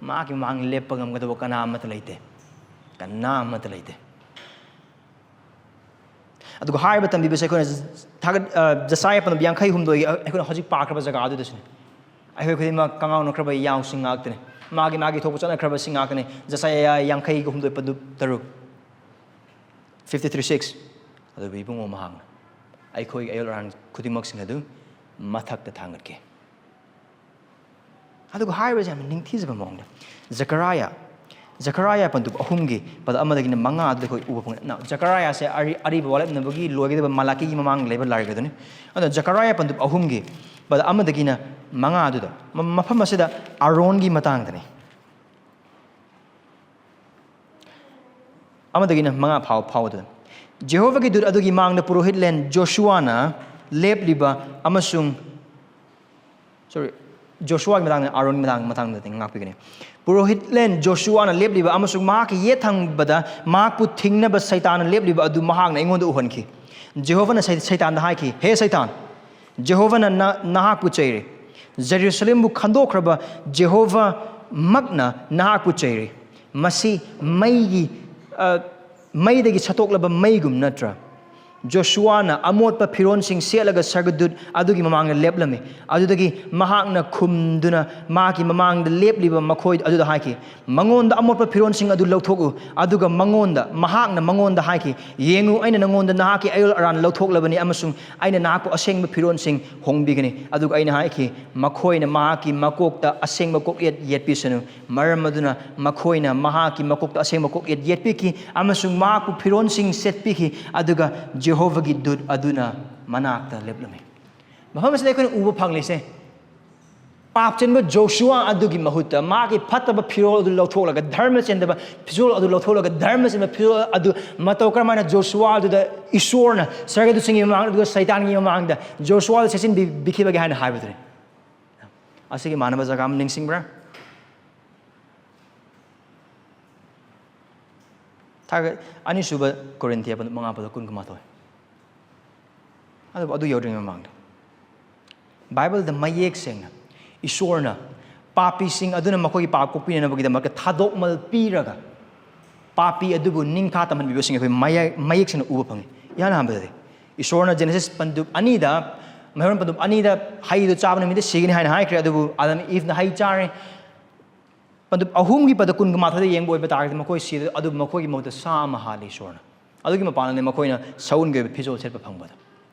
ꯃꯍꯥꯛꯀꯤ ꯃꯃꯥꯡ ꯂꯦꯞꯄ ꯉꯝꯒꯗꯕ ꯀꯅꯥ ꯑꯃꯠꯇ ꯂꯩꯇꯦ, ꯀꯅꯥ ꯑꯃꯠꯇ ꯂꯩꯇꯦ꯫ ꯑꯗꯨꯒ ꯍꯥꯏꯔꯤꯕ ꯇꯝꯕꯤꯕꯁꯦ ꯑꯩꯈꯣꯏꯅ ꯊꯥꯒꯠ-, ꯑ, ꯖꯁꯥꯌꯥ ꯄꯟꯗꯨꯞ ꯌꯥꯡꯈꯩ ꯍꯨꯝꯗꯣꯏꯒꯤ ꯑꯩꯈꯣꯏꯅ ꯍꯧꯖꯤꯛ ꯄꯥꯈ꯭ꯔꯕ ꯖꯒꯥ ꯑꯗꯨꯗꯁꯨꯅꯤ꯫ ꯑꯩꯈꯣꯏ ꯈꯨꯗꯤꯡꯃꯛ ꯀꯉꯥꯎꯅꯈ꯭ꯔꯕ ꯌꯥꯎꯁꯤꯡ ꯉꯥꯛꯇꯅꯤ꯫ ꯃꯥꯒꯤ ꯃꯥꯒꯤ ꯊꯣꯛꯄ ꯆꯠꯅꯈ꯭ꯔꯕꯁꯤꯡ ꯉꯥꯛꯇꯅꯤ꯫ ꯖꯁꯥꯌꯥ ꯌꯥꯡꯈꯩꯒ ꯍꯨꯝꯗꯣꯏ ꯄꯟꯗꯨꯞ ꯇꯔꯨꯛ, ꯐꯤꯐꯇꯤ ꯊ꯭ꯔꯤ ꯁꯤꯛꯁ꯫ ꯑꯗꯨꯕꯨ ꯏꯕꯨꯡꯉꯣ ꯃꯍꯥꯛꯅ ꯑꯩꯈꯣꯏꯒꯤ ꯑꯌꯣꯜ ꯑꯔꯥꯟ ꯈꯨꯗꯤꯡꯃꯛꯁꯤꯡ ꯑꯗꯨ ꯃꯊꯛꯇ ꯊꯥꯡꯒꯠꯈꯤ꯫ ꯑꯗꯨꯒ ꯍꯥꯏꯔꯤꯕꯁꯦ ꯌꯥꯝꯅ ꯅꯤꯡꯊꯤꯖꯕ ꯃꯑꯣꯡꯗ, ꯖꯀꯔꯥꯌꯥ, ꯖꯀꯔꯥꯌꯥ ꯄꯟꯗꯨꯞ ꯑꯍꯨꯝꯒꯤ ꯄꯗ ꯑꯃꯗꯒꯤꯅ ꯃꯉꯥ ꯑꯗꯨꯗ ꯑꯩꯈꯣꯏ ꯎꯕ ꯐꯪꯉꯤ꯫ Now, ꯖꯀꯔꯥꯌꯥꯁꯦ ꯑꯔꯤ-, ꯑꯔꯤꯕ ꯋꯥꯔꯦꯞꯅꯕꯒꯤ ꯂꯣꯏꯒꯗꯕ ꯃꯥꯂꯥꯀꯤꯒꯤ ꯃꯃꯥꯡꯗ ꯂꯩꯕ ꯂꯥꯏꯔꯤꯛ ꯑꯗꯨꯅꯤ꯫ ꯑꯗꯣ ꯖꯀꯔꯥꯌꯥ ꯄꯟꯗꯨꯞ ꯑꯍꯨꯝꯒꯤ ꯄꯗ ꯑꯃꯗꯒꯤꯅ ꯃꯉꯥ ꯑꯗꯨꯗ ꯃ-, ꯃꯐꯝ ꯑꯁꯤꯗ ꯑꯥꯔꯣꯟꯒꯤ ꯃꯇꯥꯡꯗꯅꯤ꯫ ꯑꯃꯗꯒꯤꯅ ꯃꯉꯥ ꯐꯥꯎ-, ꯐꯥꯎꯕꯗꯨꯗ, ꯖꯦꯍꯣꯚꯥꯒꯤ ꯗꯨꯠ ꯑꯗꯨꯒꯤ ꯃꯥꯡꯗ ꯄꯨꯔꯣꯍꯤꯠꯂꯦꯟ ꯖꯣꯁꯨꯋꯥꯅ ꯂꯦꯞꯂꯤꯕ ꯑꯃꯁꯨꯡ, sorry, ꯖꯣꯁꯨꯋꯥꯒꯤ ꯃꯇꯥꯡꯗ, ꯑꯥꯔꯣꯟꯒꯤ ꯃꯇꯥꯡ-, ꯃꯇꯥꯡꯗꯗꯤ ꯉꯥꯛꯄꯤꯒꯅꯤ꯫ ꯄꯨꯔꯣꯍꯤꯠꯂꯦꯟ ꯖꯣꯁꯨꯋꯥꯅ ꯂꯦꯞꯂꯤꯕ ꯑꯃꯁꯨꯡ ꯃꯍꯥꯛꯀꯤ ꯌꯦꯠ ꯊꯪꯕꯗ ꯃꯍꯥꯛꯄꯨ ꯊꯤꯡꯅꯕ ꯁꯩꯇꯥꯟꯅ ꯂꯦꯞꯂꯤꯕ ꯑꯗꯨ ꯃꯍꯥꯛꯅ ꯑꯩꯉꯣꯟꯗ ꯎꯍꯟꯈꯤ꯫ ꯖꯦꯍꯣꯚꯥꯅ ꯁꯩ-, ꯁꯩꯇꯥꯟꯗ ꯍꯥꯏꯈꯤ, "ꯍꯦ ꯁꯩꯇꯥꯟ, ꯖꯦꯍꯣꯚꯥꯅ ꯅ-, ꯅꯍꯥꯛꯄꯨ ꯆꯩꯔꯦ꯫ ꯖꯦꯔꯨꯁꯂꯦꯝꯕꯨ ꯈꯟꯗꯣꯛꯈ꯭ꯔꯕ ꯖꯦꯍꯣꯚꯥꯃꯛꯅ ꯅꯍꯥꯛꯄꯨ ꯆꯩꯔꯦ꯫ ꯃꯁꯤ ꯃꯩꯒꯤ, ꯑ, ꯃꯩꯗꯒꯤ ꯁꯠꯇꯣꯛꯂꯕ ꯃꯩꯒꯨꯝ ꯅꯠꯇ꯭ꯔꯥ?" ꯖꯣꯁꯨꯋꯥꯅ ꯑꯃꯣꯠꯄ ꯐꯤꯔꯣꯟꯁꯤꯡ ꯁꯦꯠꯂꯒ ꯁꯔꯒꯗꯨꯠ ꯑꯗꯨꯒꯤ ꯃꯃꯥꯡꯗ ꯂꯦꯞꯂꯝꯃꯤ꯫ ꯑꯗꯨꯗꯒꯤ ꯃꯍꯥꯛꯅ ꯈꯨꯝꯗꯨꯅ ꯃꯍꯥꯛꯀꯤ ꯃꯃꯥꯡꯗ ꯂꯦꯞꯂꯤꯕ ꯃꯈꯣꯏ ꯑꯗꯨꯗ ꯍꯥꯏꯈꯤ, "ꯃꯉꯣꯟꯗ ꯑꯃꯣꯠꯄ ꯐꯤꯔꯣꯟꯁꯤꯡ ꯑꯗꯨ ꯂꯧꯊꯣꯛꯎ꯫" ꯑꯗꯨꯒ ꯃꯉꯣꯟꯗ, ꯃꯍꯥꯛꯅ ꯃꯉꯣꯟꯗ ꯍꯥꯏꯈꯤ, "ꯌꯦꯡꯉꯨ, ꯑꯩꯅ ꯅꯉꯣꯟꯗ ꯅꯍꯥꯛꯀꯤ ꯑꯌꯣꯜ ꯑꯔꯥꯟ ꯂꯧꯊꯣꯛꯂꯕꯅꯤ ꯑꯃꯁꯨꯡ ꯑꯩꯅ ꯅꯍꯥꯛꯄꯨ ꯑꯁꯦꯡꯕ ꯐꯤꯔꯣꯟꯁꯤꯡ ꯍꯣꯡꯕꯤꯒꯅꯤ꯫" ꯑꯗꯨꯒ ꯑꯩꯅ ꯍꯥꯏꯈꯤ, "ꯃꯈꯣꯏꯅ ꯃꯍꯥꯛꯀꯤ ꯃꯀꯣꯛꯇ ꯑꯁꯦꯡꯕ ꯀꯣꯛꯌꯦꯠ ꯌꯦꯠꯄꯤꯁꯅꯨ꯫" ꯃꯔꯝ ꯑꯗꯨꯅ ꯃꯈꯣꯏꯅ ꯃꯍꯥꯛꯀꯤ ꯃꯀꯣꯛꯇ ꯑꯁꯦꯡꯕ ꯀꯣꯛꯌꯦꯠ ꯌꯦꯠꯄꯤꯈꯤ, ꯑꯃꯁꯨꯡ ꯃꯍꯥꯛꯄꯨ ꯐꯤꯔꯣꯟꯁꯤꯡ ꯁꯦꯠꯄꯤꯈꯤ, ꯑꯗꯨꯒ ꯖꯦꯍꯣꯚꯥꯒꯤ ꯗꯨꯠ ꯑꯗꯨꯅ ꯃꯅꯥꯛꯇ ꯂꯦꯞꯂꯝꯃꯤ꯫ ꯃꯐꯝ ꯑꯁꯤꯗ ꯑꯩꯈꯣꯏꯅ ꯎꯕ ꯐꯪꯂꯤꯁꯦ, ꯄꯥꯞ ꯆꯦꯟꯕ ꯖꯣꯁꯨꯋꯥ ꯑꯗꯨꯒꯤ ꯃꯍꯨꯠꯇ ꯃꯥꯒꯤ ꯐꯠꯇꯕ ꯐꯤꯔꯣꯜ ꯑꯗꯨ ꯂꯧꯊꯣꯛꯂꯒ, ꯙꯔꯃ ꯆꯦꯟꯗꯕ ꯐꯤꯔꯣꯜ ꯑꯗꯨ ꯂꯧꯊꯣꯛꯂꯒ, ꯙꯔꯃ ꯆꯦꯟꯕ ꯐꯤꯔꯣꯜ ꯑꯗꯨ ꯃꯇꯧ ꯀꯔꯝꯍꯥꯏꯅ ꯖꯣꯁꯨꯋꯥ ꯑꯗꯨꯗ ꯏꯁꯣꯔꯅ, ꯁꯔꯒꯗꯨꯁꯤꯡꯒꯤ ꯃꯃꯥꯡꯗ, ꯑꯗꯨꯒ ꯁꯩꯇꯥꯟꯒꯤ ꯃꯃꯥꯡꯗ ꯖꯣꯁꯨꯋꯥꯗ ꯁꯦꯠꯆꯤꯟꯕꯤꯈꯤꯕꯒꯦ ꯍꯥꯏꯅ ꯍꯥꯏꯕꯗꯨꯅꯤ꯫ ꯑꯁꯤꯒꯤ ꯃꯥꯟꯅꯕ ꯖꯒꯥ ꯑꯃ ꯅꯤꯡꯁꯤꯡꯕ꯭ꯔꯥ? ꯊꯥꯒ-, ꯑꯅꯤꯁꯨꯕ ꯀꯣꯔꯤꯟꯊꯤꯌꯥ ꯃꯉꯥ ꯄꯗ ꯀꯨꯟ ꯀꯨꯟꯃꯥꯊꯣꯏ꯫ ꯑꯗꯨꯕꯨ ꯑꯗꯨ ꯌꯧꯗ꯭ꯔꯤꯉꯩ ꯃꯃꯥꯡꯗ ꯕꯥꯏꯕꯜꯗ ꯃꯌꯦꯛ ꯁꯦꯡꯅ ꯏꯁꯣꯔꯅ ꯄꯥꯄꯤꯁꯤꯡ ꯑꯗꯨꯅ ꯃꯈꯣꯏꯒꯤ ꯄꯥꯞ ꯀꯣꯛꯄꯤꯅꯅꯕꯒꯤꯗꯃꯛꯇ ꯊꯥꯗꯣꯛꯃꯜ ꯄꯤꯔꯒ ꯄꯥꯄꯤ ꯑꯗꯨꯕꯨ ꯅꯤꯡꯈꯥ ꯇꯝꯍꯟꯕꯤꯕꯁꯤꯡ ꯑꯩꯈꯣꯏ ꯃꯌꯦꯛ, ꯃꯌꯦꯛ ꯁꯦꯡꯅ ꯎꯕ ꯐꯪꯉꯤ꯫ ꯏꯍꯥꯟ ꯍꯥꯟꯕꯗꯗꯤ ꯏꯁꯣꯔꯅ ꯖꯦꯅꯦꯁꯤꯁ ꯄꯟꯗꯨꯞ ꯑꯅꯤꯗ, ꯃꯩꯍꯧꯔꯣꯟ ꯄꯟꯗꯨꯞ ꯑꯅꯤꯗ ꯍꯩꯗꯨ ꯆꯥꯕ ꯅꯨꯃꯤꯠꯇ ꯁꯤꯒꯅꯤ ꯍꯥꯏꯅ ꯍꯥꯏꯈ꯭ꯔꯦ, ꯑꯗꯨꯕꯨ ꯑꯥꯗꯝ ꯏꯚꯅ ꯍꯩ ꯆꯥꯔꯦ꯫ ꯄꯟꯗꯨꯞ ꯑꯍꯨꯝꯒꯤ ꯄꯗ ꯀꯨꯟꯒ ꯃꯥꯊꯣꯏꯗ ꯌꯦꯡꯕ ꯑꯣꯏꯕ ꯇꯥꯔꯒꯗꯤ ꯃꯈꯣꯏ ꯁꯤꯗ, ꯑꯗꯨꯕꯨ ꯃꯈꯣꯏꯒꯤ ꯃꯍꯨꯠꯇ ꯁꯥ ꯑꯃ ꯍꯥꯠꯂꯤ ꯏꯁꯣꯔꯅ꯫ ꯑꯗꯨꯒꯤ ꯃꯄꯥꯟꯗꯅꯤ ꯃꯈꯣꯏꯅ ꯁꯥꯎꯟꯒꯤ ꯑꯣꯏꯕ ꯐꯤꯖꯣꯜ ꯁꯦꯠꯄ ꯐꯪꯕꯗ꯫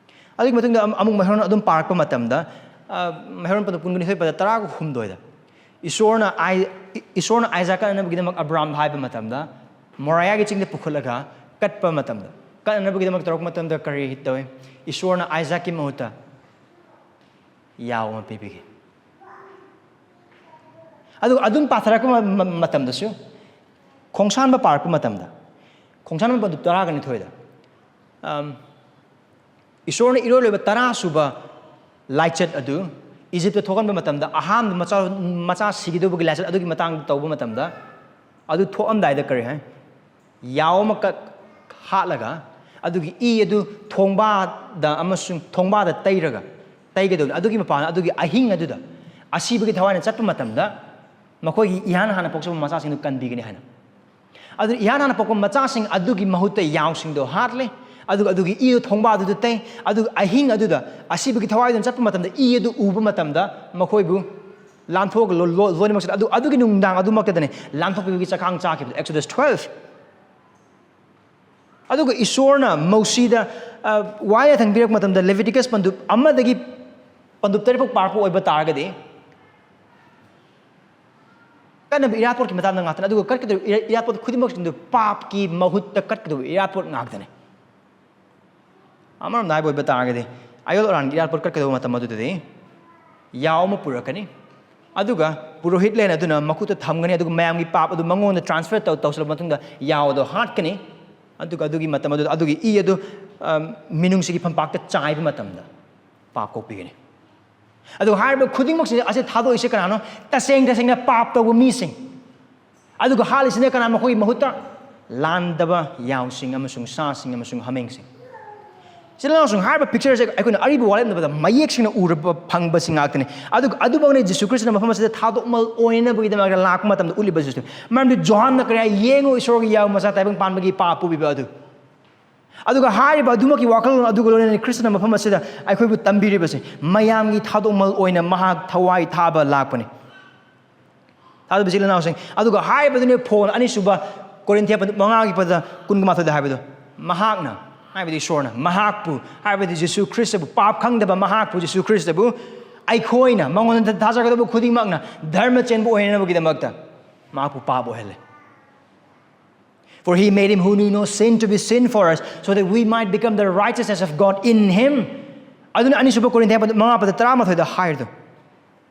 ꯑꯗꯨꯒꯤ ꯃꯇꯨꯡꯗ ꯑꯃ-, ꯑꯃꯨꯛ ꯃꯩꯍꯧꯔꯣꯟ ꯑꯗꯨꯝ ꯄꯥꯔꯛꯄ ꯃꯇꯝꯗ, ꯑ, ꯃꯩꯍꯧꯔꯣꯟ ꯄꯟꯗꯨꯞ ꯀꯨꯟꯒꯅꯤꯊꯣꯏ ꯄꯗ ꯇꯔꯥꯒ ꯍꯨꯝꯗꯣꯏꯗ ꯏꯁꯣꯔꯅ ꯑꯥꯏ-, ꯏ-, ꯏꯁꯣꯔꯅ ꯑꯥꯏꯖꯥꯛ ꯀꯠꯅꯅꯕꯒꯤꯗꯃꯛ ꯑꯕ꯭ꯔꯥꯝꯗ ꯍꯥꯏꯕ ꯃꯇꯝꯗ, ꯃꯣꯔꯥꯌꯥꯒꯤ ꯆꯤꯡꯗ ꯄꯨꯈꯠꯂꯒ ꯀꯠꯄ ꯃꯇꯝꯗ, ꯀꯠꯅꯅꯕꯒꯤꯗꯃꯛ ꯇꯧꯔꯛꯄ ꯃꯇꯝꯗ ꯀꯔꯤ ꯇꯧꯏ? ꯏꯁꯣꯔꯅ ꯑꯥꯏꯖꯥꯛꯀꯤ ꯃꯍꯨꯠꯇ ꯌꯥꯎ ꯑꯃ ꯄꯤꯕꯤꯈꯤ꯫ ꯑꯗꯨꯒ ꯑꯗꯨꯝ ꯄꯥꯊꯔꯛꯄ ꯃ-, ꯃ-, ꯃꯇꯝꯗꯁꯨ, ꯈꯣꯡꯁꯥꯟꯕ ꯄꯥꯔꯛꯄ ꯃꯇꯝꯗ, ꯈꯣꯡꯁꯥꯟꯕ ꯄꯟꯗꯨꯞ ꯇꯔꯥꯒ ꯅꯤꯊꯣꯏꯗ, ꯑꯝ, ꯏꯁꯣꯔꯅ ꯏꯔꯣꯏ ꯂꯣꯏꯕ ꯇꯔꯥ ꯁꯨꯕ ꯂꯥꯏꯆꯠ ꯑꯗꯨ ꯏꯖꯤꯞꯇ ꯊꯣꯛꯍꯟꯕ ꯃꯇꯝꯗ, ꯑꯍꯥꯟꯕ ꯃꯆꯥ, ꯃꯆꯥ ꯁꯤꯒꯗꯧꯕꯒꯤ ꯂꯥꯏꯆꯠ ꯑꯗꯨꯒꯤ ꯃꯇꯥꯡꯗ ꯇꯧꯕ ꯃꯇꯝꯗ, ꯑꯗꯨ ꯊꯣꯛꯑꯝꯗꯥꯏꯗ ꯀꯔꯤ ꯍꯥꯏ? ꯌꯥꯎ ꯑꯃ ꯀꯛ-, ꯍꯥꯠꯂꯒ, ꯑꯗꯨꯒꯤ ꯏ ꯑꯗꯨ ꯊꯣꯡꯕꯥꯗ ꯑꯃꯁꯨꯡ ꯊꯣꯡꯕꯥꯗ ꯇꯩꯔꯒ, ꯇꯩꯒꯗꯧꯅꯤ꯫ ꯑꯗꯨꯒꯤ ꯃꯄꯥꯟ, ꯑꯗꯨꯒꯤ ꯑꯍꯤꯡ ꯑꯗꯨꯗ ꯑꯁꯤꯕꯒꯤ ꯊꯋꯥꯏꯅ ꯆꯠꯄ ꯃꯇꯝꯗ, ꯃꯈꯣꯏꯒꯤ ꯏꯍꯥꯟ ꯍꯥꯟꯅ ꯄꯣꯛꯆꯕ ꯃꯆꯥꯁꯤꯡꯗꯨ ꯀꯟꯕꯤꯒꯅꯤ ꯍꯥꯏꯅ꯫ ꯑꯗꯨꯅ ꯏꯍꯥꯟ ꯍꯥꯟꯅ ꯄꯣꯛꯄ ꯃꯆꯥꯁꯤꯡ ꯑꯗꯨꯒꯤ ꯃꯍꯨꯠꯇ ꯌꯥꯎꯁꯤꯡꯗꯣ ꯍꯥꯠꯂꯦ, ꯑꯗꯨꯒ ꯑꯗꯨꯒꯤ ꯏ ꯑꯗꯨ ꯊꯣꯡꯕꯥꯗꯨꯗ ꯇꯩ, ꯑꯗꯨꯒ ꯑꯍꯤꯡ ꯑꯗꯨꯗ ꯑꯁꯤꯕꯒꯤ ꯊꯋꯥꯏꯗꯨꯅ ꯆꯠꯄ ꯃꯇꯝꯗ, ꯏ ꯑꯗꯨ ꯎꯕ ꯃꯇꯝꯗ ꯃꯈꯣꯏꯕꯨ ꯂꯥꯟꯊꯣꯛꯑꯒ ꯂꯣ-, ꯂꯣ-, ꯂꯣꯏꯅꯃꯛꯁꯤꯗ ꯑꯗꯨ, ꯑꯗꯨꯒꯤ ꯅꯨꯡꯗꯥꯡ ꯑꯗꯨꯃꯛꯇꯗꯅꯦ ꯂꯥꯟꯊꯣꯛꯄꯤꯕꯒꯤ ꯆꯈꯥꯡ ꯆꯥꯈꯤꯕꯗꯣ, Exodus twelve꯫ ꯑꯗꯨꯒ ꯏꯁꯣꯔꯅ ꯃꯣꯁꯤꯗ, ꯑ, ꯋꯥꯌꯦꯜ ꯌꯥꯊꯪ ꯄꯤꯔꯛꯄ ꯃꯇꯝꯗ, ꯂꯦꯕꯤꯇꯤꯀꯁ ꯄꯟꯗꯨꯞ ꯑꯃꯗꯒꯤ ꯄꯟꯗꯨꯞ ꯇꯔꯦꯠ ꯐꯥꯎ ꯄꯥꯔꯛꯄ ꯑꯣꯏꯕ ꯇꯥꯔꯒꯗꯤ, ꯀꯠꯅꯕ ꯏꯔꯥꯠꯄꯣꯠꯀꯤ ꯃꯇꯥꯡꯗ ꯉꯥꯛꯇꯅꯤ꯫ ꯑꯗꯨꯒ ꯀꯠꯀꯗꯧꯔꯤꯕ ꯏꯔꯥ-, ꯏꯔꯥꯠꯄꯣꯠ ꯈꯨꯗꯤꯡꯃꯛꯁꯤꯡꯗꯨ ꯄꯥꯞꯀꯤ ꯃꯍꯨꯠꯇ ꯀꯠꯀꯗꯧꯕ ꯏꯔꯥꯠꯄꯣꯠ ꯉꯥꯛꯇꯅꯤ꯫ ꯑꯃꯔꯣꯝꯗ ꯍꯥꯏꯕ ꯑꯣꯏꯕ ꯇꯥꯔꯒꯗꯤ, ꯑꯌꯣꯜ ꯑꯔꯥꯟꯒꯤ ꯏꯔꯥꯠꯄꯣꯠ ꯀꯠꯀꯗꯧꯕ ꯃꯇꯝ ꯑꯗꯨꯗꯗꯤ ꯌꯥꯎ ꯑꯃ ꯄꯨꯔꯛꯀꯅꯤ, ꯑꯗꯨꯒ ꯄꯨꯔꯣꯍꯤꯠꯂꯦꯟ ꯑꯗꯨꯅ ꯃꯈꯨꯠꯇ ꯊꯝꯒꯅꯤ, ꯑꯗꯨꯒ ꯃꯌꯥꯝꯒꯤ ꯄꯥꯞ ꯑꯗꯨ ꯃꯉꯣꯟꯗ transfer ꯇꯧ ꯇꯧꯁꯤꯜꯂꯕ ꯃꯇꯨꯡꯗ ꯌꯥꯎ ꯑꯗꯨ ꯍꯥꯠꯀꯅꯤ꯫ ꯑꯗꯨꯒ ꯑꯗꯨꯒꯤ ꯃꯇꯝ ꯑꯗꯨꯗ ꯑꯗꯨꯒꯤ ꯏ ꯑꯗꯨ, ꯑ, ꯃꯤꯅꯨꯡꯁꯤꯒꯤ ꯐꯝꯄꯥꯛꯇ ꯆꯥꯏꯕ ꯃꯇꯝꯗ ꯄꯥꯞ ꯀꯣꯛꯄꯤꯒꯅꯤ꯫ ꯑꯗꯨꯒ ꯍꯥꯏꯔꯤꯕ ꯈꯨꯗꯤꯡꯃꯛꯁꯤꯡ ꯑꯁꯤ ꯊꯥꯗꯣꯛꯏꯁꯦ ꯀꯅꯥꯅꯣ? ꯇꯁꯦꯡ ꯇꯁꯦꯡꯅ ꯄꯥꯞ ꯇꯧꯕ ꯃꯤꯁꯤꯡ꯫ ꯑꯗꯨꯒ ꯍꯥꯠꯂꯤꯁꯤꯅ ꯀꯅꯥ? ꯃꯈꯣꯏꯒꯤ ꯃꯍꯨꯠꯇ ꯂꯥꯟꯗꯕ ꯌꯥꯎꯁꯤꯡ ꯑꯃꯁꯨꯡ ꯁꯥꯁꯤꯡ ꯑꯃꯁꯨꯡ ꯍꯥꯃꯦꯡꯁꯤꯡ꯫ ꯏꯆꯤꯜ ꯏꯅꯥꯎꯁꯤꯡ, ꯍꯥꯏꯔꯤꯕ picture ꯑꯁꯦ ꯑꯩꯈꯣꯏꯅ ꯑꯔꯤꯕ ꯋꯥꯔꯦꯞꯅꯕꯗ ꯃꯌꯦꯛ ꯁꯦꯡꯅ ꯎꯔꯕ ꯐꯪꯕꯁꯤ ꯉꯥꯛꯇꯅꯤ꯫ ꯑꯗꯨꯒ ꯑꯗꯨꯃꯛꯅ ꯖꯤꯁꯨ ꯈ꯭ꯔꯤꯁꯇꯅ ꯃꯐꯝ ꯑꯁꯤꯗ ꯊꯥꯗꯣꯛꯃꯜ ꯑꯣꯏꯅꯕꯒꯤꯗꯃꯛꯇ ꯂꯥꯛꯄ ꯃꯇꯝꯗ ꯎꯠꯂꯤꯕꯁꯤꯁꯨ꯫ ꯃꯔꯝꯗꯤ ꯖꯣꯍꯥꯟꯅ ꯀꯔꯤ ꯍꯥꯏ? "ꯌꯦꯡꯉꯨ, ꯏꯁꯣꯔꯒꯤ ꯌꯥꯎ ꯃꯆꯥ ꯇꯥꯏꯕꯪ ꯄꯥꯟꯕꯒꯤ ꯄꯥꯞ ꯄꯨꯕꯤꯕ ꯑꯗꯨ"꯫ ꯑꯗꯨꯒ ꯍꯥꯏꯔꯤꯕ ꯑꯗꯨꯃꯛꯀꯤ ꯋꯥꯈꯜꯂꯣꯟ ꯑꯗꯨꯒ ꯂꯣꯏꯅꯅ ꯈ꯭ꯔꯤꯁꯇꯅ ꯃꯐꯝ ꯑꯁꯤꯗ ꯑꯩꯈꯣꯏꯕꯨ ꯇꯝꯕꯤꯔꯤꯕꯁꯤ, ꯃꯌꯥꯝꯒꯤ ꯊꯥꯗꯣꯛꯃꯜ ꯑꯣꯏꯅ ꯃꯍꯥꯛ ꯊꯋꯥꯏ ꯊꯥꯕ ꯂꯥꯛꯄꯅꯤ꯫ ꯊꯥꯖꯕ ꯏꯆꯤꯜ ꯏꯅꯥꯎꯁꯤꯡ, ꯑꯗꯨꯒ ꯍꯥꯏꯔꯤꯕꯗꯨꯅꯤ ꯐꯣꯟ ꯑꯅꯤꯁꯨꯕ ꯀꯣꯔꯤꯟꯊꯤꯌꯥ ꯃꯉꯥꯒꯤ ꯄꯗ ꯀꯨꯟꯒ ꯃꯥꯊꯣꯏꯗ ꯍꯥꯏꯕꯗꯣ, ꯃꯍꯥꯛꯅ, ꯍꯥꯏꯕꯗꯤ ꯏꯁꯣꯔꯅ, ꯃꯍꯥꯛꯄꯨ, ꯍꯥꯏꯕꯗꯤ ꯖꯤꯁꯨ ꯈ꯭ꯔꯤꯁꯇꯕꯨ, ꯄꯥꯞ ꯈꯪꯗꯕ ꯃꯍꯥꯛꯄꯨ, ꯖꯤꯁꯨ ꯈ꯭ꯔꯤꯁꯇꯕꯨ, ꯑꯩꯈꯣꯏꯅ ꯃꯉꯣꯟꯗ ꯊꯥꯖꯒꯗꯕ ꯈꯨꯗꯤꯡꯃꯛꯅ ꯙꯔꯃ ꯆꯦꯟꯕ ꯑꯣꯏꯅꯅꯕꯒꯤꯗꯃꯛꯇ ꯃꯍꯥꯛꯄꯨ ꯄꯥꯞ ꯑꯣꯏꯍꯜꯂꯦ꯫ "For he made him who knew no sin to be sin for us, so that we might become the righteousness of God in him." ꯑꯗꯨꯅ ꯑꯅꯤꯁꯨꯕ ꯀꯣꯔꯤꯟꯊꯤꯌꯥ ꯃꯉꯥ ꯄꯗ ꯇꯔꯥꯃꯥꯊꯣꯏꯗ ꯍꯥꯏꯔꯤꯗꯣ꯫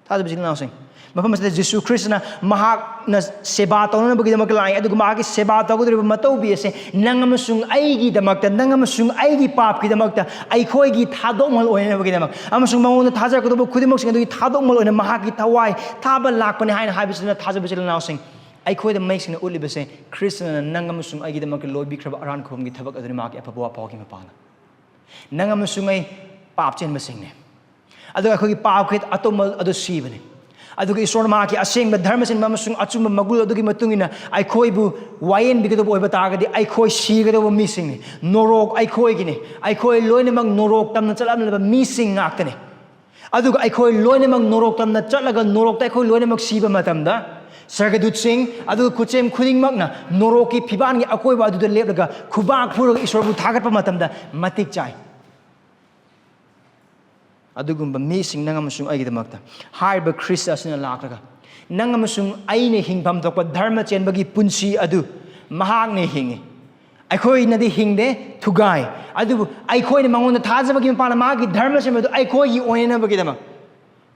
ꯊꯥꯖꯕ ꯏꯆꯤꯜ ꯏꯅꯥꯎꯁꯤꯡ, ꯃꯐꯝ ꯑꯁꯤꯗ ꯖꯤꯁꯨ ꯈ꯭ꯔꯤꯁꯇꯅ ꯃꯍꯥꯛꯅ ꯁꯦꯕꯥ ꯇꯧꯅꯅꯕꯒꯤꯗꯃꯛꯇ ꯂꯥꯛꯏ, ꯑꯗꯨꯒ ꯃꯍꯥꯛꯀꯤ ꯁꯦꯕꯥ ꯇꯧꯒꯗꯧꯔꯤꯕ ꯃꯇꯧꯕꯤ ꯑꯁꯦ ꯅꯪ ꯑꯃꯁꯨꯡ ꯑꯩꯒꯤꯗꯃꯛꯇ, ꯅꯪ ꯑꯃꯁꯨꯡ ꯑꯩꯒꯤ ꯄꯥꯞꯀꯤꯗꯃꯛꯇ, ꯑꯩꯈꯣꯏꯒꯤ ꯊꯥꯗꯣꯛꯃꯜ ꯑꯣꯏꯅꯅꯕꯒꯤꯗꯃꯛ ꯑꯃꯁꯨꯡ ꯃꯉꯣꯟꯗ ꯊꯥꯖꯔꯛꯀꯗꯧꯕ ꯈꯨꯗꯤꯡꯃꯛꯁꯤꯡ ꯑꯗꯨꯒꯤ ꯊꯥꯗꯣꯛꯃꯜ ꯑꯣꯏꯅ ꯃꯍꯥꯛꯀꯤ ꯊꯋꯥꯏ ꯊꯥꯕ ꯂꯥꯛꯄꯅꯤ ꯍꯥꯏꯅ ꯍꯥꯏꯕꯁꯤꯅ, ꯊꯥꯖꯕ ꯏꯆꯤꯜ ꯏꯅꯥꯎꯁꯤꯡ, ꯑꯩꯈꯣꯏꯗ ꯃꯌꯦꯛ ꯁꯦꯡꯅ ꯎꯠꯂꯤꯕꯁꯦ ꯈ꯭ꯔꯤꯁꯇꯅ ꯅꯪ ꯑꯃꯁꯨꯡ ꯑꯩꯒꯤꯗꯃꯛꯇ ꯂꯣꯏꯕꯤꯈ꯭ꯔꯕ ꯑꯔꯥꯟ ꯈꯨꯕꯝꯒꯤ ꯊꯕꯛ ꯑꯗꯨꯅꯤ, ꯃꯍꯥꯛꯀꯤ ꯑꯐꯕ ꯋꯥꯐꯥꯎꯒꯤ ꯃꯄꯥꯡꯅ꯫ ꯅꯪ ꯑꯃꯁꯨꯡ ꯑꯩ ꯄꯥꯞ ꯆꯦꯟꯕꯁꯤꯡꯅꯤ꯫ ꯑꯗꯨꯒ ꯑꯩꯈꯣꯏꯒꯤ ꯄꯥꯞꯀꯤ ꯑꯇꯣꯝꯕ ꯑꯗꯨ ꯁꯤꯕꯅꯤ꯫ ꯑꯗꯨꯒ ꯏꯁꯣꯔꯅ ꯃꯍꯥꯛꯀꯤ ꯑꯁꯦꯡꯕ ꯙꯔꯃ ꯆꯦꯟꯕ ꯑꯃꯁꯨꯡ ꯑꯆꯨꯝꯕ ꯃꯒꯨꯟ ꯑꯗꯨꯒꯤ ꯃꯇꯨꯡ ꯏꯟꯅ ꯑꯩꯈꯣꯏꯕꯨ ꯋꯥꯌꯦꯟꯕꯤꯒꯗꯧꯕ ꯑꯣꯏꯕ ꯇꯥꯔꯒꯗꯤ ꯑꯩꯈꯣꯏ ꯁꯤꯒꯗꯧꯕ ꯃꯤꯁꯤꯡꯅꯤ꯫ ꯅꯣꯔꯣꯛ ꯑꯩꯈꯣꯏꯒꯤꯅꯤ꯫ ꯑꯩꯈꯣꯏ ꯂꯣꯏꯅꯃꯛ ꯅꯣꯔꯣꯛ ꯇꯝꯅ ꯆꯠꯂꯝꯂꯕ ꯃꯤꯁꯤꯡ ꯉꯥꯛꯇꯅꯤ꯫ ꯑꯗꯨꯒ ꯑꯩꯈꯣꯏ ꯂꯣꯏꯅꯃꯛ ꯅꯣꯔꯣꯛ ꯇꯝꯅ ꯆꯠꯂꯒ ꯅꯣꯔꯣꯛꯇ ꯑꯩꯈꯣꯏ ꯂꯣꯏꯅꯃꯛ ꯁꯤꯕ ꯃꯇꯝꯗ, ꯁꯔꯒꯗꯨꯠꯁꯤꯡ ꯑꯗꯨꯒ ꯈꯨꯠꯁꯦꯝ ꯈꯨꯗꯤꯡꯃꯛꯅ ꯅꯣꯔꯣꯛꯀꯤ ꯐꯤꯕꯥꯟꯒꯤ ꯑꯀꯣꯏꯕ ꯑꯗꯨꯗ ꯂꯦꯞꯂꯒ ꯈꯨꯕꯥꯛ ꯈꯨꯔꯒ ꯏꯁꯣꯔꯕꯨ ꯊꯥꯒꯠꯄ ꯃꯇꯝꯗ ꯃꯇꯤꯛ ꯆꯥꯏ꯫ ꯑꯗꯨꯒꯨꯝꯕ ꯃꯤꯁꯤꯡ ꯅꯪ ꯑꯃꯁꯨꯡ ꯑꯩꯒꯤꯗꯃꯛꯇ ꯍꯥꯏꯔꯤꯕ ꯈ꯭ꯔꯤꯁ ꯑꯁꯤꯅ ꯂꯥꯛꯂꯒ ꯅꯪ ꯑꯃꯁꯨꯡ ꯑꯩꯅ ꯍꯤꯡꯐꯝ ꯊꯣꯛꯄ ꯙꯔꯃ ꯆꯦꯟꯕꯒꯤ ꯄꯨꯟꯁꯤ ꯑꯗꯨ ꯃꯍꯥꯛꯅ ꯍꯤꯡꯉꯤ꯫ ꯑꯩꯈꯣꯏꯅꯗꯤ ꯍꯤꯡꯗꯦ, ꯊꯨꯒꯥꯏ꯫ ꯑꯗꯨꯕꯨ ꯑꯩꯈꯣꯏꯅ ꯃꯉꯣꯟꯗ ꯊꯥꯖꯕꯒꯤ ꯃꯄꯥꯟꯅ ꯃꯥꯒꯤ ꯙꯔꯃ ꯆꯦꯟꯕꯗꯨ ꯑꯩꯈꯣꯏꯒꯤ ꯑꯣꯏꯅꯅꯕꯒꯤꯗꯃꯛ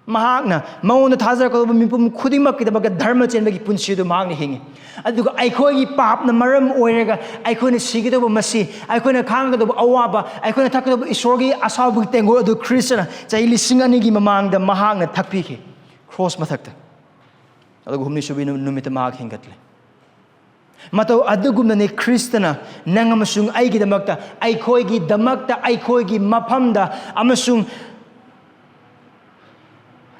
ꯃꯍꯥꯛꯅ ꯃꯉꯣꯟꯗ ꯊꯥꯖꯔꯛꯀꯗꯧꯕ ꯃꯤꯄꯨꯝ ꯈꯨꯗꯤꯡꯃꯛꯀꯤꯗꯃꯛꯇ ꯙꯔꯃ ꯆꯦꯟꯕꯒꯤ ꯄꯨꯟꯁꯤ ꯑꯗꯨ ꯃꯍꯥꯛꯅ ꯍꯤꯡꯉꯤ꯫ ꯑꯗꯨꯒ ꯑꯩꯈꯣꯏꯒꯤ ꯄꯥꯞꯅ ꯃꯔꯝ ꯑꯣꯏꯔꯒ ꯑꯩꯈꯣꯏꯅ ꯁꯤꯒꯗꯧꯕ ꯃꯁꯤ, ꯑꯩꯈꯣꯏꯅ ꯈꯥꯡꯒꯗꯧꯕ ꯑꯋꯥꯕ, ꯑꯩꯈꯣꯏꯅ ꯊꯛꯀꯗꯧꯕ ꯏꯁꯣꯔꯒꯤ ꯑꯁꯥꯎꯕꯒꯤ ꯇꯦꯡꯀꯣꯠ ꯑꯗꯨ ꯈ꯭ꯔꯤꯁꯇꯅ ꯆꯍꯤ ꯂꯤꯁꯤꯡ ꯑꯅꯤꯒꯤ ꯃꯃꯥꯡꯗ ꯃꯍꯥꯛꯅ ꯊꯛꯄꯤꯈꯤ ꯀ꯭ꯔꯣꯁ ꯃꯊꯛꯇ꯫ ꯑꯗꯨꯒ ꯍꯨꯝꯅꯤ ꯁꯨꯕꯤ ꯅꯨ-, ꯅꯨꯃꯤꯠꯇ ꯃꯍꯥꯛ ꯍꯤꯡꯒꯠꯂꯦ꯫ ꯃꯇꯧ ꯑꯗꯨꯒꯨꯝꯅꯅꯤ ꯈ꯭ꯔꯤꯁꯇꯅ ꯅꯪ ꯑꯃꯁꯨꯡ ꯑꯩꯒꯤꯗꯃꯛꯇ, ꯑꯩꯈꯣꯏꯒꯤꯗꯃꯛꯇ, ꯑꯩꯈꯣꯏꯒꯤ ꯃꯐꯝꯗ ꯑꯃꯁꯨꯡ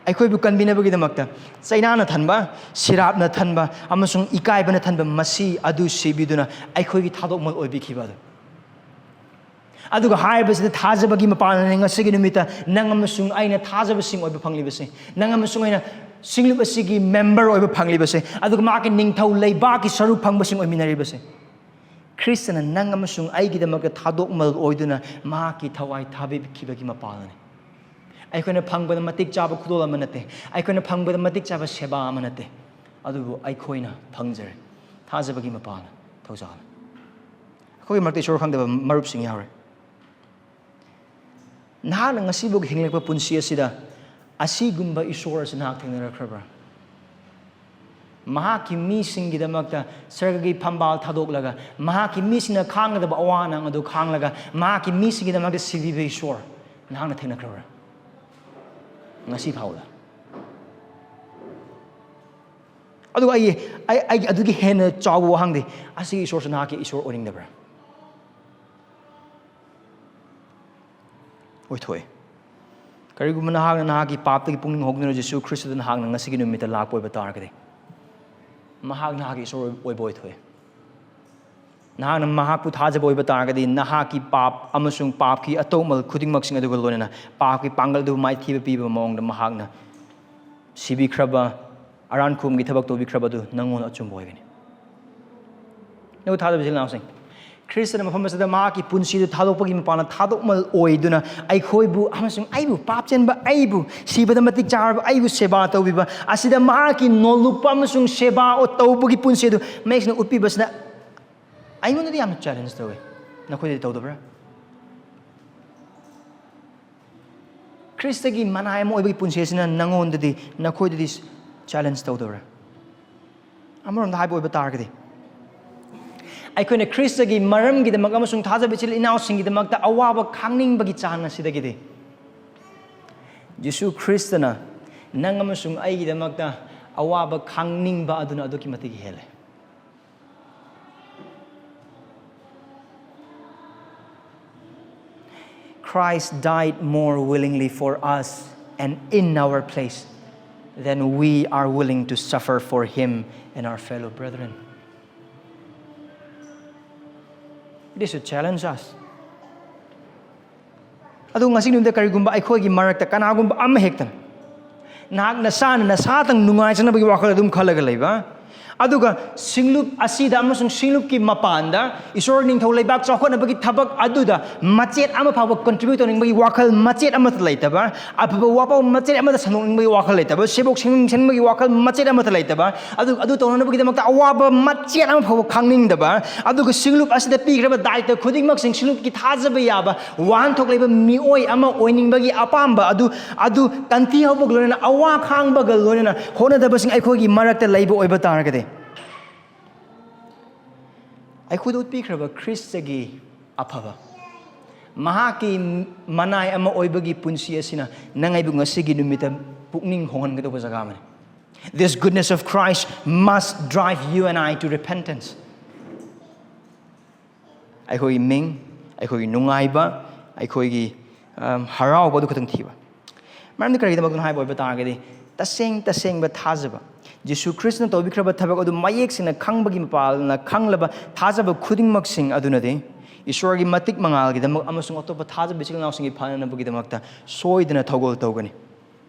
ꯑꯩꯈꯣꯏꯕꯨ ꯀꯟꯕꯤꯅꯕꯒꯤꯗꯃꯛꯇ ꯆꯩꯅꯥꯅ ꯊꯟꯕ, ꯁꯤꯔꯥꯞꯅ ꯊꯟꯕ ꯑꯃꯁꯨꯡ ꯏꯀꯥꯏꯕꯅ ꯊꯟꯕ ꯃꯁꯤ ꯑꯗꯨ ꯁꯤꯕꯤꯗꯨꯅ ꯑꯩꯈꯣꯏꯒꯤ ꯊꯥꯗꯣꯛꯃꯜ ꯑꯣꯏꯕꯤꯈꯤꯕ ꯑꯗꯨ꯫ ꯑꯗꯨꯒ ꯍꯥꯏꯔꯤꯕꯁꯤꯗ ꯊꯥꯖꯕꯒꯤ ꯃꯄꯥꯟꯅ ꯉꯁꯤꯒꯤ ꯅꯨꯃꯤꯠꯇ ꯅꯪ ꯑꯃꯁꯨꯡ ꯑꯩꯅ ꯊꯥꯖꯕꯁꯤꯡ ꯑꯣꯏꯕ ꯐꯪꯂꯤꯕꯁꯤ, ꯅꯪ ꯑꯃꯁꯨꯡ ꯑꯩꯅ ꯁꯤꯡꯂꯨꯞ ꯑꯁꯤꯒꯤ ꯃꯦꯝꯕꯔ ꯑꯣꯏꯕ ꯐꯪꯂꯤꯕꯁꯦ, ꯑꯗꯨꯒ ꯃꯍꯥꯛꯀꯤ ꯅꯤꯡꯊꯧ ꯂꯩꯕꯥꯛꯀꯤ ꯁꯔꯨꯛ ꯐꯪꯕꯁꯤꯡ ꯑꯣꯏꯃꯤꯟꯅꯔꯤꯕꯁꯦ, ꯈ꯭ꯔꯤꯁꯇꯅ ꯅꯪ ꯑꯃꯁꯨꯡ ꯑꯩꯒꯤꯗꯃꯛꯇ ꯊꯥꯗꯣꯛꯃꯜ ꯑꯣꯏꯗꯨꯅ ꯃꯍꯥꯛꯀꯤ ꯊꯋꯥꯏ ꯊꯥꯕꯤꯈꯤꯕꯒꯤ ꯃꯄꯥꯜꯅꯤ꯫ ꯑꯩꯈꯣꯏꯅ ꯐꯪꯕꯗ ꯃꯇꯤꯛ ꯆꯥꯕ ꯈꯨꯗꯣꯜ ꯑꯃ ꯅꯠꯇꯦ, ꯑꯩꯈꯣꯏꯅ ꯐꯪꯕꯗ ꯃꯇꯤꯛ ꯆꯥꯕ ꯁꯦꯕꯥ ꯑꯃ ꯅꯠꯇꯦ, ꯑꯗꯨꯕꯨ ꯑꯩꯈꯣꯏꯅ ꯐꯪꯖꯔꯦ ꯊꯥꯖꯕꯒꯤ ꯃꯄꯥꯜꯅ ꯊꯧꯖꯥꯜꯅ꯫ ꯑꯩꯈꯣꯏꯒꯤ ꯃꯔꯛꯇ ꯏꯁꯣꯔ ꯈꯪꯗꯕ ꯃꯔꯨꯞꯁꯤꯡ ꯌꯥꯎꯔꯦ꯫ ꯅꯍꯥꯛꯅ ꯉꯁꯤꯐꯥꯎ ꯍꯤꯡꯂꯛꯄ ꯄꯨꯟꯁꯤ ꯑꯁꯤꯗ ꯑꯁꯤꯒꯨꯝꯕ ꯏꯁꯣꯔ ꯑꯁꯤ ꯅꯍꯥꯛ ꯊꯦꯡꯅꯔꯛꯈ꯭ꯔꯕ꯭ꯔꯥ? ꯃꯍꯥꯛꯀꯤ ꯃꯤꯁꯤꯡꯒꯤꯗꯃꯛꯇ ꯁꯔꯒꯒꯤ ꯐꯝꯕꯥꯜ ꯊꯥꯗꯣꯛꯂꯒ, ꯃꯍꯥꯛꯀꯤ ꯃꯤꯁꯤꯡꯅ ꯈꯥꯡꯒꯗꯕ ꯑꯋꯥ ꯑꯅꯥ ꯑꯗꯨ ꯈꯥꯡꯂꯒ, ꯃꯍꯥꯛꯀꯤ ꯃꯤꯁꯤꯡꯒꯤꯗꯃꯛꯇ ꯁꯤꯕꯤꯕ ꯏꯁꯣꯔ ꯅꯍꯥꯛꯅ ꯊꯦꯡꯅꯈ꯭ꯔꯕ꯭ꯔꯥ ꯉꯁꯤ ꯐꯥꯎꯕꯗ? ꯑꯗꯨꯒ ꯑꯩ, ꯑꯩ, ꯑꯩ ꯑꯗꯨꯒꯤ ꯍꯦꯟꯅ ꯆꯥꯎꯕ ꯋꯥꯍꯪꯗꯤ, ꯑꯁꯤꯒꯤ ꯏꯁꯣꯔꯁꯨ ꯅꯍꯥꯛꯀꯤ ꯏꯁꯣꯔ ꯑꯣꯏꯅꯤꯡꯗꯕ꯭ꯔꯥ? ꯑꯣꯏꯊꯣꯛꯑꯦ꯫ ꯀꯔꯤꯒꯨꯝꯕ ꯅꯍꯥꯛꯅ ꯅꯍꯥꯛꯀꯤ ꯄꯥꯞꯇꯒꯤ ꯄꯨꯛꯅꯤꯡ ꯍꯣꯡꯗꯨꯅ ꯖꯤꯁꯨ ꯈ꯭ꯔꯤꯁꯇꯗ ꯅꯍꯥꯛꯅ ꯉꯁꯤꯒꯤ ꯅꯨꯃꯤꯠꯇ ꯂꯥꯛꯄ ꯑꯣꯏꯕ ꯇꯥꯔꯒꯗꯤ, ꯃꯍꯥꯛ ꯅꯍꯥꯛꯀꯤ ꯏꯁꯣꯔ ꯑꯣꯏꯕ ꯑꯣꯏꯊꯣꯛꯑꯦ꯫ ꯅꯍꯥꯛꯅ ꯃꯍꯥꯛꯄꯨ ꯊꯥꯖꯕ ꯑꯣꯏꯕ ꯇꯥꯔꯒꯗꯤ, ꯅꯍꯥꯛꯀꯤ ꯄꯥꯞ ꯑꯃꯁꯨꯡ ꯄꯥꯞꯀꯤ ꯑꯇꯧꯃꯜ ꯈꯨꯗꯤꯡꯃꯛꯁꯤꯡ ꯑꯗꯨꯒ ꯂꯣꯏꯅꯅ ꯄꯥꯞꯀꯤ ꯄꯥꯡꯒꯜ ꯑꯗꯨꯕꯨ ꯃꯥꯏꯊꯤꯕ ꯄꯤꯕ ꯃꯑꯣꯡꯗ ꯃꯍꯥꯛꯅ ꯁꯤꯕꯤꯈ꯭ꯔꯕ, ꯑꯔꯥꯟ ꯈꯨꯝꯒꯤ ꯊꯕꯛ ꯇꯧꯕꯤꯈ꯭ꯔꯕ ꯑꯗꯨ ꯅꯪꯉꯣꯟꯗ ꯑꯆꯨꯝꯕ ꯑꯣꯏꯒꯅꯤ꯫ ꯅꯪꯕꯨ ꯊꯥꯖꯕ ꯏꯆꯤꯜ ꯏꯅꯥꯎꯁꯤꯡ, ꯈ꯭ꯔꯤꯁꯇꯅ ꯃꯐꯝ ꯑꯁꯤꯗ ꯃꯍꯥꯛꯀꯤ ꯄꯨꯟꯁꯤꯗꯨ ꯊꯥꯗꯣꯛꯄꯒꯤ ꯃꯄꯥꯟꯗ ꯊꯥꯗꯣꯛꯃꯜ ꯑꯣꯏꯗꯨꯅ ꯑꯩꯈꯣꯏꯕꯨ ꯑꯃꯁꯨꯡ ꯑꯩꯕꯨ, ꯄꯥꯞ ꯆꯦꯟꯕ ꯑꯩꯕꯨ, ꯁꯤꯕꯗ ꯃꯇꯤꯛ ꯆꯥꯔꯕ ꯑꯩꯕꯨ ꯁꯦꯕꯥ ꯇꯧꯕꯤꯕ ꯑꯁꯤꯗ ꯃꯍꯥꯛꯀꯤ ꯅꯣꯜꯂꯨꯛꯄ ꯑꯃꯁꯨꯡ ꯁꯦꯕꯥ ꯇꯧꯕꯒꯤ ꯄꯨꯟꯁꯤ ꯑꯗꯨ ꯃꯌꯦꯛꯁꯦꯡꯅ ꯎꯠꯄꯤꯕꯁꯤꯅ ꯑꯩꯉꯣꯟꯗꯗꯤ ꯌꯥꯝꯅ ꯆꯦꯂꯦꯟꯖ ꯇꯧꯋꯦ꯫ ꯅꯈꯣꯏꯗꯗꯤ ꯇꯧꯗꯕ꯭ꯔꯥ? ꯈ꯭ꯔꯤꯁꯇꯒꯤ ꯃꯅꯥꯏ ꯑꯃ ꯑꯣꯏꯕꯒꯤ ꯄꯨꯟꯁꯤ ꯑꯁꯤꯅ ꯅꯉꯣꯟꯗꯗꯤ, ꯅꯈꯣꯏꯗꯗꯤ ꯆꯦꯂꯦꯟꯖ ꯇꯧꯗꯧꯔꯦ꯫ ꯑꯃꯔꯣꯝꯗ ꯍꯥꯏꯕ ꯑꯣꯏꯕ ꯇꯥꯔꯒꯗꯤ, ꯑꯩꯈꯣꯏꯅ ꯈ꯭ꯔꯤꯁꯇꯒꯤ ꯃꯔꯝꯒꯤꯗꯃꯛ ꯑꯃꯁꯨꯡ ꯊꯥꯖꯕ ꯏꯆꯤꯜ ꯏꯅꯥꯎꯁꯤꯡꯒꯤꯗꯃꯛꯇ ꯑꯋꯥꯕ ꯈꯥꯡꯅꯤꯡꯕꯒꯤ ꯆꯥꯡ ꯑꯁꯤꯗꯒꯤꯗꯤ, ꯌꯤꯁꯨ ꯈ꯭ꯔꯤꯁꯇꯅ ꯅꯪ ꯑꯃꯁꯨꯡ ꯑꯩꯒꯤꯗꯃꯛꯇ ꯑꯋꯥꯕ ꯈꯥꯡꯅꯤꯡꯕ ꯑꯗꯨꯅ ꯑꯗꯨꯛꯀꯤ ꯃꯇꯤꯛ ꯍꯦꯜꯂꯦ꯫ Christ died more willingly for us and in our place than we are willing to suffer for him and our fellow brethren. It is to challenge us. ꯑꯗꯨ ꯉꯁꯤ ꯅꯨꯃꯤꯠꯇ ꯀꯔꯤꯒꯨꯝꯕ ꯑꯩꯈꯣꯏꯒꯤ ꯃꯔꯛꯇ ꯀꯅꯥꯒꯨꯝꯕ ꯑꯃ ꯍꯦꯛꯇꯅ ꯅꯍꯥꯛ ꯅꯁꯥꯅ ꯅꯁꯥꯇꯪ ꯅꯨꯡꯉꯥꯏꯖꯅꯕꯒꯤ ꯋꯥꯈꯜ ꯑꯗꯨꯝ ꯈꯜꯂꯒ ꯂꯩꯕ, ꯑꯗꯨꯒ ꯁꯤꯡꯂꯨꯞ ꯑꯁꯤꯗ ꯑꯃꯁꯨꯡ ꯁꯤꯡꯂꯨꯞꯀꯤ ꯃꯄꯥꯟꯗ ꯏꯁꯣꯔ ꯅꯤꯡꯊꯧ ꯂꯩꯕꯥꯛ ꯆꯥꯎꯈꯠꯅꯕꯒꯤ ꯊꯕꯛ ꯑꯗꯨꯗ ꯃꯆꯦꯠ ꯑꯃ ꯐꯥꯎꯕ ꯀꯟꯇ꯭ꯔꯤꯕ꯭ꯌꯨꯠ ꯇꯧꯅꯤꯡꯕꯒꯤ ꯋꯥꯈꯜ ꯃꯆꯦꯠ ꯑꯃꯠꯇ ꯂꯩꯇꯕ, ꯑꯐꯕ ꯋꯥꯄꯥꯎ ꯃꯆꯦꯠ ꯑꯃꯠꯇ ꯁꯟꯗꯣꯛꯅꯤꯡꯕꯒꯤ ꯋꯥꯈꯜ ꯂꯩꯇꯕ, ꯁꯦꯕꯣꯛ ꯁꯦꯡꯖꯤꯟꯕꯒꯤ ꯋꯥꯈꯜ ꯃꯆꯦꯠ ꯑꯃꯠꯇ ꯂꯩꯇꯕ, ꯑꯗꯨ ꯑꯗꯨ ꯇꯧꯅꯅꯕꯒꯤꯗꯃꯛꯇ ꯑꯋꯥꯕ ꯃꯆꯦꯠ ꯑꯃ ꯐꯥꯎꯕ ꯈꯪꯅꯤꯡꯗꯕ, ꯑꯗꯨꯒ ꯁꯤꯡꯂꯨꯞ ꯑꯁꯤꯗ ꯄꯤꯈ꯭ꯔꯕ ꯗꯥꯏꯇ ꯈꯨꯗꯤꯡꯃꯛꯁꯤꯡ ꯁꯤꯡꯂꯨꯞꯀꯤ ꯊꯥꯖꯕ ꯌꯥꯕ ꯋꯥꯍꯟꯊꯣꯛ ꯂꯩꯕ ꯃꯤꯑꯣꯏ ꯑꯃ ꯑꯣꯏꯅꯤꯡꯕꯒꯤ ꯑꯄꯥꯝꯕ ꯑꯗꯨ, ꯑꯗꯨ ꯇꯟꯊꯤ ꯍꯧꯕꯒ ꯂꯣꯏꯅꯅ, ꯑꯋꯥ ꯈꯥꯡꯕꯒ ꯂꯣꯏꯅꯅ ꯍꯣꯠꯅꯗꯕꯁꯤꯡ ꯑꯩꯈꯣꯏꯒꯤ ꯃꯔꯛꯇ ꯂꯩꯕ ꯑꯣꯏꯕ ꯇꯥꯔꯒꯗꯤ, ꯑꯩꯈꯣꯏꯗ ꯎꯠꯄꯤꯈ꯭ꯔꯕ ꯈ꯭ꯔꯤꯁꯇꯒꯤ ꯑꯐꯕ, ꯃꯍꯥꯛꯀꯤ ꯃꯅꯥꯏ ꯑꯃ ꯑꯣꯏꯕꯒꯤ ꯄꯨꯟꯁꯤ ꯑꯁꯤꯅ ꯅꯪ ꯑꯩꯕꯨ ꯉꯁꯤꯒꯤ ꯅꯨꯃꯤꯠꯇ ꯄꯨꯛꯅꯤꯡ ꯍꯣꯡꯍꯟꯒꯗꯧꯕ ꯖꯒꯥ ꯑꯃꯅꯤ꯫ This goodness of Christ must drive you and I to repentance. ꯑꯩꯈꯣꯏꯒꯤ ꯃꯤꯡ, ꯑꯩꯈꯣꯏꯒꯤ ꯅꯨꯡꯉꯥꯏꯕ, ꯑꯩꯈꯣꯏꯒꯤ, ꯑꯝ, ꯍꯔꯥꯎꯕ ꯑꯗꯨ ꯈꯛꯇꯪ ꯊꯤꯕ꯫ ꯃꯔꯝꯗꯤ ꯀꯔꯤꯒꯤꯗꯃꯛꯇꯅꯣ ꯍꯥꯏꯕ ꯑꯣꯏꯕ ꯇꯥꯔꯒꯗꯤ, ꯇꯁꯦꯡ ꯇꯁꯦꯡꯕ ꯊꯥꯖꯕ, ꯖꯤꯁꯨ ꯈ꯭ꯔꯤꯁꯇꯅ ꯇꯧꯕꯤꯈ꯭ꯔꯕ ꯊꯕꯛ ꯑꯗꯨ ꯃꯌꯦꯛ ꯁꯦꯡꯅ ꯈꯪꯕꯒꯤ ꯃꯄꯥꯜꯅ ꯈꯪꯂꯕ ꯊꯥꯖꯕ ꯈꯨꯗꯤꯡꯃꯛꯁꯤꯡ ꯑꯗꯨꯅꯗꯤ ꯏꯁꯣꯔꯒꯤ ꯃꯇꯤꯛ ꯃꯉꯥꯜꯒꯤꯗꯃꯛ ꯑꯃꯁꯨꯡ ꯑꯇꯣꯞꯄ ꯊꯥꯖꯕ ꯏꯆꯤꯜ ꯏꯅꯥꯎꯁꯤꯡꯒꯤ ꯐꯅꯅꯕꯒꯤꯗꯃꯛꯇ ꯁꯣꯏꯗꯅ ꯊꯧꯒꯜ ꯇꯧꯒꯅꯤ꯫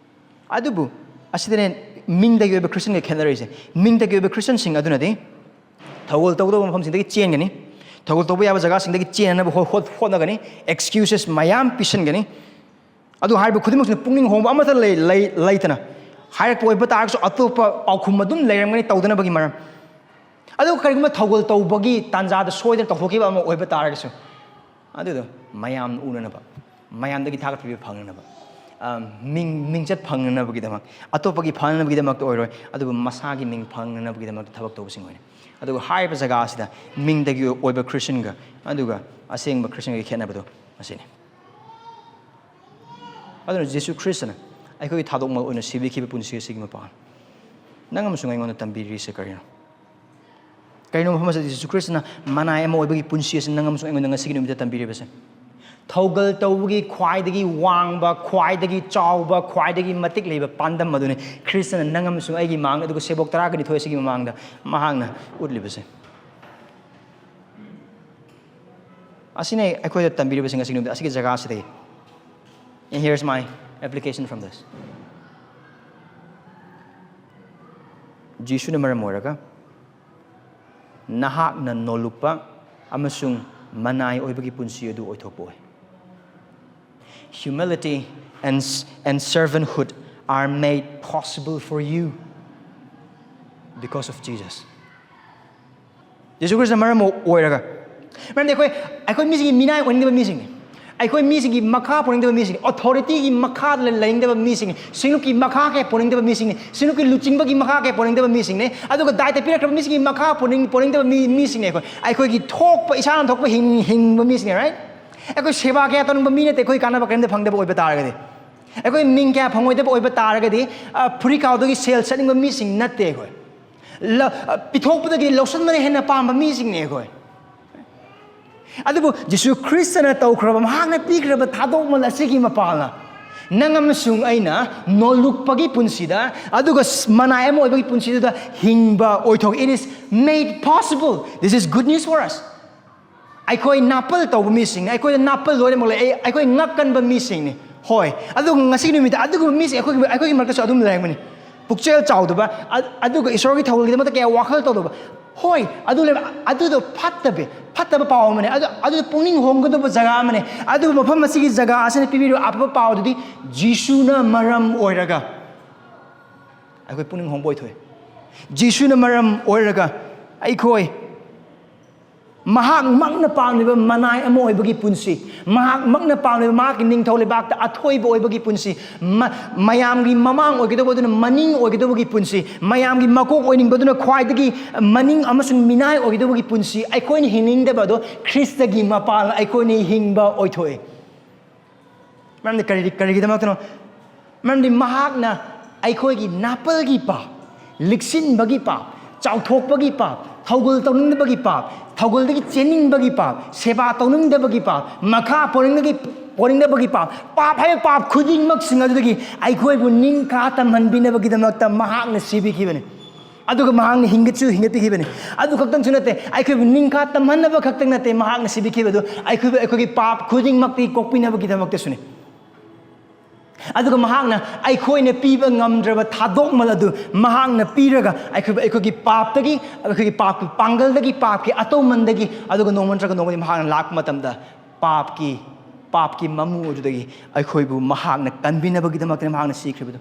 ꯑꯗꯨꯕꯨ ꯑꯁꯤꯗꯅꯦ ꯃꯤꯡꯗꯒꯤ ꯑꯣꯏꯕ ꯈ꯭ꯔꯤꯁꯇꯟꯒ ꯈꯦꯠꯅꯔꯤꯁꯦ꯫ ꯃꯤꯡꯗꯒꯤ ꯑꯣꯏꯕ ꯈ꯭ꯔꯤꯁꯇꯟꯁꯤꯡ ꯑꯗꯨꯅꯗꯤ ꯊꯧꯒꯜ ꯇꯧꯒꯗꯧꯕ ꯃꯐꯝꯁꯤꯡꯗꯒꯤ ꯆꯦꯟꯒꯅꯤ, ꯊꯧꯒꯜ ꯇꯧꯕ ꯌꯥꯕ ꯖꯒꯥꯁꯤꯡꯗꯒꯤ ꯆꯦꯟꯅꯅꯕ ꯍꯣ-, ꯍꯣ-, ꯍꯣꯠꯅꯒꯅꯤ, ꯑꯦꯛꯁꯀ꯭ꯌꯨꯁꯦꯁ ꯃꯌꯥꯝ ꯄꯤꯁꯟꯒꯅꯤ꯫ ꯑꯗꯨ ꯍꯥꯏꯔꯤꯕ ꯈꯨꯗꯤꯡꯃꯛꯁꯤꯅ ꯄꯨꯛꯅꯤꯡ ꯍꯣꯡꯕ ꯑꯃꯠꯇ ꯂꯩ-, ꯂꯩ-, ꯂꯩꯇꯅ ꯍꯥꯏꯔꯛꯄ ꯑꯣꯏꯕ ꯇꯥꯔꯒꯁꯨ ꯑꯇꯣꯞꯄ ꯄꯥꯎꯈꯨꯝ ꯑꯗꯨꯝ ꯂꯩꯔꯝꯒꯅꯤ ꯇꯧꯗꯅꯕꯒꯤ ꯃꯔꯝ꯫ ꯑꯗꯨꯒ ꯀꯔꯤꯒꯨꯝꯕ ꯊꯧꯒꯜ ꯇꯧꯕꯒꯤ ꯇꯥꯟꯖꯥꯗ ꯁꯣꯏꯗꯅ ꯇꯧꯊꯣꯛꯈꯤꯕ ꯑꯃ ꯑꯣꯏꯕ ꯇꯥꯔꯒꯁꯨ, ꯑꯗꯨꯗꯣ ꯃꯌꯥꯝꯅ ꯎꯅꯅꯕ, ꯃꯌꯥꯝꯗꯒꯤ ꯊꯥꯒꯠꯄꯤꯕ ꯐꯪꯅꯅꯕ, ꯃꯤꯡ ꯃꯤꯡꯆꯠ ꯐꯪꯅꯅꯕꯒꯤꯗꯃꯛ, ꯑꯇꯣꯞꯄꯒꯤ ꯐꯅꯅꯕꯒꯤꯗꯃꯛꯇ ꯑꯣꯏꯔꯣꯏ, ꯑꯗꯨꯕꯨ ꯃꯁꯥꯒꯤ ꯃꯤꯡ ꯐꯪꯅꯅꯕꯒꯤꯗꯃꯛꯇ ꯊꯕꯛ ꯇꯧꯕꯁꯤꯡ ꯑꯣꯏꯅꯤ꯫ ꯑꯗꯨꯒ ꯍꯥꯏꯔꯤꯕ ꯖꯒꯥ ꯑꯁꯤꯗ ꯃꯤꯡꯗꯒꯤ ꯑꯣꯏꯕ ꯈ꯭ꯔꯤꯁꯟꯒ ꯑꯗꯨꯒ ꯑꯁꯦꯡꯕ ꯈ꯭ꯔꯤꯁꯟꯒꯤ ꯈꯦꯠꯅꯕꯗꯣ ꯃꯁꯤꯅꯤ꯫ ꯑꯗꯨꯅ ꯖꯤꯁꯨ ꯈ꯭ꯔꯤꯁꯇꯅ ꯑꯩꯈꯣꯏꯒꯤ ꯊꯥꯗꯣꯛꯃꯜ ꯑꯣꯏꯅ ꯁꯤꯕꯤꯈꯤꯕ ꯄꯨꯟꯁꯤ ꯑꯁꯤꯒꯤ ꯃꯄꯥꯟ ꯅꯪ ꯑꯃꯁꯨꯡ ꯑꯩꯉꯣꯟꯗ ꯇꯝꯕꯤꯔꯤꯁꯦ ꯀꯔꯤꯅꯣ? ꯀꯔꯤꯅꯣ ꯃꯐꯝ ꯑꯁꯤꯗ ꯖꯤꯁꯨ ꯈ꯭ꯔꯤꯁꯇꯅ ꯃꯅꯥꯏ ꯑꯃ ꯑꯣꯏꯕꯒꯤ ꯄꯨꯟꯁꯤ ꯑꯁꯤ ꯅꯪ ꯑꯃꯁꯨꯡ ꯑꯩꯉꯣꯟꯗ ꯉꯁꯤꯒꯤ ꯅꯨꯃꯤꯠꯇ ꯇꯝꯕꯤꯔꯤꯕꯁꯦ? ꯊꯧꯒꯜ ꯇꯧꯕꯒꯤ ꯈ꯭ꯋꯥꯏꯗꯒꯤ ꯋꯥꯡꯕ, ꯈ꯭ꯋꯥꯏꯗꯒꯤ ꯆꯥꯎꯕ, ꯈ꯭ꯋꯥꯏꯗꯒꯤ ꯃꯇꯤꯛ ꯂꯩꯕ ꯄꯥꯟꯗꯝ ꯑꯗꯨꯅꯤ ꯈ꯭ꯔꯤꯁꯇꯅ ꯅꯪ ꯑꯃꯁꯨꯡ ꯑꯩꯒꯤ ꯃꯥꯡꯗ, ꯑꯗꯨꯒ ꯁꯦꯕꯣꯛ ꯇꯔꯥꯒ ꯅꯤꯊꯣꯏ ꯑꯁꯤꯒꯤ ꯃꯃꯥꯡꯗ ꯃꯍꯥꯛꯅ ꯎꯠꯂꯤꯕꯁꯦ꯫ ꯑꯁꯤꯅ ꯑꯩꯈꯣꯏꯗ ꯇꯝꯕꯤꯔꯤꯕꯁꯤꯡ ꯑꯁꯤꯒꯤ ꯅꯨꯃꯤꯠ ꯑꯁꯤꯒꯤ ꯖꯒꯥ ꯑꯁꯤꯗꯒꯤ꯫ And here's my application from this. ꯖꯤꯁꯨꯅ ꯃꯔꯝ ꯑꯣꯏꯔꯒ ꯅꯍꯥꯛꯅ ꯅꯣꯜꯂꯨꯛꯄ ꯑꯃꯁꯨꯡ ꯃꯅꯥꯏ ꯑꯣꯏꯕꯒꯤ ꯄꯨꯟꯁꯤ ꯑꯗꯨ ꯑꯣꯏꯊꯣꯛꯄ ꯑꯣꯏ꯫ Humility and, and servanthood are made possible for you because of Jesus. Jesus Christ ꯃꯔꯝ ꯑꯣꯏꯔꯒ, ꯃꯔꯝꯗꯤ ꯑꯩꯈꯣꯏ, ꯑꯩꯈꯣꯏ ꯃꯤꯁꯤꯡꯒꯤ ꯃꯤꯅꯥꯏ ꯑꯣꯏꯅꯤꯡꯗꯕ ꯃꯤꯁꯤꯡꯅꯤ꯫ ꯑꯩꯈꯣꯏ ꯃꯤꯁꯤꯡꯒꯤ ꯃꯈꯥ ꯄꯣꯟꯅꯤꯡꯗꯕ ꯃꯤꯁꯤꯡꯅꯤ꯫ Authority ꯒꯤ ꯃꯈꯥꯗ ꯂꯩꯅꯤꯡꯗꯕ ꯃꯤꯁꯤꯡꯅꯤ꯫ ꯁꯤꯡꯂꯨꯞꯀꯤ ꯃꯈꯥ ꯀꯌꯥ ꯄꯣꯟꯅꯤꯡꯗꯕ ꯃꯤꯁꯤꯡꯅꯤ꯫ ꯁꯤꯡꯂꯨꯞꯀꯤ ꯂꯨꯆꯤꯡꯕꯒꯤ ꯃꯈꯥ ꯀꯌꯥ ꯄꯣꯟꯅꯤꯡꯗꯕ ꯃꯤꯁꯤꯡꯅꯤ꯫ ꯑꯗꯨꯒ ꯗꯥꯏꯇ ꯄꯤꯔꯛꯈ꯭ꯔꯕ ꯃꯤꯁꯤꯡꯒꯤ ꯃꯈꯥ ꯄꯣꯟꯅꯤꯡ-, ꯄꯣꯟꯅꯤꯡꯗꯕ ꯃꯤ, ꯃꯤꯁꯤꯡꯅꯤ ꯑꯩꯈꯣꯏ꯫ ꯑꯩꯈꯣꯏꯒꯤ ꯊꯣꯛꯄ, ꯏꯁꯥꯅ ꯊꯣꯛꯄ ꯍꯤꯡ-, ꯍꯤꯡꯕ ꯃꯤꯁꯤꯡꯅꯤ, right? ꯑꯩꯈꯣꯏ ꯁꯦꯕꯥ ꯀꯌꯥ ꯇꯧꯅꯤꯡꯕ ꯃꯤ ꯅꯠꯇꯦ, ꯑꯩꯈꯣꯏ ꯀꯥꯟꯅꯕ ꯀꯔꯤꯝꯇ ꯐꯪꯗꯕ ꯑꯣꯏꯕ ꯇꯥꯔꯒꯗꯤ꯫ ꯑꯩꯈꯣꯏ ꯃꯤꯡ ꯀꯌꯥ ꯐꯪꯉꯣꯏꯗꯕ ꯑꯣꯏꯕ ꯇꯥꯔꯒꯗꯤ, ꯑ, ꯐꯨꯔꯤꯠ ꯈꯥꯎꯗꯒꯤ ꯁꯦꯜ ꯆꯠꯅꯤꯡꯕ ꯃꯤꯁꯤꯡ ꯅꯠꯇꯦ ꯑꯩꯈꯣꯏ꯫ ꯂ-, ꯑ, ꯄꯤꯊꯣꯛꯄꯗꯒꯤ ꯂꯧꯁꯤꯟꯕꯅ ꯍꯦꯟꯅ ꯄꯥꯝꯕ ꯃꯤꯁꯤꯡꯅꯤ ꯑꯩꯈꯣꯏ꯫ ꯑꯗꯨꯕꯨ ꯖꯤꯁꯨ ꯈ꯭ꯔꯤꯁꯇꯅ ꯇꯧꯈ꯭ꯔꯕ, ꯃꯍꯥꯛꯅ ꯄꯤꯈ꯭ꯔꯕ ꯊꯥꯗꯣꯛꯃꯜ ꯑꯁꯤꯒꯤ ꯃꯄꯥꯜꯅ ꯅꯪ ꯑꯃꯁꯨꯡ ꯑꯩꯅ ꯅꯣꯜꯂꯨꯛꯄꯒꯤ ꯄꯨꯟꯁꯤꯗ, ꯑꯗꯨꯒ ꯁ-, ꯃꯅꯥꯏ ꯑꯃ ꯑꯣꯏꯕꯒꯤ ꯄꯨꯟꯁꯤꯗꯨꯗ ꯍꯤꯡꯕ ꯑꯣꯏꯊꯣꯛ-, It is made possible. This is good news for us. ꯑꯩꯈꯣꯏ ꯅꯥꯄꯜ ꯇꯧꯕ ꯃꯤꯁꯤꯡꯅꯤ꯫ ꯑꯩꯈꯣꯏꯗ ꯅꯥꯄꯜ ꯂꯣꯏꯅꯃꯛ ꯂꯩ꯫ ꯑꯩ-, ꯑꯩꯈꯣꯏ ꯉꯛꯀꯟꯕ ꯃꯤꯁꯤꯡꯅꯤ꯫ ꯍꯣꯏ, ꯑꯗꯨꯒ ꯉꯁꯤ ꯅꯨꯃꯤꯠꯇ ꯑꯗꯨꯒꯨꯝꯕ ꯃꯤꯁꯤꯡ ꯑꯩꯈꯣꯏꯒꯤ, ꯑꯩꯈꯣꯏꯒꯤ ꯃꯔꯛꯇꯁꯨ ꯑꯗꯨꯝ ꯂꯩꯔꯝꯒꯅꯤ꯫ ꯄꯨꯛꯆꯦꯜ ꯆꯥꯎꯗꯕ, ꯑ-, ꯑꯗꯨꯒ ꯏꯁꯣꯔꯒꯤ ꯊꯧꯒꯜꯒꯤꯗꯃꯛꯇ ꯀꯌꯥ ꯋꯥꯈꯜ ꯇꯧꯗꯕ꯫ ꯍꯣꯏ, ꯑꯗꯨ ꯂꯩꯕ, ꯑꯗꯨꯗꯣ ꯐꯠꯇꯕ, ꯐꯠꯇꯕ ꯄꯥꯎ ꯑꯃꯅꯤ꯫ ꯑꯗꯨ, ꯑꯗꯨꯗ ꯄꯨꯛꯅꯤꯡ ꯍꯣꯡꯒꯗꯕ ꯖꯒꯥ ꯑꯃꯅꯤ꯫ ꯑꯗꯨꯕꯨ ꯃꯐꯝ ꯑꯁꯤꯒꯤ ꯖꯒꯥ ꯑꯁꯤꯅ ꯄꯤꯕꯤꯔꯤꯕ ꯑꯐꯕ ꯄꯥꯎ ꯑꯗꯨꯗꯤ ꯖꯤꯁꯨꯅ ꯃꯔꯝ ꯑꯣꯏꯔꯒ ꯑꯩꯈꯣꯏ ꯄꯨꯛꯅꯤꯡ ꯍꯣꯡꯕ ꯑꯣꯏꯊꯣꯛꯏ꯫ ꯖꯤꯁꯨꯅ ꯃꯔꯝ ꯑꯣꯏꯔꯒ ꯑꯩꯈꯣꯏ ꯃꯍꯥꯛꯃꯛꯅ ꯄꯥꯝꯂꯤꯕ ꯃꯅꯥꯏ ꯑꯃ ꯑꯣꯏꯕꯒꯤ ꯄꯨꯟꯁꯤ, ꯃꯍꯥꯛꯃꯛꯅ ꯄꯥꯝꯂꯤꯕ ꯃꯍꯥꯛꯀꯤ ꯅꯤꯡꯊꯧ ꯂꯩꯕꯥꯛꯇ ꯑꯊꯣꯏꯕ ꯑꯣꯏꯕꯒꯤ ꯄꯨꯟꯁꯤ, ꯃ-, ꯃꯌꯥꯝꯒꯤ ꯃꯃꯥꯡ ꯑꯣꯏꯒꯗꯧꯕ ꯑꯗꯨꯅ ꯃꯅꯤꯡ ꯑꯣꯏꯒꯗꯧꯕꯒꯤ ꯄꯨꯟꯁꯤ, ꯃꯌꯥꯝꯒꯤ ꯃꯀꯣꯛ ꯑꯣꯏꯅꯤꯡꯕꯗꯨꯅ ꯈ꯭ꯋꯥꯏꯗꯒꯤ ꯃꯅꯤꯡ ꯑꯃꯁꯨꯡ ꯃꯤꯅꯥꯏ ꯑꯣꯏꯒꯗꯧꯕꯒꯤ ꯄꯨꯟꯁꯤ ꯑꯩꯈꯣꯏꯅ ꯍꯤꯡꯅꯤꯡꯗꯕ ꯑꯗꯣ ꯈ꯭ꯔꯤꯁꯇꯒꯤ ꯃꯄꯥꯜ ꯑꯩꯈꯣꯏꯅ ꯍꯤꯡꯕ ꯑꯣꯏꯊꯣꯛꯏ꯫ ꯃꯔꯝꯗꯤ ꯀꯔꯤ, ꯀꯔꯤꯒꯤꯗꯃꯛꯇꯅꯣ? ꯃꯔꯝꯗꯤ ꯃꯍꯥꯛꯅ ꯑꯩꯈꯣꯏꯒꯤ ꯅꯥꯄꯜꯒꯤ ꯄꯥꯞ, ꯂꯤꯛꯁꯤꯟꯕꯒꯤ ꯄꯥꯞ, ꯆꯥꯎꯊꯣꯛꯄꯒꯤ ꯄꯥꯞ, ꯊꯧꯒꯜ ꯇꯧꯅꯤꯡꯗꯕꯒꯤ ꯄꯥꯞ, ꯊꯧꯒꯜꯗꯒꯤ ꯆꯦꯟꯅꯤꯡꯕꯒꯤ ꯄꯥꯞ, ꯁꯦꯕꯥ ꯇꯧꯅꯤꯡꯗꯕꯒꯤ ꯄꯥꯞ, ꯃꯈꯥ ꯄꯣꯟꯅꯤꯡꯗꯕꯒꯤ, ꯄꯣꯟꯅꯤꯡꯗꯕꯒꯤ ꯄꯥꯞ, ꯄꯥꯞ ꯍꯥꯏꯕ ꯄꯥꯞ ꯈꯨꯗꯤꯡꯃꯛꯁꯤꯡ ꯑꯗꯨꯗꯒꯤ ꯑꯩꯈꯣꯏꯕꯨ ꯅꯤꯡꯈꯥ ꯇꯝꯍꯟꯕꯤꯅꯕꯒꯤꯗꯃꯛꯇ ꯃꯍꯥꯛꯅ ꯁꯤꯕꯤꯈꯤꯕꯅꯤ꯫ ꯑꯗꯨꯒ ꯃꯍꯥꯛꯅ ꯍꯤꯡꯒꯠꯁꯨ ꯍꯤꯡꯒꯠꯄꯤꯈꯤꯕꯅꯤ꯫ ꯑꯗꯨ ꯈꯛꯇꯪꯁꯨ ꯅꯠꯇꯦ, ꯑꯩꯈꯣꯏꯕꯨ ꯅꯤꯡꯈꯥ ꯇꯝꯍꯟꯅꯕ ꯈꯛꯇꯪ ꯅꯠꯇꯦ ꯃꯍꯥꯛꯅ ꯁꯤꯕꯤꯈꯤꯕꯗꯨ, ꯑꯩꯈꯣꯏꯕꯨ, ꯑꯩꯈꯣꯏꯒꯤ ꯄꯥꯞ ꯈꯨꯗꯤꯡꯃꯛꯇꯤ ꯀꯣꯛꯄꯤꯅꯕꯒꯤꯗꯃꯛꯇꯁꯨꯅꯤ꯫ ꯑꯗꯨꯒ ꯃꯍꯥꯛꯅ ꯑꯩꯈꯣꯏꯅ ꯄꯤꯕ ꯉꯝꯗ꯭ꯔꯕ ꯊꯥꯗꯣꯛꯃꯜ ꯑꯗꯨ ꯃꯍꯥꯛꯅ ꯄꯤꯔꯒ ꯑꯩꯈꯣꯏꯕꯨ, ꯑꯩꯈꯣꯏꯒꯤ ꯄꯥꯞꯇꯒꯤ, ꯑꯩꯈꯣꯏꯒꯤ ꯄꯥꯞꯀꯤ ꯄꯥꯡꯒꯜꯗꯒꯤ, ꯄꯥꯞꯀꯤ ꯑꯇꯧꯃꯟꯗꯒꯤ, ꯑꯗꯨꯒ ꯅꯣꯡꯃ ꯅꯠꯇ꯭ꯔꯒ ꯅꯣꯡꯃꯗꯤ ꯃꯍꯥꯛꯅ ꯂꯥꯛꯄ ꯃꯇꯝꯗ ꯄꯥꯞꯀꯤ, ꯄꯥꯞꯀꯤ ꯃꯃꯨ ꯑꯗꯨꯗꯒꯤ ꯑꯩꯈꯣꯏꯕꯨ ꯃꯍꯥꯛꯅ ꯀꯟꯕꯤꯅꯕꯒꯤꯗꯃꯛꯇꯅꯤ ꯃꯍꯥꯛꯅ ꯁꯤꯈ꯭ꯔꯤꯕꯗꯨ꯫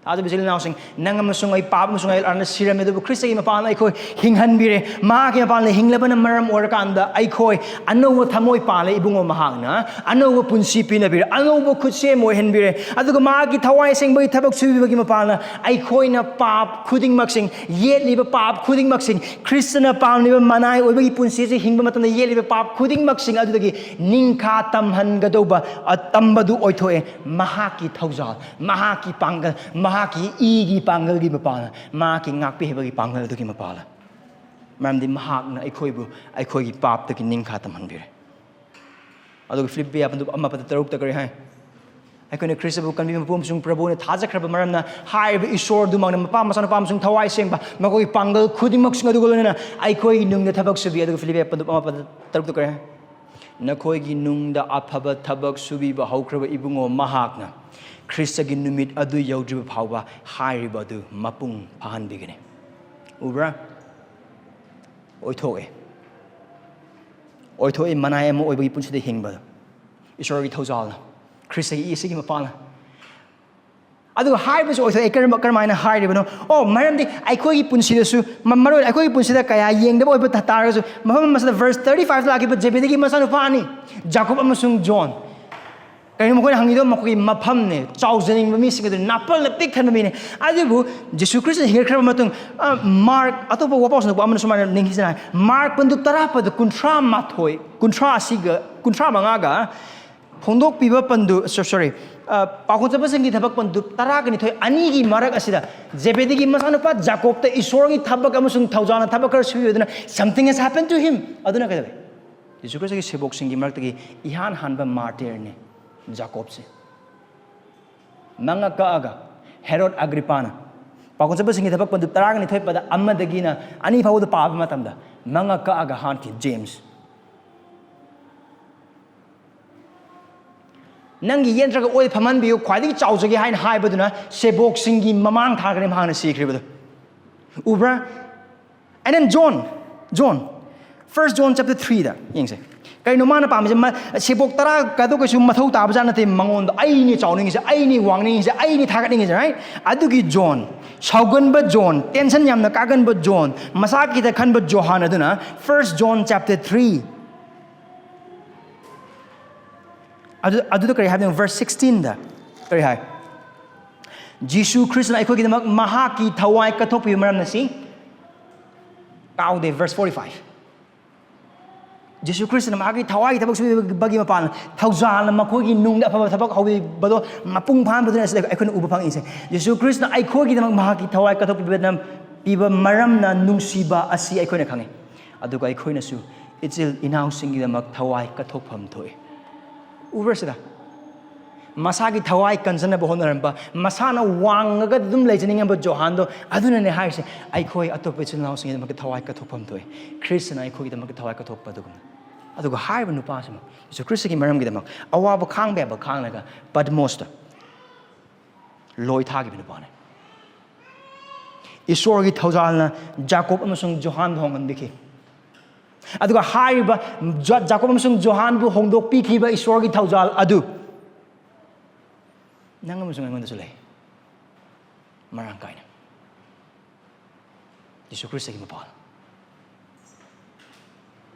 ꯊꯥꯖꯕ ꯏꯆꯤꯜ ꯏꯅꯥꯎꯁꯤꯡ, ꯅꯪ ꯑꯃꯁꯨꯡ ꯑꯩ, ꯄꯥꯞ ꯑꯃꯁꯨꯡ ꯑꯩ, ꯑꯔꯅ ꯁꯤꯔꯝꯃꯤ, ꯑꯗꯨꯕꯨ ꯈ꯭ꯔꯤꯁꯇꯒꯤ ꯃꯄꯥꯟꯅ ꯑꯩꯈꯣꯏ ꯍꯤꯡꯍꯟꯕꯤꯔꯦ꯫ ꯃꯍꯥꯛꯀꯤ ꯃꯄꯥꯟꯅ ꯍꯤꯡꯂꯕꯅ ꯃꯔꯝ ꯑꯣꯏꯔꯀꯥꯟꯗ ꯑꯩꯈꯣꯏ ꯑꯅꯧꯕ ꯊꯃꯣꯏ ꯄꯥꯜꯂꯦ꯫ ꯏꯕꯨꯡꯉꯣ, ꯃꯍꯥꯛꯅ ꯑꯅꯧꯕ ꯄꯨꯟꯁꯤ ꯄꯤꯅꯕꯤꯔꯦ, ꯑꯅꯧꯕ ꯈꯨꯠꯁꯦꯝ ꯑꯣꯏꯍꯟꯕꯤꯔꯦ꯫ ꯑꯗꯨꯒ ꯃꯍꯥꯛꯀꯤ ꯊꯋꯥꯏ ꯁꯦꯡꯕꯒꯤ ꯊꯕꯛ ꯁꯨꯕꯤꯕꯒꯤ ꯃꯄꯥꯟꯅ ꯑꯩꯈꯣꯏꯅ ꯄꯥꯞ ꯈꯨꯗꯤꯡꯃꯛꯁꯤꯡ, ꯌꯦꯠꯂꯤꯕ ꯄꯥꯞ ꯈꯨꯗꯤꯡꯃꯛꯁꯤꯡ, ꯈ꯭ꯔꯤꯁꯇꯅ ꯄꯥꯝꯂꯤꯕ ꯃꯅꯥꯏ ꯑꯣꯏꯕꯒꯤ ꯄꯨꯟꯁꯤꯁꯦ ꯍꯤꯡꯕ ꯃꯇꯝꯗ ꯌꯦꯠꯂꯤꯕ ꯄꯥꯞ ꯈꯨꯗꯤꯡꯃꯛꯁꯤꯡ ꯑꯗꯨꯗꯒꯤ ꯅꯤꯡꯈꯥ ꯇꯝꯍꯟꯒꯗꯧꯕ, ꯑ, ꯇꯝꯕꯗꯨ ꯑꯣꯏꯊꯣꯛꯑꯦ꯫ ꯃꯍꯥꯛꯀꯤ ꯊꯧꯖꯥꯜ, ꯃꯍꯥꯛꯀꯤ ꯄꯥꯡꯒꯜ, ꯃꯍꯥꯛꯀꯤ ꯏꯒꯤ ꯄꯥꯡꯒꯜꯒꯤ ꯃꯄꯥꯜꯅ, ꯃꯍꯥꯛꯀꯤ ꯉꯥꯛꯄꯤꯕꯒꯤ ꯄꯥꯡꯒꯜ ꯑꯗꯨꯒꯤ ꯃꯄꯥꯜꯅ꯫ ꯃꯔꯝꯗꯤ ꯃꯍꯥꯛꯅ ꯑꯩꯈꯣꯏꯕꯨ ꯑꯩꯈꯣꯏꯒꯤ ꯄꯥꯞꯇꯒꯤ ꯅꯤꯡꯈꯥ ꯇꯝꯍꯟꯕꯤꯔꯦ꯫ ꯑꯗꯨꯒ ꯐꯤꯂꯤꯞꯄꯤ ꯑꯃꯗ ꯇꯔꯨꯛꯇ ꯀꯔꯤ ꯍꯥꯏ? ꯑꯩꯈꯣꯏꯅ ꯈ꯭ꯔꯤꯁꯇꯕꯨ ꯀꯟꯕꯤꯕ ꯃꯄꯨ ꯑꯃꯁꯨꯡ ꯄ꯭ꯔꯚꯨꯅ ꯊꯥꯖꯈ꯭ꯔꯕ ꯃꯔꯝꯅ ꯍꯥꯏꯔꯤꯕ ꯏꯁꯣꯔ ꯑꯗꯨꯃꯛꯅ ꯃꯄꯥ, ꯃꯆꯥꯅꯨꯄꯥ ꯑꯃꯁꯨꯡ ꯊꯋꯥꯏ ꯁꯦꯡꯕ ꯃꯈꯣꯏꯒꯤ ꯄꯥꯡꯒꯜ ꯈꯨꯗꯤꯡꯃꯛꯁꯤꯡ ꯑꯗꯨꯒ ꯂꯣꯏꯅꯅ ꯑꯩꯈꯣꯏꯒꯤ ꯅꯨꯡꯗ ꯊꯕꯛ ꯁꯨꯕꯤ꯫ ꯑꯗꯨꯒ ꯐꯤꯂꯤꯞꯄꯤ ꯑꯃꯗ ꯇꯔꯨꯛꯇ ꯀꯔꯤ ꯍꯥꯏ? ꯅꯈꯣꯏꯒꯤ ꯅꯨꯡꯗ ꯑꯐꯕ ꯊꯕꯛ ꯁꯨꯕꯤꯕ ꯍꯧꯈ꯭ꯔꯕ ꯏꯕꯨꯡꯉꯣ ꯃꯍꯥꯛꯅ ꯈ꯭ꯔꯤꯁꯇꯒꯤ ꯅꯨꯃꯤꯠ ꯑꯗꯨ ꯌꯧꯗ꯭ꯔꯤꯕ ꯐꯥꯎꯕ ꯍꯥꯏꯔꯤꯕ ꯑꯗꯨ ꯃꯄꯨꯡ ꯐꯥꯍꯟꯕꯤꯒꯅꯤ꯫ ꯎꯕ꯭ꯔꯥ? ꯑꯣꯏꯊꯣꯛꯑꯦ꯫ ꯑꯣꯏꯊꯣꯛꯑꯦ, ꯃꯅꯥꯏ ꯑꯃ ꯑꯣꯏꯕꯒꯤ ꯄꯨꯟꯁꯤꯗ ꯍꯤꯡꯕꯗ ꯏꯁꯣꯔꯒꯤ ꯊꯧꯖꯥꯜꯅ, ꯈ꯭ꯔꯤꯁꯇꯒꯤ ꯏ ꯑꯁꯤꯒꯤ ꯃꯄꯥꯜꯅ꯫ ꯑꯗꯨꯒ ꯍꯥꯏꯕꯁꯨ ꯑꯣꯏꯊꯣꯛꯑꯦ꯫ ꯀꯔꯝꯕ, ꯀꯔꯝꯍꯥꯏꯅ ꯍꯥꯏꯔꯤꯕꯅꯣ? ꯑꯣ, ꯃꯔꯝꯗꯤ ꯑꯩꯈꯣꯏꯒꯤ ꯄꯨꯟꯁꯤꯗꯁꯨ, ꯃ-, ꯃꯔꯨ ꯑꯣꯏꯅ ꯑꯩꯈꯣꯏꯒꯤ ꯄꯨꯟꯁꯤꯗ ꯀꯌꯥ ꯌꯦꯡꯗꯕ ꯑꯣꯏꯕ ꯇ-, ꯇꯥꯔꯒꯁꯨ, ꯃꯐꯝ ꯑꯃꯁꯤꯗ verse thirty five ꯂꯥꯛꯈꯤꯕ ꯖꯦꯕꯦꯗꯤꯒꯤ ꯃꯆꯥꯅꯨꯄꯥ ꯑꯅꯤ, ꯖꯥꯀꯣꯕ ꯑꯃꯁꯨꯡ ꯖꯣꯟ꯫ ꯀꯩꯅꯣ ꯃꯈꯣꯏꯅ ꯍꯪꯉꯤꯗꯣ? ꯃꯈꯣꯏꯒꯤ ꯃꯐꯝꯅꯦ, ꯆꯥꯎꯖꯅꯤꯡꯕ ꯃꯤꯁꯤꯡ ꯑꯗꯨ, ꯅꯥꯄꯜꯅ ꯄꯤꯛ ꯊꯟꯕ ꯃꯤꯅꯦ꯫ ꯑꯗꯨꯕꯨ ꯖꯤꯁꯨ ꯈ꯭ꯔꯤꯁꯇ ꯍꯤꯡꯒꯠꯈ꯭ꯔꯕ ꯃꯇꯨꯡ, ꯑ, ꯃꯥꯔꯛ, ꯑꯇꯣꯞꯄ ꯋꯥꯄꯥꯎ ꯁꯟꯗꯣꯛꯄ ꯑꯃꯅ ꯁꯨꯃꯥꯏꯅ ꯅꯤꯡꯁꯤꯡꯅ ꯍꯥꯏ, ꯃꯥꯔꯛ ꯄꯟꯗꯨ ꯇꯔꯥ ꯄꯗ ꯀꯨꯟꯊ꯭ꯔꯥ ꯃꯥꯊꯣꯏ, ꯀꯨꯟꯊ꯭ꯔꯥ ꯑꯁꯤꯒ, ꯀꯨꯟꯊ꯭ꯔꯥ ꯃꯉꯥꯒ, ꯐꯣꯡꯗꯣꯛꯄꯤꯕ ꯄꯟꯗꯨ, ꯁꯣ-, sorry, ꯑ, ꯄꯥꯎꯈꯣꯟ ꯆꯠꯄꯁꯤꯡꯒꯤ ꯊꯕꯛ ꯄꯟꯗꯨ ꯇꯔꯥꯒ ꯅꯤꯊꯣꯏ, ꯑꯅꯤꯒꯤ ꯃꯔꯛ ꯑꯁꯤꯗ ꯖꯦꯕꯦꯗꯤꯒꯤ ꯃꯆꯥꯅꯨꯄꯥ ꯖꯥꯀꯣꯕꯇ ꯏꯁꯣꯔꯒꯤ ꯊꯕꯛ ꯑꯃꯁꯨꯡ ꯊꯧꯖꯥꯜꯅ ꯊꯕꯛ ꯈꯔ ꯁꯨꯏ ꯑꯗꯨꯅ, something has happened to him꯫ ꯑꯗꯨꯅ ꯀꯩꯗꯧꯋꯤ? ꯖꯤꯁꯨ ꯈ꯭ꯔꯤꯁꯇꯒꯤ ꯁꯦꯕꯣꯛꯁꯤꯡꯒꯤ ꯃꯔꯛꯇꯒꯤ ꯏꯍꯥꯟ ꯍꯥꯟꯕ ꯃꯥꯔꯇꯤꯔꯅꯤ ꯖꯥꯀꯣꯕꯁꯦ꯫ ꯃꯉꯛ ꯀꯛꯑꯒ ꯍꯦꯔꯣꯗ ꯑꯒ꯭ꯔꯤꯄꯥꯅ, ꯄꯥꯎꯈꯣꯟ ꯆꯠꯄꯁꯤꯡꯒꯤ ꯊꯕꯛ ꯄꯟꯗꯨ ꯇꯔꯥꯒ ꯅꯤꯊꯣꯏ ꯄꯗ ꯑꯃꯗꯒꯤꯅ ꯑꯅꯤ ꯐꯥꯎꯕꯗ ꯄꯥꯕ ꯃꯇꯝꯗ, ꯃꯉꯛ ꯀꯛꯑꯒ ꯍꯥꯠꯈꯤ ꯖꯦꯝꯁ꯫ "ꯅꯪꯒꯤ ꯌꯦꯠ ꯅꯠꯇ꯭ꯔꯒ ꯑꯣꯏ ꯐꯝꯍꯟꯕꯤꯌꯨ, ꯈ꯭ꯋꯥꯏꯗꯒꯤ ꯆꯥꯎꯖꯒꯦ" ꯍꯥꯏꯅ ꯍꯥꯏꯕꯗꯨꯅ ꯁꯦꯕꯣꯛꯁꯤꯡꯒꯤ ꯃꯃꯥꯡ ꯊꯥꯈ꯭ꯔꯦ ꯃꯍꯥꯛꯅ ꯁꯤꯈ꯭ꯔꯤꯕꯗꯨ꯫ ꯎꯕ꯭ꯔꯥ? And then John, John, First John chapter three ꯗ ꯌꯦꯡꯁꯦ꯫ ꯀꯩꯅꯣ ꯃꯥꯅ ꯄꯥꯝꯃꯤꯁꯦ? ꯃ-, ꯁꯦꯕꯣꯛ ꯇꯔꯥ ꯀꯗꯣ ꯀꯩꯁꯨ ꯃꯊꯧ ꯇꯥꯕꯖꯥꯠ ꯅꯠꯇꯦ ꯃꯉꯣꯟꯗ꯫ "ꯑꯩꯅꯤ ꯆꯥꯎꯅꯤꯡꯉꯤꯁꯦ, ꯑꯩꯅꯤ ꯋꯥꯡꯅꯤꯡꯉꯤꯁꯦ, ꯑꯩꯅꯤ ꯊꯥꯒꯠꯅꯤꯡꯉꯤꯁꯦ", right? ꯑꯗꯨꯒꯤ ꯖꯣꯟ, ꯁꯥꯎꯒꯟꯕ ꯖꯣꯟ, tension ꯌꯥꯝꯅ ꯀꯥꯒꯟꯕ ꯖꯣꯟ, ꯃꯁꯥ ꯈꯤꯇ ꯈꯟꯕ ꯖꯣꯍꯥꯟ ꯑꯗꯨꯅ First John chapter three ꯑꯗꯨ, ꯑꯗꯨꯗ ꯀꯔꯤ ꯍꯥꯏꯕꯅꯣ? Verse sixteen ꯗ ꯀꯔꯤ ꯍꯥꯏ? ꯖꯤꯁꯨ ꯈ꯭ꯔꯤꯁꯇꯅ ꯑꯩꯈꯣꯏꯒꯤꯗꯃꯛ ꯃꯍꯥꯛꯀꯤ ꯊꯋꯥꯏ ꯀꯠꯊꯣꯛꯄꯤꯕ ꯃꯔꯝꯅ ꯁꯤ ꯀꯥꯎꯗꯦ꯫ Verse forty five꯫ ꯖꯤꯁꯨ ꯈ꯭ꯔꯤꯁꯇꯅ ꯃꯍꯥꯛꯀꯤ ꯊꯋꯥꯏꯒꯤ ꯊꯕꯛ ꯁꯨꯕꯤꯕꯒꯤ ꯃꯄꯥꯟ ꯊꯧꯖꯥꯜꯅ ꯃꯈꯣꯏꯒꯤ ꯅꯨꯡꯗ ꯑꯐꯕ ꯊꯕꯛ ꯍꯧꯕꯤꯕꯗꯣ ꯃꯄꯨꯡ ꯐꯥꯍꯟꯕꯗꯨꯅ ꯑꯁꯤꯗ ꯑꯩꯈꯣꯏꯅ ꯎꯕ ꯐꯪꯉꯤꯁꯦ꯫ ꯖꯤꯁꯨ ꯈ꯭ꯔꯤꯁꯇꯅ ꯑꯩꯈꯣꯏꯒꯤꯗꯃꯛ ꯃꯍꯥꯛꯀꯤ ꯊꯋꯥꯏ ꯀꯠꯊꯣꯛꯄꯤꯕꯅ, ꯄꯤꯕ ꯃꯔꯝꯅ ꯅꯨꯡꯁꯤꯕ ꯑꯁꯤ ꯑꯩꯈꯣꯏꯅ ꯈꯪꯉꯤ꯫ ꯑꯗꯨꯒ ꯑꯩꯈꯣꯏꯅꯁꯨ ꯏꯆꯤꯜ ꯏꯅꯥꯎꯁꯤꯡꯒꯤꯗꯃꯛ ꯊꯋꯥꯏ ꯀꯠꯊꯣꯛꯐꯝ ꯊꯣꯛꯏ꯫ ꯎꯕ꯭ꯔꯥ ꯁꯤꯗ? ꯃꯁꯥꯒꯤ ꯊꯋꯥꯏ ꯀꯟꯖꯅꯕ ꯍꯣꯠꯅꯔꯝꯕ, ꯃꯁꯥꯅ ꯋꯥꯡꯉꯒ ꯑꯗꯨꯝ ꯂꯩꯖꯅꯤꯡꯉꯝꯕ ꯖꯣꯍꯥꯟꯗꯣ, ꯑꯗꯨꯅꯅꯦ ꯍꯥꯏꯔꯤꯁꯦ, "ꯑꯩꯈꯣꯏ ꯑꯇꯣꯞꯄ ꯏꯆꯤꯜ ꯏꯅꯥꯎꯁꯤꯡꯒꯤꯗꯃꯛꯇ ꯊꯋꯥꯏ ꯀꯠꯊꯣꯛꯐꯝ ꯊꯣꯛꯏ꯫ ꯈ꯭ꯔꯤꯁꯇꯅ ꯑꯩꯈꯣꯏꯒꯤꯗꯃꯛꯇ ꯊꯋꯥꯏ ꯀꯠꯊꯣꯛꯄ ꯑꯗꯨꯒꯨꯝꯅ"꯫ ꯑꯗꯨꯒ ꯍꯥꯏꯔꯤꯕ ꯅꯨꯄꯥꯁꯤꯃ ꯖꯤꯁꯨ ꯈ꯭ꯔꯤꯁꯇꯒꯤ ꯃꯔꯝꯒꯤꯗꯃꯛ ꯑꯋꯥꯕ ꯈꯥꯡꯕ ꯌꯥꯕ ꯈꯥꯡꯂꯒ ꯄꯗꯃꯣꯁꯇ ꯂꯣꯏ ꯊꯥꯈꯤꯕ ꯅꯨꯄꯥꯅꯤ꯫ ꯏꯁꯣꯔꯒꯤ ꯊꯧꯖꯥꯜꯅ ꯖꯥꯀꯣꯕ ꯑꯃꯁꯨꯡ ꯖꯣꯍꯥꯟꯕꯨ ꯍꯣꯡꯍꯟꯕꯤꯈꯤ꯫ ꯑꯗꯨꯒ ꯍꯥꯏꯔꯤꯕ ꯖ-, ꯖꯥꯀꯣꯕ ꯑꯃꯁꯨꯡ ꯖꯣꯍꯥꯟꯕꯨ ꯍꯣꯡꯗꯣꯛꯄꯤꯈꯤꯕ ꯏꯁꯣꯔꯒꯤ ꯊꯧꯖꯥꯜ ꯑꯗꯨ ꯅꯪ ꯑꯃꯁꯨꯡ ꯑꯩꯉꯣꯟꯗꯁꯨ ꯂꯩ꯫ ꯃꯔꯥꯡ ꯀꯥꯏꯅ꯫ ꯌꯤꯁꯨ ꯈ꯭ꯔꯤꯁꯇꯒꯤ ꯃꯄꯥꯜ꯫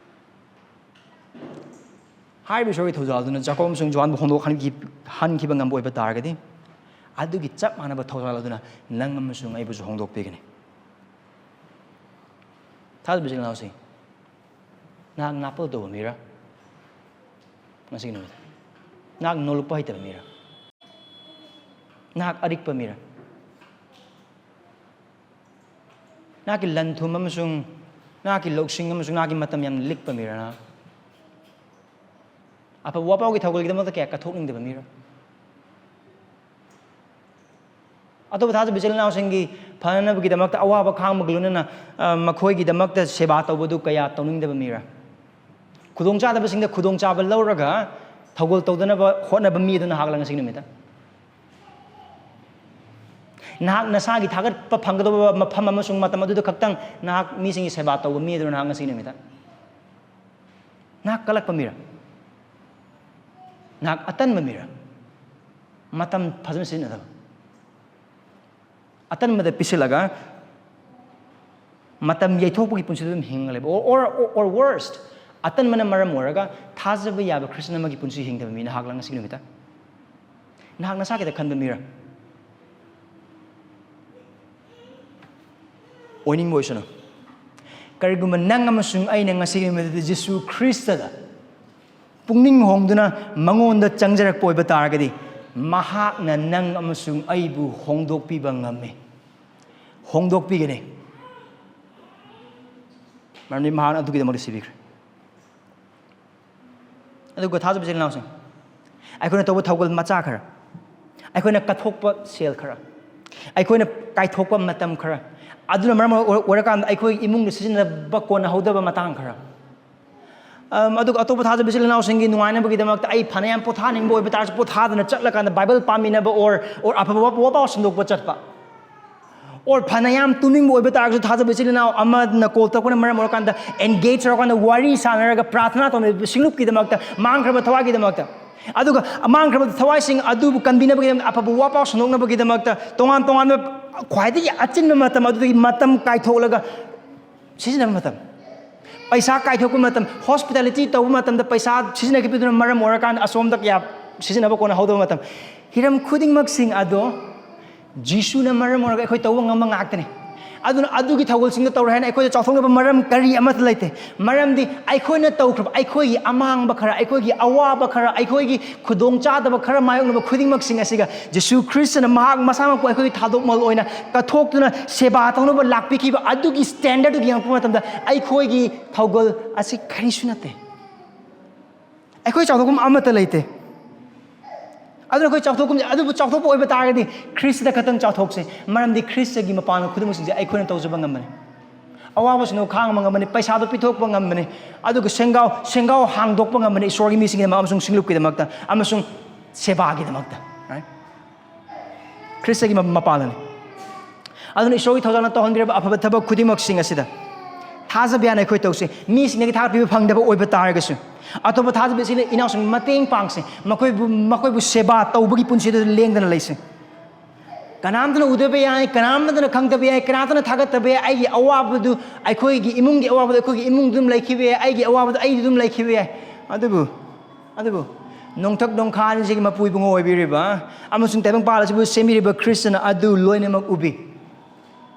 ꯍꯥꯏꯔꯤꯕ ꯏꯁꯣꯔꯒꯤ ꯊꯧꯖꯥꯜꯗꯨꯅ ꯖꯥꯀꯣꯕ ꯑꯃꯁꯨꯡ ꯖꯣꯍꯥꯟꯕꯨ ꯍꯣꯡꯗꯣꯛꯍꯟꯈꯤ-, ꯍꯟꯈꯤꯕ ꯉꯝꯕ ꯑꯣꯏꯕ ꯇꯥꯔꯒꯗꯤ, ꯑꯗꯨꯒꯤ ꯆꯞ ꯃꯥꯟꯅꯕ ꯊꯧꯖꯥꯜ ꯑꯗꯨꯅ ꯅꯪ ꯑꯃꯁꯨꯡ ꯑꯩꯕꯨꯁꯨ ꯍꯣꯡꯗꯣꯛꯄꯤꯒꯅꯤ꯫ ꯊꯥꯖꯕ ꯏꯆꯤꯜ ꯏꯅꯥꯎꯁꯤꯡ, ꯅꯍꯥꯛ ꯅꯥꯄꯜ ꯇꯧꯕ ꯃꯤꯔꯥ? ꯉꯁꯤꯒꯤ ꯅꯨꯃꯤꯠꯇ ꯅꯍꯥꯛ ꯅꯣꯂꯨꯛꯄ ꯍꯩꯇꯕ ꯃꯤꯔꯥ? ꯅꯍꯥꯛ ꯑꯔꯤꯛꯄ ꯃꯤꯔꯥ? ꯅꯍꯥꯛꯀꯤ ꯂꯟ ꯊꯨꯝ ꯑꯃꯁꯨꯡ ꯅꯍꯥꯛꯀꯤ ꯂꯧꯁꯤꯡ ꯑꯃꯁꯨꯡ ꯅꯍꯥꯛꯀꯤ ꯃꯇꯝ ꯌꯥꯝꯅ ꯂꯤꯛꯄ ꯃꯤꯔꯥ? ꯅꯍꯥꯛ ꯑꯐꯕ ꯋꯥꯄꯥꯎꯒꯤ ꯊꯧꯒꯜꯒꯤꯗꯃꯛꯇ ꯀꯌꯥ ꯀꯠꯊꯣꯛꯅꯤꯡꯗꯕ ꯃꯤꯔꯥ? ꯑꯇꯣꯞꯄ ꯊꯥꯖꯕ ꯏꯆꯤꯜ ꯏꯅꯥꯎꯁꯤꯡꯒꯤ ꯐꯅꯅꯕꯒꯤꯗꯃꯛꯇ ꯑꯋꯥꯕ ꯈꯥꯡꯕꯒ ꯂꯣꯏꯅꯅ, ꯑ, ꯃꯈꯣꯏꯒꯤꯗꯃꯛꯇ ꯁꯦꯕꯥ ꯇꯧꯕꯗꯨ ꯀꯌꯥ ꯇꯧꯅꯤꯡꯗꯕ ꯃꯤꯔꯥ? ꯈꯨꯗꯣꯡꯆꯥꯗꯕꯁꯤꯡꯗ ꯈꯨꯗꯣꯡꯆꯥꯕ ꯂꯧꯔꯒ ꯊꯧꯒꯜ ꯇꯧꯗꯅꯕ ꯍꯣꯠꯅꯕ ꯃꯤ ꯑꯗꯨ ꯅꯍꯥꯛꯂ ꯉꯁꯤ ꯅꯨꯃꯤꯠꯇ? ꯅꯍꯥꯛ ꯅꯁꯥꯒꯤ ꯊꯥꯒꯠꯄ ꯐꯪꯒꯗꯕ ꯃꯐꯝ ꯑꯃꯁꯨꯡ ꯃꯇꯝ ꯑꯗꯨꯗ ꯈꯛꯇꯪ ꯅꯍꯥꯛ ꯃꯤꯁꯤꯡꯒꯤ ꯁꯦꯕꯥ ꯇꯧꯕ ꯃꯤ ꯑꯗꯨꯔ ꯅꯍꯥꯛ ꯉꯁꯤ ꯅꯨꯃꯤꯠꯇ? ꯅꯍꯥꯛ ꯀꯜꯂꯛꯄ ꯃꯤꯔꯥ? ꯅꯍꯥꯛ ꯑꯇꯟꯕ ꯃꯤꯔꯥ? ꯃꯇꯝ ꯐꯖꯅ ꯁꯤꯖꯤꯟꯅꯗꯕ, ꯑꯇꯟꯕꯗ ꯄꯤꯁꯤꯜꯂꯒ ꯃꯇꯝ ꯌꯩꯊꯣꯛꯄꯒꯤ ꯄꯨꯟꯁꯤꯗ ꯑꯗꯨꯝ ꯍꯤꯡꯉ ꯂꯩꯕ, or, or, or worst, ꯑꯇꯟꯕꯅ ꯃꯔꯝ ꯑꯣꯏꯔꯒ ꯊꯥꯖꯕ ꯌꯥꯕ ꯈ꯭ꯔꯤꯁꯇꯤꯌꯟ ꯑꯃꯒꯤ ꯄꯨꯟꯁꯤ ꯍꯤꯡꯗꯕ ꯃꯤ ꯅꯍꯥꯛꯂ ꯉꯁꯤꯒꯤ ꯅꯨꯃꯤꯠꯇ? ꯅꯍꯥꯛ ꯅꯁꯥ ꯈꯤꯇ ꯈꯟꯕ ꯃꯤꯔꯥ? ꯑꯣꯏꯅꯤꯡꯕ ꯑꯣꯏꯁꯅꯨ꯫ ꯀꯔꯤꯒꯨꯝꯕ ꯅꯪ ꯑꯃꯁꯨꯡ ꯑꯩꯅ ꯉꯁꯤꯒꯤ ꯅꯨꯃꯤꯠꯇꯗꯤ ꯖꯤꯁꯨ ꯈ꯭ꯔꯤꯁꯇꯗ ꯄꯨꯛꯅꯤꯡ ꯍꯣꯡꯗꯨꯅ ꯃꯉꯣꯟꯗ ꯆꯪꯖꯔꯛꯄ ꯑꯣꯏꯕ ꯇꯥꯔꯒꯗꯤ, ꯃꯍꯥꯛꯅ ꯅꯪ ꯑꯃꯁꯨꯡ ꯑꯩꯕꯨ ꯍꯣꯡꯗꯣꯛꯄꯤꯕ ꯉꯝꯃꯤ, ꯍꯣꯡꯗꯣꯛꯄꯤꯒꯅꯤ꯫ ꯃꯔꯝꯗꯤ ꯃꯍꯥꯛꯅ ꯑꯗꯨꯒꯤꯗꯃꯛꯇ ꯁꯤꯕꯤꯈ꯭ꯔꯦ꯫ ꯑꯗꯨꯒ ꯊꯥꯖꯕ ꯏꯆꯤꯜ ꯏꯅꯥꯎꯁꯤꯡ, ꯑꯩꯈꯣꯏꯅ ꯇꯧꯕ ꯊꯧꯒꯜ ꯃꯆꯥ ꯈꯔ, ꯑꯩꯈꯣꯏꯅ ꯀꯠꯊꯣꯛꯄ ꯁꯦꯜ ꯈꯔ, ꯑꯩꯈꯣꯏꯅ ꯀꯥꯏꯊꯣꯛꯄ ꯃꯇꯝ ꯈꯔ, ꯑꯗꯨꯅ ꯃꯔꯝ ꯑꯣꯏ-, ꯑꯣꯏꯔꯀꯥꯟꯗ ꯑꯩꯈꯣꯏ ꯏꯃꯨꯡꯗ ꯁꯤꯖꯤꯟꯅꯕ ꯀꯣꯟꯅꯍꯧꯗꯕ ꯃꯇꯥꯡ ꯈꯔ, ꯑꯝ, ꯑꯗꯨꯒ ꯑꯇꯣꯞꯄ ꯊꯥꯖꯕ ꯏꯆꯤꯜ ꯏꯅꯥꯎꯁꯤꯡꯒꯤ ꯅꯨꯡꯉꯥꯏꯅꯕꯒꯤꯗꯃꯛꯇ ꯑꯩ ꯐꯅꯌꯥꯝ ꯄꯣꯊꯥꯅꯤꯡꯕ ꯑꯣꯏꯕ ꯇꯥꯔꯁꯨ, ꯄꯣꯊꯥꯗꯅ ꯆꯠꯂꯀꯥꯟꯗ ꯕꯥꯏꯕꯜ ꯄꯥꯃꯤꯟꯅꯕ, or, or ꯑꯐꯕ ꯋꯥ-, ꯋꯥꯄꯥꯎ ꯁꯟꯗꯣꯛꯄ ꯆꯠꯄ, or ꯐꯅꯌꯥꯝ ꯇꯨꯝꯅꯤꯡꯕ ꯑꯣꯏꯕ ꯇꯥꯔꯒꯁꯨ, ꯊꯥꯖꯕ ꯏꯆꯤꯜ ꯏꯅꯥꯎ ꯑꯃꯅ ꯀꯣꯜ ꯇꯧꯔꯛꯄꯅ ꯃꯔꯝ ꯑꯣꯏꯔꯀꯥꯟꯗ engage ꯇꯧꯔꯀꯥꯟꯗ ꯋꯥꯔꯤ ꯁꯥꯟꯅꯔꯒ ꯄ꯭ꯔꯥꯊꯅꯥ ꯇꯧꯅꯕ ꯁꯤꯡꯂꯨꯞꯀꯤꯗꯃꯛꯇ, ꯃꯥꯡꯈ꯭ꯔꯕ ꯊꯋꯥꯏꯒꯤꯗꯃꯛꯇ, ꯑꯗꯨꯒ ꯃꯥꯡꯈ꯭ꯔꯕ ꯊꯋꯥꯏꯁꯤꯡ ꯑꯗꯨꯕꯨ ꯀꯟꯕꯤꯅꯕꯒꯤꯗꯃꯛꯇ, ꯑꯐꯕ ꯋꯥꯄꯥꯎ ꯁꯟꯗꯣꯛꯅꯕꯒꯤꯗꯃꯛꯇ, ꯇꯣꯉꯥꯟ ꯇꯣꯉꯥꯟꯕ ꯈ꯭ꯋꯥꯏꯗꯒꯤ ꯑꯆꯤꯟꯕ ꯃꯇꯝ ꯑꯗꯨꯗꯒꯤ ꯃꯇꯝ ꯀꯥꯏꯊꯣꯛꯂꯒ ꯁꯤꯖꯤꯟꯅꯕ ꯃꯇꯝ, ꯄꯩꯁꯥ ꯀꯥꯏꯊꯣꯛꯄ ꯃꯇꯝ, hospitality ꯇꯧꯕ ꯃꯇꯝꯗ ꯄꯩꯁꯥ ꯁꯤꯖꯤꯟꯅꯈꯤꯕꯗꯨꯅ ꯃꯔꯝ ꯑꯣꯏꯔꯀꯥꯟꯗ ꯑꯁꯣꯝꯗ ꯀꯌꯥ ꯁꯤꯖꯤꯟꯅꯕ ꯀꯣꯟꯅꯍꯧꯗꯕ ꯃꯇꯝ, ꯍꯤꯔꯝ ꯈꯨꯗꯤꯡꯃꯛꯁꯤꯡ ꯑꯗꯣ ꯖꯤꯁꯨꯅ ꯃꯔꯝ ꯑꯣꯏꯔꯒ ꯑꯩꯈꯣꯏ ꯇꯧꯕ ꯉꯝꯕ ꯉꯥꯛꯇꯅꯤ꯫ ꯑꯗꯨꯅ ꯑꯗꯨꯒꯤ ꯊꯧꯒꯜꯁꯤꯡꯗꯣ ꯇꯧꯔꯦ ꯍꯥꯏꯅ ꯑꯩꯈꯣꯏꯗ ꯆꯥꯎꯊꯣꯛꯅꯕ ꯃꯔꯝ ꯀꯔꯤ ꯑꯃꯠꯇ ꯂꯩꯇꯦ꯫ ꯃꯔꯝꯗꯤ ꯑꯩꯈꯣꯏꯅ ꯇꯧꯈ꯭ꯔꯕ, ꯑꯩꯈꯣꯏꯒꯤ ꯑꯃꯥꯡꯕ ꯈꯔ, ꯑꯩꯈꯣꯏꯒꯤ ꯑꯋꯥꯕ ꯈꯔ, ꯑꯩꯈꯣꯏꯒꯤ ꯈꯨꯗꯣꯡꯆꯥꯗꯕ ꯈꯔ ꯃꯥꯌꯣꯛꯅꯕ ꯈꯨꯗꯤꯡꯃꯛꯁꯤꯡ ꯑꯁꯤꯒ ꯖꯤꯁꯨ ꯈ꯭ꯔꯤꯁꯇꯅ ꯃꯍꯥꯛ ꯃꯁꯥꯃꯛꯄꯨ ꯑꯩꯈꯣꯏꯒꯤ ꯊꯥꯗꯣꯛꯃꯜ ꯑꯣꯏꯅ ꯀꯠꯊꯣꯛꯇꯨꯅ ꯁꯦꯕꯥ ꯇꯧꯅꯕ ꯂꯥꯛꯄꯤꯈꯤꯕ ꯑꯗꯨꯒꯤ standard ꯗꯨ ꯌꯦꯡꯉꯛꯄ ꯃꯇꯝꯗ ꯑꯩꯈꯣꯏꯒꯤ ꯊꯧꯒꯜ ꯑꯁꯤ ꯀꯔꯤꯁꯨ ꯅꯠꯇꯦ꯫ ꯑꯩꯈꯣꯏ ꯆꯥꯎꯊꯣꯛꯐꯝ ꯑꯃꯠꯇ ꯂꯩꯇꯦ꯫ ꯑꯗꯨꯅ ꯑꯩꯈꯣꯏ ꯆꯥꯎꯊꯣꯛꯀꯨꯝꯁꯦ, ꯑꯗꯨꯕꯨ ꯆꯥꯎꯊꯣꯛꯄ ꯑꯣꯏꯕ ꯇꯥꯔꯒꯗꯤ ꯈ꯭ꯔꯤꯁꯇ ꯈꯛꯇꯪ ꯆꯥꯎꯊꯣꯛꯁꯦ꯫ ꯃꯔꯝꯗꯤ ꯈ꯭ꯔꯤꯁꯇꯒꯤ ꯃꯄꯥꯟꯒꯤ ꯈꯨꯗꯤꯡꯃꯛꯁꯤꯡꯁꯦ ꯑꯩꯈꯣꯏꯅ ꯇꯧꯖꯕ ꯉꯝꯕꯅꯤ꯫ ꯑꯋꯥꯕꯁꯤꯡꯗꯣ ꯈꯥꯡꯕ ꯉꯝꯕꯅꯤ, ꯄꯩꯁꯥꯗꯣ ꯄꯤꯊꯣꯛꯄ ꯉꯝꯕꯅꯤ, ꯑꯗꯨꯒ ꯁꯦꯡꯒꯥꯎ ꯁꯦꯡꯒꯥꯎ ꯍꯥꯡꯗꯣꯛꯄ ꯉꯝꯕꯅꯤ ꯏꯁꯣꯔꯒꯤ ꯃꯤꯁꯤꯡꯒꯤꯗꯃꯛ ꯑꯃꯁꯨꯡ ꯁꯤꯡꯂꯨꯞꯀꯤꯗꯃꯛꯇ ꯑꯃꯁꯨꯡ ꯁꯦꯕꯥꯒꯤꯗꯃꯛꯇ꯫ Right? ꯈ꯭ꯔꯤꯁꯇꯒꯤ ꯃ- ꯃꯄꯥꯟꯅꯅꯤ꯫ ꯑꯗꯨꯅ ꯏꯁꯣꯔꯒꯤ ꯊꯧꯖꯥꯜꯅ ꯇꯧꯍꯟꯕꯤꯔꯕ ꯑꯐꯕ ꯊꯕꯛ ꯈꯨꯗꯤꯡꯃꯛꯁꯤꯡ ꯑꯁꯤꯗ ꯊꯥꯖꯕ ꯌꯥꯅ ꯑꯩꯈꯣꯏ ꯇꯧꯁꯤ꯫ ꯃꯤꯁꯤꯡꯗꯒꯤ ꯊꯥꯒꯠꯄꯤꯕ ꯐꯪꯗꯕ ꯑꯣꯏꯕ ꯇꯥꯔꯒꯁꯨ, ꯑꯇꯣꯞꯄ ꯊꯥꯖꯕꯁꯤꯡꯅ ꯏꯅꯥꯎꯁꯤꯡ ꯃꯇꯦꯡ ꯄꯥꯡꯁꯤ꯫ ꯃꯈꯣꯏꯕꯨ ꯃꯈꯣꯏꯕꯨ ꯁꯦꯕꯥ ꯇꯧꯕꯒꯤ ꯄꯨꯟꯁꯤꯗ ꯂꯦꯡꯗꯅ ꯂꯩꯁꯤ꯫ ꯀꯅꯥꯝꯇꯅ ꯎꯗꯕ ꯌꯥꯏ, ꯀꯅꯥꯝꯇꯅ ꯈꯪꯗꯕ ꯌꯥꯏ, ꯀꯅꯥꯝꯇꯅ ꯊꯥꯒꯠꯇꯕ ꯌꯥꯏ꯫ ꯑꯩꯒꯤ ꯑꯋꯥꯕꯗꯨ, ꯑꯩꯈꯣꯏꯒꯤ ꯏꯃꯨꯡꯒꯤ ꯑꯋꯥꯕꯗꯨ ꯑꯩꯈꯣꯏꯒꯤ ꯏꯃꯨꯡꯗ ꯑꯗꯨꯝ ꯂꯩꯈꯤꯕ ꯌꯥꯏ, ꯑꯩꯒꯤ ꯑꯋꯥꯕꯗꯨ ꯑꯩꯗꯤ ꯑꯗꯨꯝ ꯂꯩꯈꯤꯕ ꯌꯥꯏ꯫ ꯑꯗꯨꯕꯨ ꯑꯗꯨꯕꯨ ꯅꯣꯡꯊꯛ ꯅꯣꯡꯈꯥꯟꯁꯤꯒꯤ ꯃꯄꯨ ꯏꯕꯨꯡꯉꯣ ꯑꯣꯏꯕꯤꯔꯤꯕ ꯑꯃꯁꯨꯡ ꯇꯥꯏꯕꯪꯄꯥꯜ ꯑꯁꯤꯕꯨ ꯁꯦꯝꯕꯤꯔꯤꯕ ꯈ꯭ꯔꯤꯁꯇꯅ ꯑꯗꯨ ꯂꯣꯏꯅꯃꯛ ꯎꯕꯤ꯫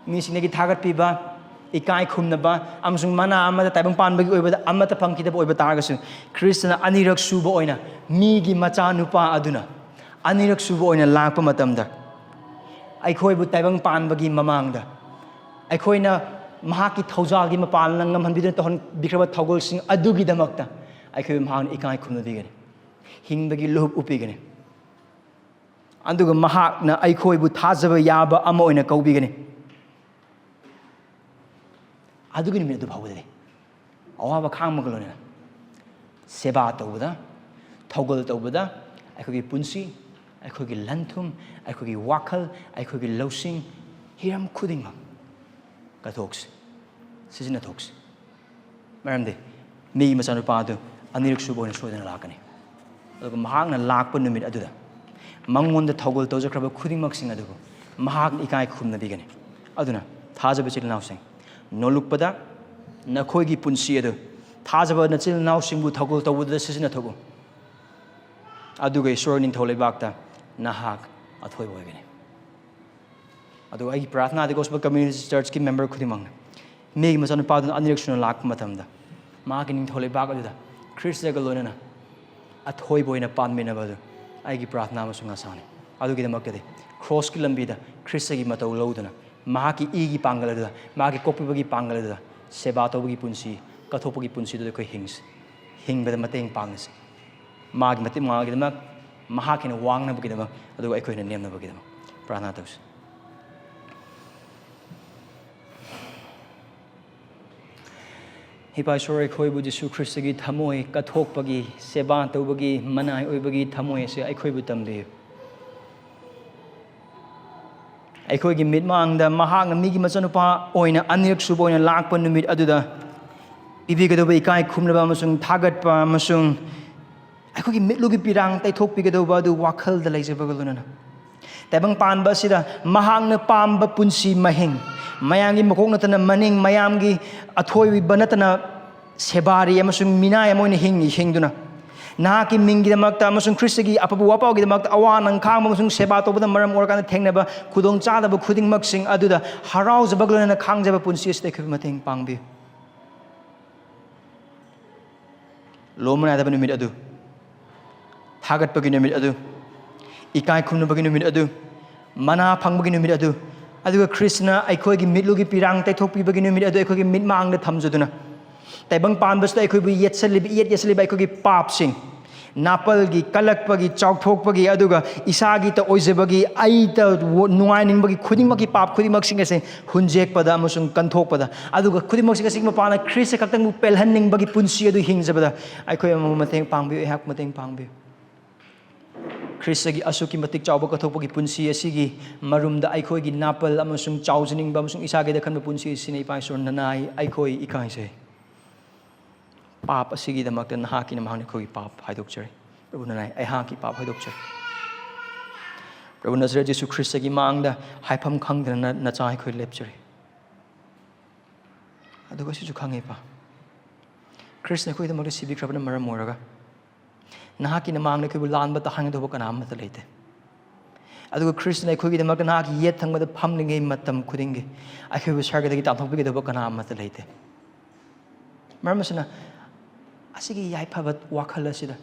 ꯃꯤꯁꯤꯡꯗꯒꯤ ꯊꯥꯒꯠꯄꯤꯕ, ꯏꯀꯥꯏ ꯈꯨꯝꯅꯕ ꯑꯃꯁꯨꯡ ꯃꯅꯥ ꯑꯃꯗ ꯇꯥꯏꯕꯪ ꯄꯥꯟꯕꯒꯤ ꯑꯣꯏꯕꯗ ꯑꯃꯠꯇ ꯐꯪꯈꯤꯗꯕ ꯑꯣꯏꯕ ꯇꯥꯔꯒꯁꯨ, ꯈ꯭ꯔꯤꯁꯇꯅ ꯑꯅꯤꯔꯛ ꯁꯨꯕ ꯑꯣꯏꯅ ꯃꯤꯒꯤ ꯃꯆꯥꯅꯨꯄꯥ ꯑꯗꯨꯅ ꯑꯅꯤꯔꯛ ꯁꯨꯕ ꯑꯣꯏꯅ ꯂꯥꯛꯄ ꯃꯇꯝꯗ, ꯑꯩꯈꯣꯏꯕꯨ ꯇꯥꯏꯕꯪ ꯄꯥꯟꯕꯒꯤ ꯃꯃꯥꯡꯗ ꯑꯩꯈꯣꯏꯅ ꯃꯍꯥꯛꯀꯤ ꯊꯧꯖꯥꯜꯒꯤ ꯃꯄꯥꯟꯅ ꯉꯝꯍꯟꯕꯤꯗꯨꯅ ꯇꯧꯍꯟꯕꯤꯈ꯭ꯔꯕ ꯊꯧꯒꯜꯁꯤꯡ ꯑꯗꯨꯒꯤꯗꯃꯛꯇ ꯑꯩꯈꯣꯏꯕꯨ ꯃꯍꯥꯛꯅ ꯏꯀꯥꯏ ꯈꯨꯝꯅꯕꯤꯒꯅꯤ, ꯍꯤꯡꯕꯒꯤ ꯂꯨꯍꯨꯞ ꯎꯞꯄꯤꯒꯅꯤ꯫ ꯑꯗꯨꯒ ꯃꯍꯥꯛꯅ ꯑꯩꯈꯣꯏꯕꯨ ꯊꯥꯖꯕ ꯌꯥꯕ ꯑꯃ ꯑꯣꯏꯅ ꯀꯧꯕꯤꯒꯅꯤ꯫ ꯑꯗꯨꯒꯤ ꯅꯨꯃꯤꯠ ꯑꯗꯨ ꯐꯥꯎꯕꯗꯗꯤ ꯑꯋꯥꯕ ꯈꯥꯡꯕꯒ ꯂꯣꯏꯅꯅ ꯁꯦꯕꯥ ꯇꯧꯕꯗ, ꯊꯧꯒꯜ ꯇꯧꯕꯗ, ꯑꯩꯈꯣꯏꯒꯤ ꯄꯨꯟꯁꯤ, ꯑꯩꯈꯣꯏꯒꯤ ꯂꯟ ꯊꯨꯝ, ꯑꯩꯈꯣꯏꯒꯤ ꯋꯥꯈꯜ, ꯑꯩꯈꯣꯏꯒꯤ ꯂꯧꯁꯤꯡ, ꯍꯤꯔꯝ ꯈꯨꯗꯤꯡꯃꯛ ꯀꯠꯊꯣꯛꯁꯤ, ꯁꯤꯖꯤꯟꯅꯊꯣꯛꯁꯤ꯫ ꯃꯔꯝꯗꯤ ꯃꯤꯒꯤ ꯃꯆꯥꯅꯨꯄꯥ ꯑꯗꯨ ꯑꯅꯤꯔꯛ ꯁꯨꯕ ꯑꯣꯏꯅ ꯁꯣꯏꯗꯅ ꯂꯥꯛꯀꯅꯤ꯫ ꯑꯗꯨꯒ ꯃꯍꯥꯛꯅ ꯂꯥꯛꯄ ꯅꯨꯃꯤꯠ ꯑꯗꯨꯗ ꯃꯉꯣꯟꯗ ꯊꯧꯒꯜ ꯇꯧꯖꯈ꯭ꯔꯕ ꯈꯨꯗꯤꯡꯃꯛꯁꯤꯡ ꯑꯗꯨꯕꯨ ꯃꯍꯥꯛꯅ ꯏꯀꯥꯏ ꯈꯨꯝꯅꯕꯤꯒꯅꯤ꯫ ꯑꯗꯨꯅ ꯊꯥꯖꯕ ꯏꯆꯤꯜ ꯏꯅꯥꯎꯁꯤꯡ, ꯅꯣꯜꯂꯨꯛꯄꯗ ꯅꯈꯣꯏꯒꯤ ꯄꯨꯟꯁꯤ ꯑꯗꯨ ꯊꯥꯖꯕ ꯅꯆꯤꯜ ꯏꯅꯥꯎꯁꯤꯡꯕꯨ ꯊꯧꯒꯜ ꯇꯧꯕꯗ ꯁꯤꯖꯤꯟꯅꯊꯣꯛꯎ꯫ ꯑꯗꯨꯒ ꯏꯁꯣꯔ ꯅꯤꯡꯊꯧ ꯂꯩꯕꯥꯛꯇ ꯅꯍꯥꯛ ꯑꯊꯣꯏꯕ ꯑꯣꯏꯒꯅꯤ꯫ ꯑꯗꯨꯒ ꯑꯩꯒꯤ ꯄ꯭ꯔꯥꯔꯊꯅꯥꯗꯤ Gospel Community Churchꯀꯤ member ꯈꯨꯗꯤꯡꯃꯛꯅ ꯃꯤꯒꯤ ꯃꯆꯥꯅꯨꯄꯥꯗꯨꯅ ꯑꯅꯤꯔꯛ ꯁꯨꯅ ꯂꯥꯛꯄ ꯃꯇꯝꯗ ꯃꯍꯥꯛꯀꯤ ꯅꯤꯡꯊꯧ ꯂꯩꯕꯥꯛ ꯑꯗꯨꯗ ꯈ꯭ꯔꯤꯁꯇꯒ ꯂꯣꯏꯅꯅ ꯑꯊꯣꯏꯕ ꯑꯣꯏꯅ ꯄꯥꯟꯃꯤꯟꯅꯕ ꯑꯗꯨ ꯑꯩꯒꯤ ꯄ꯭ꯔꯥꯔꯊꯅꯥ ꯑꯃꯁꯨꯡ ꯑꯁꯥꯅꯤ꯫ ꯑꯗꯨꯒꯤꯗꯃꯛꯇꯗꯤ ꯀ꯭ꯔꯣꯁꯀꯤ ꯂꯝꯕꯤꯗ ꯈ꯭ꯔꯤꯁꯇꯒꯤ ꯃꯇꯧ ꯂꯧꯗꯨꯅ ꯃꯍꯥꯛꯀꯤ ꯏꯒꯤ ꯄꯥꯡꯒꯜ ꯑꯗꯨꯗ, ꯃꯍꯥꯛꯀꯤ ꯀꯣꯛꯄꯤꯕꯒꯤ ꯄꯥꯡꯒꯜ ꯑꯗꯨꯗ ꯁꯦꯕꯥ ꯇꯧꯕꯒꯤ ꯄꯨꯟꯁꯤ, ꯀꯠꯊꯣꯛꯄꯒꯤ ꯄꯨꯟꯁꯤꯗꯨꯗ ꯑꯩꯈꯣꯏ ꯍꯤꯡꯁꯤ, ꯍꯤꯡꯕꯗ ꯃꯇꯦꯡ ꯄꯥꯡꯅꯁꯤ꯫ ꯃꯥꯒꯤ ꯃꯇꯤꯛ ꯃꯉꯥꯒꯤꯗꯃꯛ, ꯃꯍꯥꯛ ꯍꯦꯟꯅ ꯋꯥꯡꯅꯕꯒꯤꯗꯃꯛ, ꯑꯗꯨꯒ ꯑꯩꯈꯣꯏꯅ ꯅꯦꯝꯅꯕꯒꯤꯗꯃꯛ ꯄ꯭ꯔꯥꯔꯊꯅꯥ ꯇꯧꯁꯤ꯫ ꯏꯄꯥ ꯏꯁꯣꯔ, ꯑꯩꯈꯣꯏꯕꯨ ꯖꯤꯁꯨ ꯈ꯭ꯔꯤꯁꯇꯒꯤ ꯊꯃꯣꯏ ꯀꯠꯊꯣꯛꯄꯒꯤ, ꯁꯦꯕꯥ ꯇꯧꯕꯒꯤ, ꯃꯅꯥꯏ ꯑꯣꯏꯕꯒꯤ ꯊꯃꯣꯏ ꯑꯁꯤ ꯑꯩꯈꯣꯏꯕꯨ ꯇꯝꯕꯤꯌꯨ꯫ ꯑꯩꯈꯣꯏꯒꯤ ꯃꯤꯠꯃꯥꯡꯗ ꯃꯍꯥꯛꯅ ꯃꯤꯒꯤ ꯃꯆꯥꯅꯨꯄꯥ ꯑꯣꯏꯅ ꯑꯅꯤꯔꯛ ꯁꯨꯕ ꯑꯣꯏꯅ ꯂꯥꯛꯄ ꯅꯨꯃꯤꯠ ꯑꯗꯨꯗ ꯄꯤꯕꯤꯒꯗꯧꯕ ꯏꯀꯥꯏ ꯈꯨꯝꯅꯕ ꯑꯃꯁꯨꯡ ꯊꯥꯒꯠꯄ ꯑꯃꯁꯨꯡ ꯑꯩꯈꯣꯏꯒꯤ ꯃꯤꯠꯂꯨꯒꯤ ꯄꯤꯔꯥꯡ ꯇꯩꯊꯣꯛꯄꯤꯒꯗꯧꯕ ꯑꯗꯨ ꯋꯥꯈꯜꯗ ꯂꯩꯖꯕꯒ ꯂꯣꯏꯅꯅ, ꯇꯥꯏꯕꯪ ꯄꯥꯟꯕ ꯑꯁꯤꯗ ꯃꯍꯥꯛꯅ ꯄꯥꯝꯕ ꯄꯨꯟꯁꯤ ꯃꯍꯤꯡ, ꯃꯌꯥꯝꯒꯤ ꯃꯀꯣꯛ ꯅꯠꯇꯅ ꯃꯅꯤꯡ, ꯃꯌꯥꯝꯒꯤ ꯑꯊꯣꯏꯕ ꯅꯠꯇꯅ ꯁꯦꯕꯥꯔꯤ ꯑꯃꯁꯨꯡ ꯃꯤꯅꯥꯏ ꯑꯃ ꯑꯣꯏꯅ ꯍꯤꯡꯉꯤ, ꯍꯤꯡꯗꯨꯅ ꯅꯍꯥꯛꯀꯤ ꯃꯤꯡꯒꯤꯗꯃꯛꯇ ꯑꯃꯁꯨꯡ ꯈ꯭ꯔꯤꯁꯇꯒꯤ ꯑꯐꯕ ꯋꯥꯄꯥꯎꯒꯤꯗꯃꯛꯇ ꯑꯋꯥ ꯅꯪ ꯈꯥꯡꯕ ꯑꯃꯁꯨꯡ ꯁꯦꯕꯥ ꯇꯧꯕꯗ ꯃꯔꯝ ꯑꯣꯏꯔꯀꯥꯟꯗ ꯊꯦꯡꯅꯕ ꯈꯨꯗꯣꯡꯆꯥꯗꯕ ꯈꯨꯗꯤꯡꯃꯛꯁꯤꯡ ꯑꯗꯨꯗ ꯍꯔꯥꯎꯖꯕꯒ ꯂꯣꯏꯅꯅ ꯈꯥꯡꯖꯕ ꯄꯨꯟꯁꯤ ꯑꯁꯤꯗ ꯑꯩꯈꯣꯏꯕꯨ ꯃꯇꯦꯡ ꯄꯥꯡꯕꯤꯌꯨ꯫ ꯂꯣꯝꯕ ꯅꯥꯏꯗꯕ ꯅꯨꯃꯤꯠ ꯑꯗꯨ, ꯊꯥꯒꯠꯄꯒꯤ ꯅꯨꯃꯤꯠ ꯑꯗꯨ, ꯏꯀꯥꯏ ꯈꯨꯝꯅꯕꯒꯤ ꯅꯨꯃꯤꯠ ꯑꯗꯨ, ꯃꯅꯥ ꯐꯪꯕꯒꯤ ꯅꯨꯃꯤꯠ ꯑꯗꯨ, ꯑꯗꯨꯒ ꯈ꯭ꯔꯤꯁꯅ ꯑꯩꯈꯣꯏꯒꯤ ꯃꯤꯠꯂꯨꯒꯤ ꯄꯤꯔꯥꯡ ꯇꯩꯊꯣꯛꯄꯤꯕꯒꯤ ꯅꯨꯃꯤꯠ ꯑꯗꯨ ꯑꯩꯈꯣꯏꯒꯤ ꯃꯤꯠꯃꯥꯡꯗ ꯊꯝꯖꯗꯨꯅ, ꯇꯥꯏꯕꯪ ꯄꯥꯟꯕꯁꯤꯗ ꯑꯩꯈꯣꯏꯕꯨ ꯌꯦꯠꯁꯜꯂꯤꯕ, ꯏꯌꯦꯠ ꯌꯦꯠꯁꯜꯂꯤꯕ ꯑꯩꯈꯣꯏꯒꯤ ꯄꯥꯞꯁꯤꯡ, ꯅꯥꯄꯜꯒꯤ, ꯀꯜꯂꯛꯄꯒꯤ, ꯆꯥꯎꯊꯣꯛꯄꯒꯤ, ꯑꯗꯨꯒ ꯏꯁꯥꯒꯤꯇ ꯑꯣꯏꯖꯕꯒꯤ, ꯑꯩꯇ ꯅꯨꯡꯉꯥꯏꯅꯤꯡꯕꯒꯤ ꯈꯨꯗꯤꯡꯃꯛꯀꯤ ꯄꯥꯞ ꯈꯨꯗꯤꯡꯃꯛꯁꯤꯡ ꯑꯁꯦ ꯍꯨꯟꯖꯦꯛꯄꯗ ꯑꯃꯁꯨꯡ ꯀꯟꯊꯣꯛꯄꯗ, ꯑꯗꯨꯒ ꯈꯨꯗꯤꯡꯃꯛꯁꯤꯡ ꯑꯁꯤꯒꯤ ꯃꯄꯥꯟꯅ ꯈ꯭ꯔꯤꯁꯇ ꯈꯛꯇꯪꯕꯨ ꯄꯦꯜꯍꯟꯅꯤꯡꯕꯒꯤ ꯄꯨꯟꯁꯤ ꯑꯗꯨ ꯍꯤꯡꯖꯕꯗ ꯑꯩꯈꯣꯏ ꯑꯃꯕꯨ ꯃꯇꯦꯡ ꯄꯥꯡꯕꯤꯌꯨ, ꯑꯩꯍꯥꯛ ꯃꯇꯦꯡ ꯄꯥꯡꯕꯤꯌꯨ꯫ ꯈ꯭ꯔꯤꯁꯇꯒꯤ ꯑꯁꯨꯛꯀꯤ ꯃꯇꯤꯛ ꯆꯥꯎꯕ ꯀꯠꯊꯣꯛꯄꯒꯤ ꯄꯨꯟꯁꯤ ꯑꯁꯤꯒꯤ ꯃꯔꯨꯝꯗ ꯑꯩꯈꯣꯏꯒꯤ ꯅꯥꯄꯜ ꯑꯃꯁꯨꯡ ꯆꯥꯎꯖꯅꯤꯡꯕ ꯑꯃꯁꯨꯡ ꯏꯁꯥꯒꯤꯗ ꯈꯟꯕ ꯄꯨꯟꯁꯤ ꯑꯁꯤꯅ, ꯏꯄꯥ ꯏꯁꯣꯔ, ꯅꯅꯥꯏ ꯑꯩꯈꯣꯏ ꯏꯀꯥꯏꯖꯩ꯫ ꯄꯥꯞ ꯑꯁꯤꯒꯤꯗꯃꯛꯇ ꯅꯍꯥꯛꯀꯤ ꯃꯃꯥꯡꯗ ꯑꯩꯈꯣꯏꯒꯤ ꯄꯥꯞ ꯍꯥꯏꯗꯣꯛꯆꯔꯤ꯫ ꯄ꯭ꯔꯚꯨ, ꯅꯅꯥꯏ ꯑꯩꯍꯥꯛꯀꯤ ꯄꯥꯞ ꯍꯥꯏꯗꯣꯛꯆꯔꯤ꯫ ꯄ꯭ꯔꯚꯨ ꯅꯖꯔꯦꯠ ꯖꯤꯁꯨ ꯈ꯭ꯔꯤꯁꯇꯒꯤ ꯃꯥꯡꯗ ꯍꯥꯏꯐꯝ ꯈꯪꯗꯅ ꯅꯆꯥ ꯑꯩꯈꯣꯏ ꯂꯦꯞꯆꯔꯤ꯫ ꯑꯗꯨꯒ ꯁꯤꯁꯨ ꯈꯪꯉꯤꯕ, ꯈ꯭ꯔꯤꯁꯇ ꯑꯩꯈꯣꯏꯒꯤꯗꯃꯛꯇ ꯁꯤꯕꯤꯈ꯭ꯔꯕꯅ ꯃꯔꯝ ꯑꯣꯏꯔꯒ ꯅꯍꯥꯛꯀꯤ ꯅꯃꯥꯡꯗ ꯑꯩꯈꯣꯏꯕꯨ ꯂꯥꯟꯕ ꯇꯥꯍꯟꯒꯗꯧꯕ ꯀꯅꯥ ꯑꯃꯠꯇ ꯂꯩꯇꯦ꯫ ꯑꯗꯨꯒ ꯈ꯭ꯔꯤꯁꯇꯅ ꯑꯩꯈꯣꯏꯒꯤꯗꯃꯛꯇ ꯅꯍꯥꯛꯀꯤ ꯌꯦꯠ ꯊꯪꯕꯗ ꯐꯝꯂꯤꯉꯩ ꯃꯇꯝ ꯈꯨꯗꯤꯡꯒꯤ ꯑꯩꯈꯣꯏꯕꯨ ꯁꯔꯒꯗꯒꯤ ꯇꯥꯟꯊꯣꯛꯄꯤꯒꯗꯧꯕ ꯀꯅꯥ ꯑꯃꯠꯇ ꯂꯩꯇꯦ꯫ ꯃꯔꯝ ꯑꯁꯤꯅ, ꯑꯁꯤꯒꯤ ꯌꯥꯏꯐꯕ ꯋꯥꯈꯜ ꯑꯁꯤꯗ,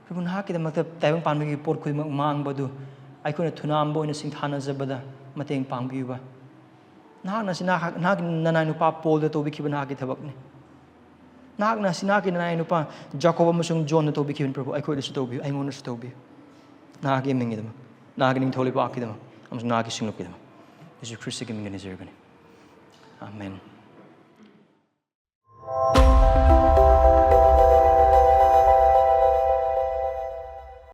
ꯄ꯭ꯔꯚꯨ, ꯅꯍꯥꯛꯀꯤꯗꯃꯛꯇ ꯇꯥꯏꯕꯪ ꯄꯥꯟꯕꯒꯤ ꯄꯣꯠ ꯈꯨꯗꯤꯡꯃꯛ ꯃꯥꯡꯕꯗꯨ ꯑꯩꯈꯣꯏꯅ ꯊꯨꯅꯥꯝꯕ ꯑꯣꯏꯅ ꯁꯤꯡꯊꯥꯅꯖꯕꯗ ꯃꯇꯦꯡ ꯄꯥꯡꯕꯤꯌꯨꯕ꯫ ꯅꯍꯥꯛꯅ ꯁꯤ ꯅꯍꯥꯛ, ꯅꯍꯥꯛꯀꯤ ꯅꯅꯥꯏ ꯅꯨꯄꯥ ꯄꯣꯜꯗ ꯇꯧꯕꯤꯈꯤꯕ ꯅꯍꯥꯛꯀꯤ ꯊꯕꯛꯅꯤ꯫ ꯅꯍꯥꯛꯅ ꯁꯤ ꯅꯍꯥꯛꯀꯤ ꯅꯅꯥꯏ ꯅꯨꯄꯥ ꯖꯥꯀꯣꯕ ꯑꯃꯁꯨꯡ ꯖꯣꯟꯗ ꯇꯧꯕꯤꯈꯤꯕꯅꯤ, ꯄ꯭ꯔꯚꯨ, ꯑꯩꯈꯣꯏꯗꯁꯨ ꯇꯧꯕꯤꯌꯨ, ꯑꯩꯉꯣꯟꯗꯁꯨ ꯇꯧꯕꯤꯌꯨ꯫ ꯅꯍꯥꯛꯀꯤ ꯃꯤꯡꯒꯤꯗꯃꯛ, ꯅꯍꯥꯛꯀꯤ ꯅꯤꯡꯊꯧ ꯂꯩꯕꯥꯛꯀꯤꯗꯃꯛ ꯑꯃꯁꯨꯡ ꯅꯍꯥꯛꯀꯤ ꯁꯤꯡꯂꯨꯞꯀꯤꯗꯃꯛ ꯌꯦꯁꯨ ꯈ꯭ꯔꯤꯁꯇꯒꯤ ꯃꯤꯡꯗ ꯅꯤꯖꯔꯕꯅꯤ꯫ ꯑꯥꯃꯦꯟ꯫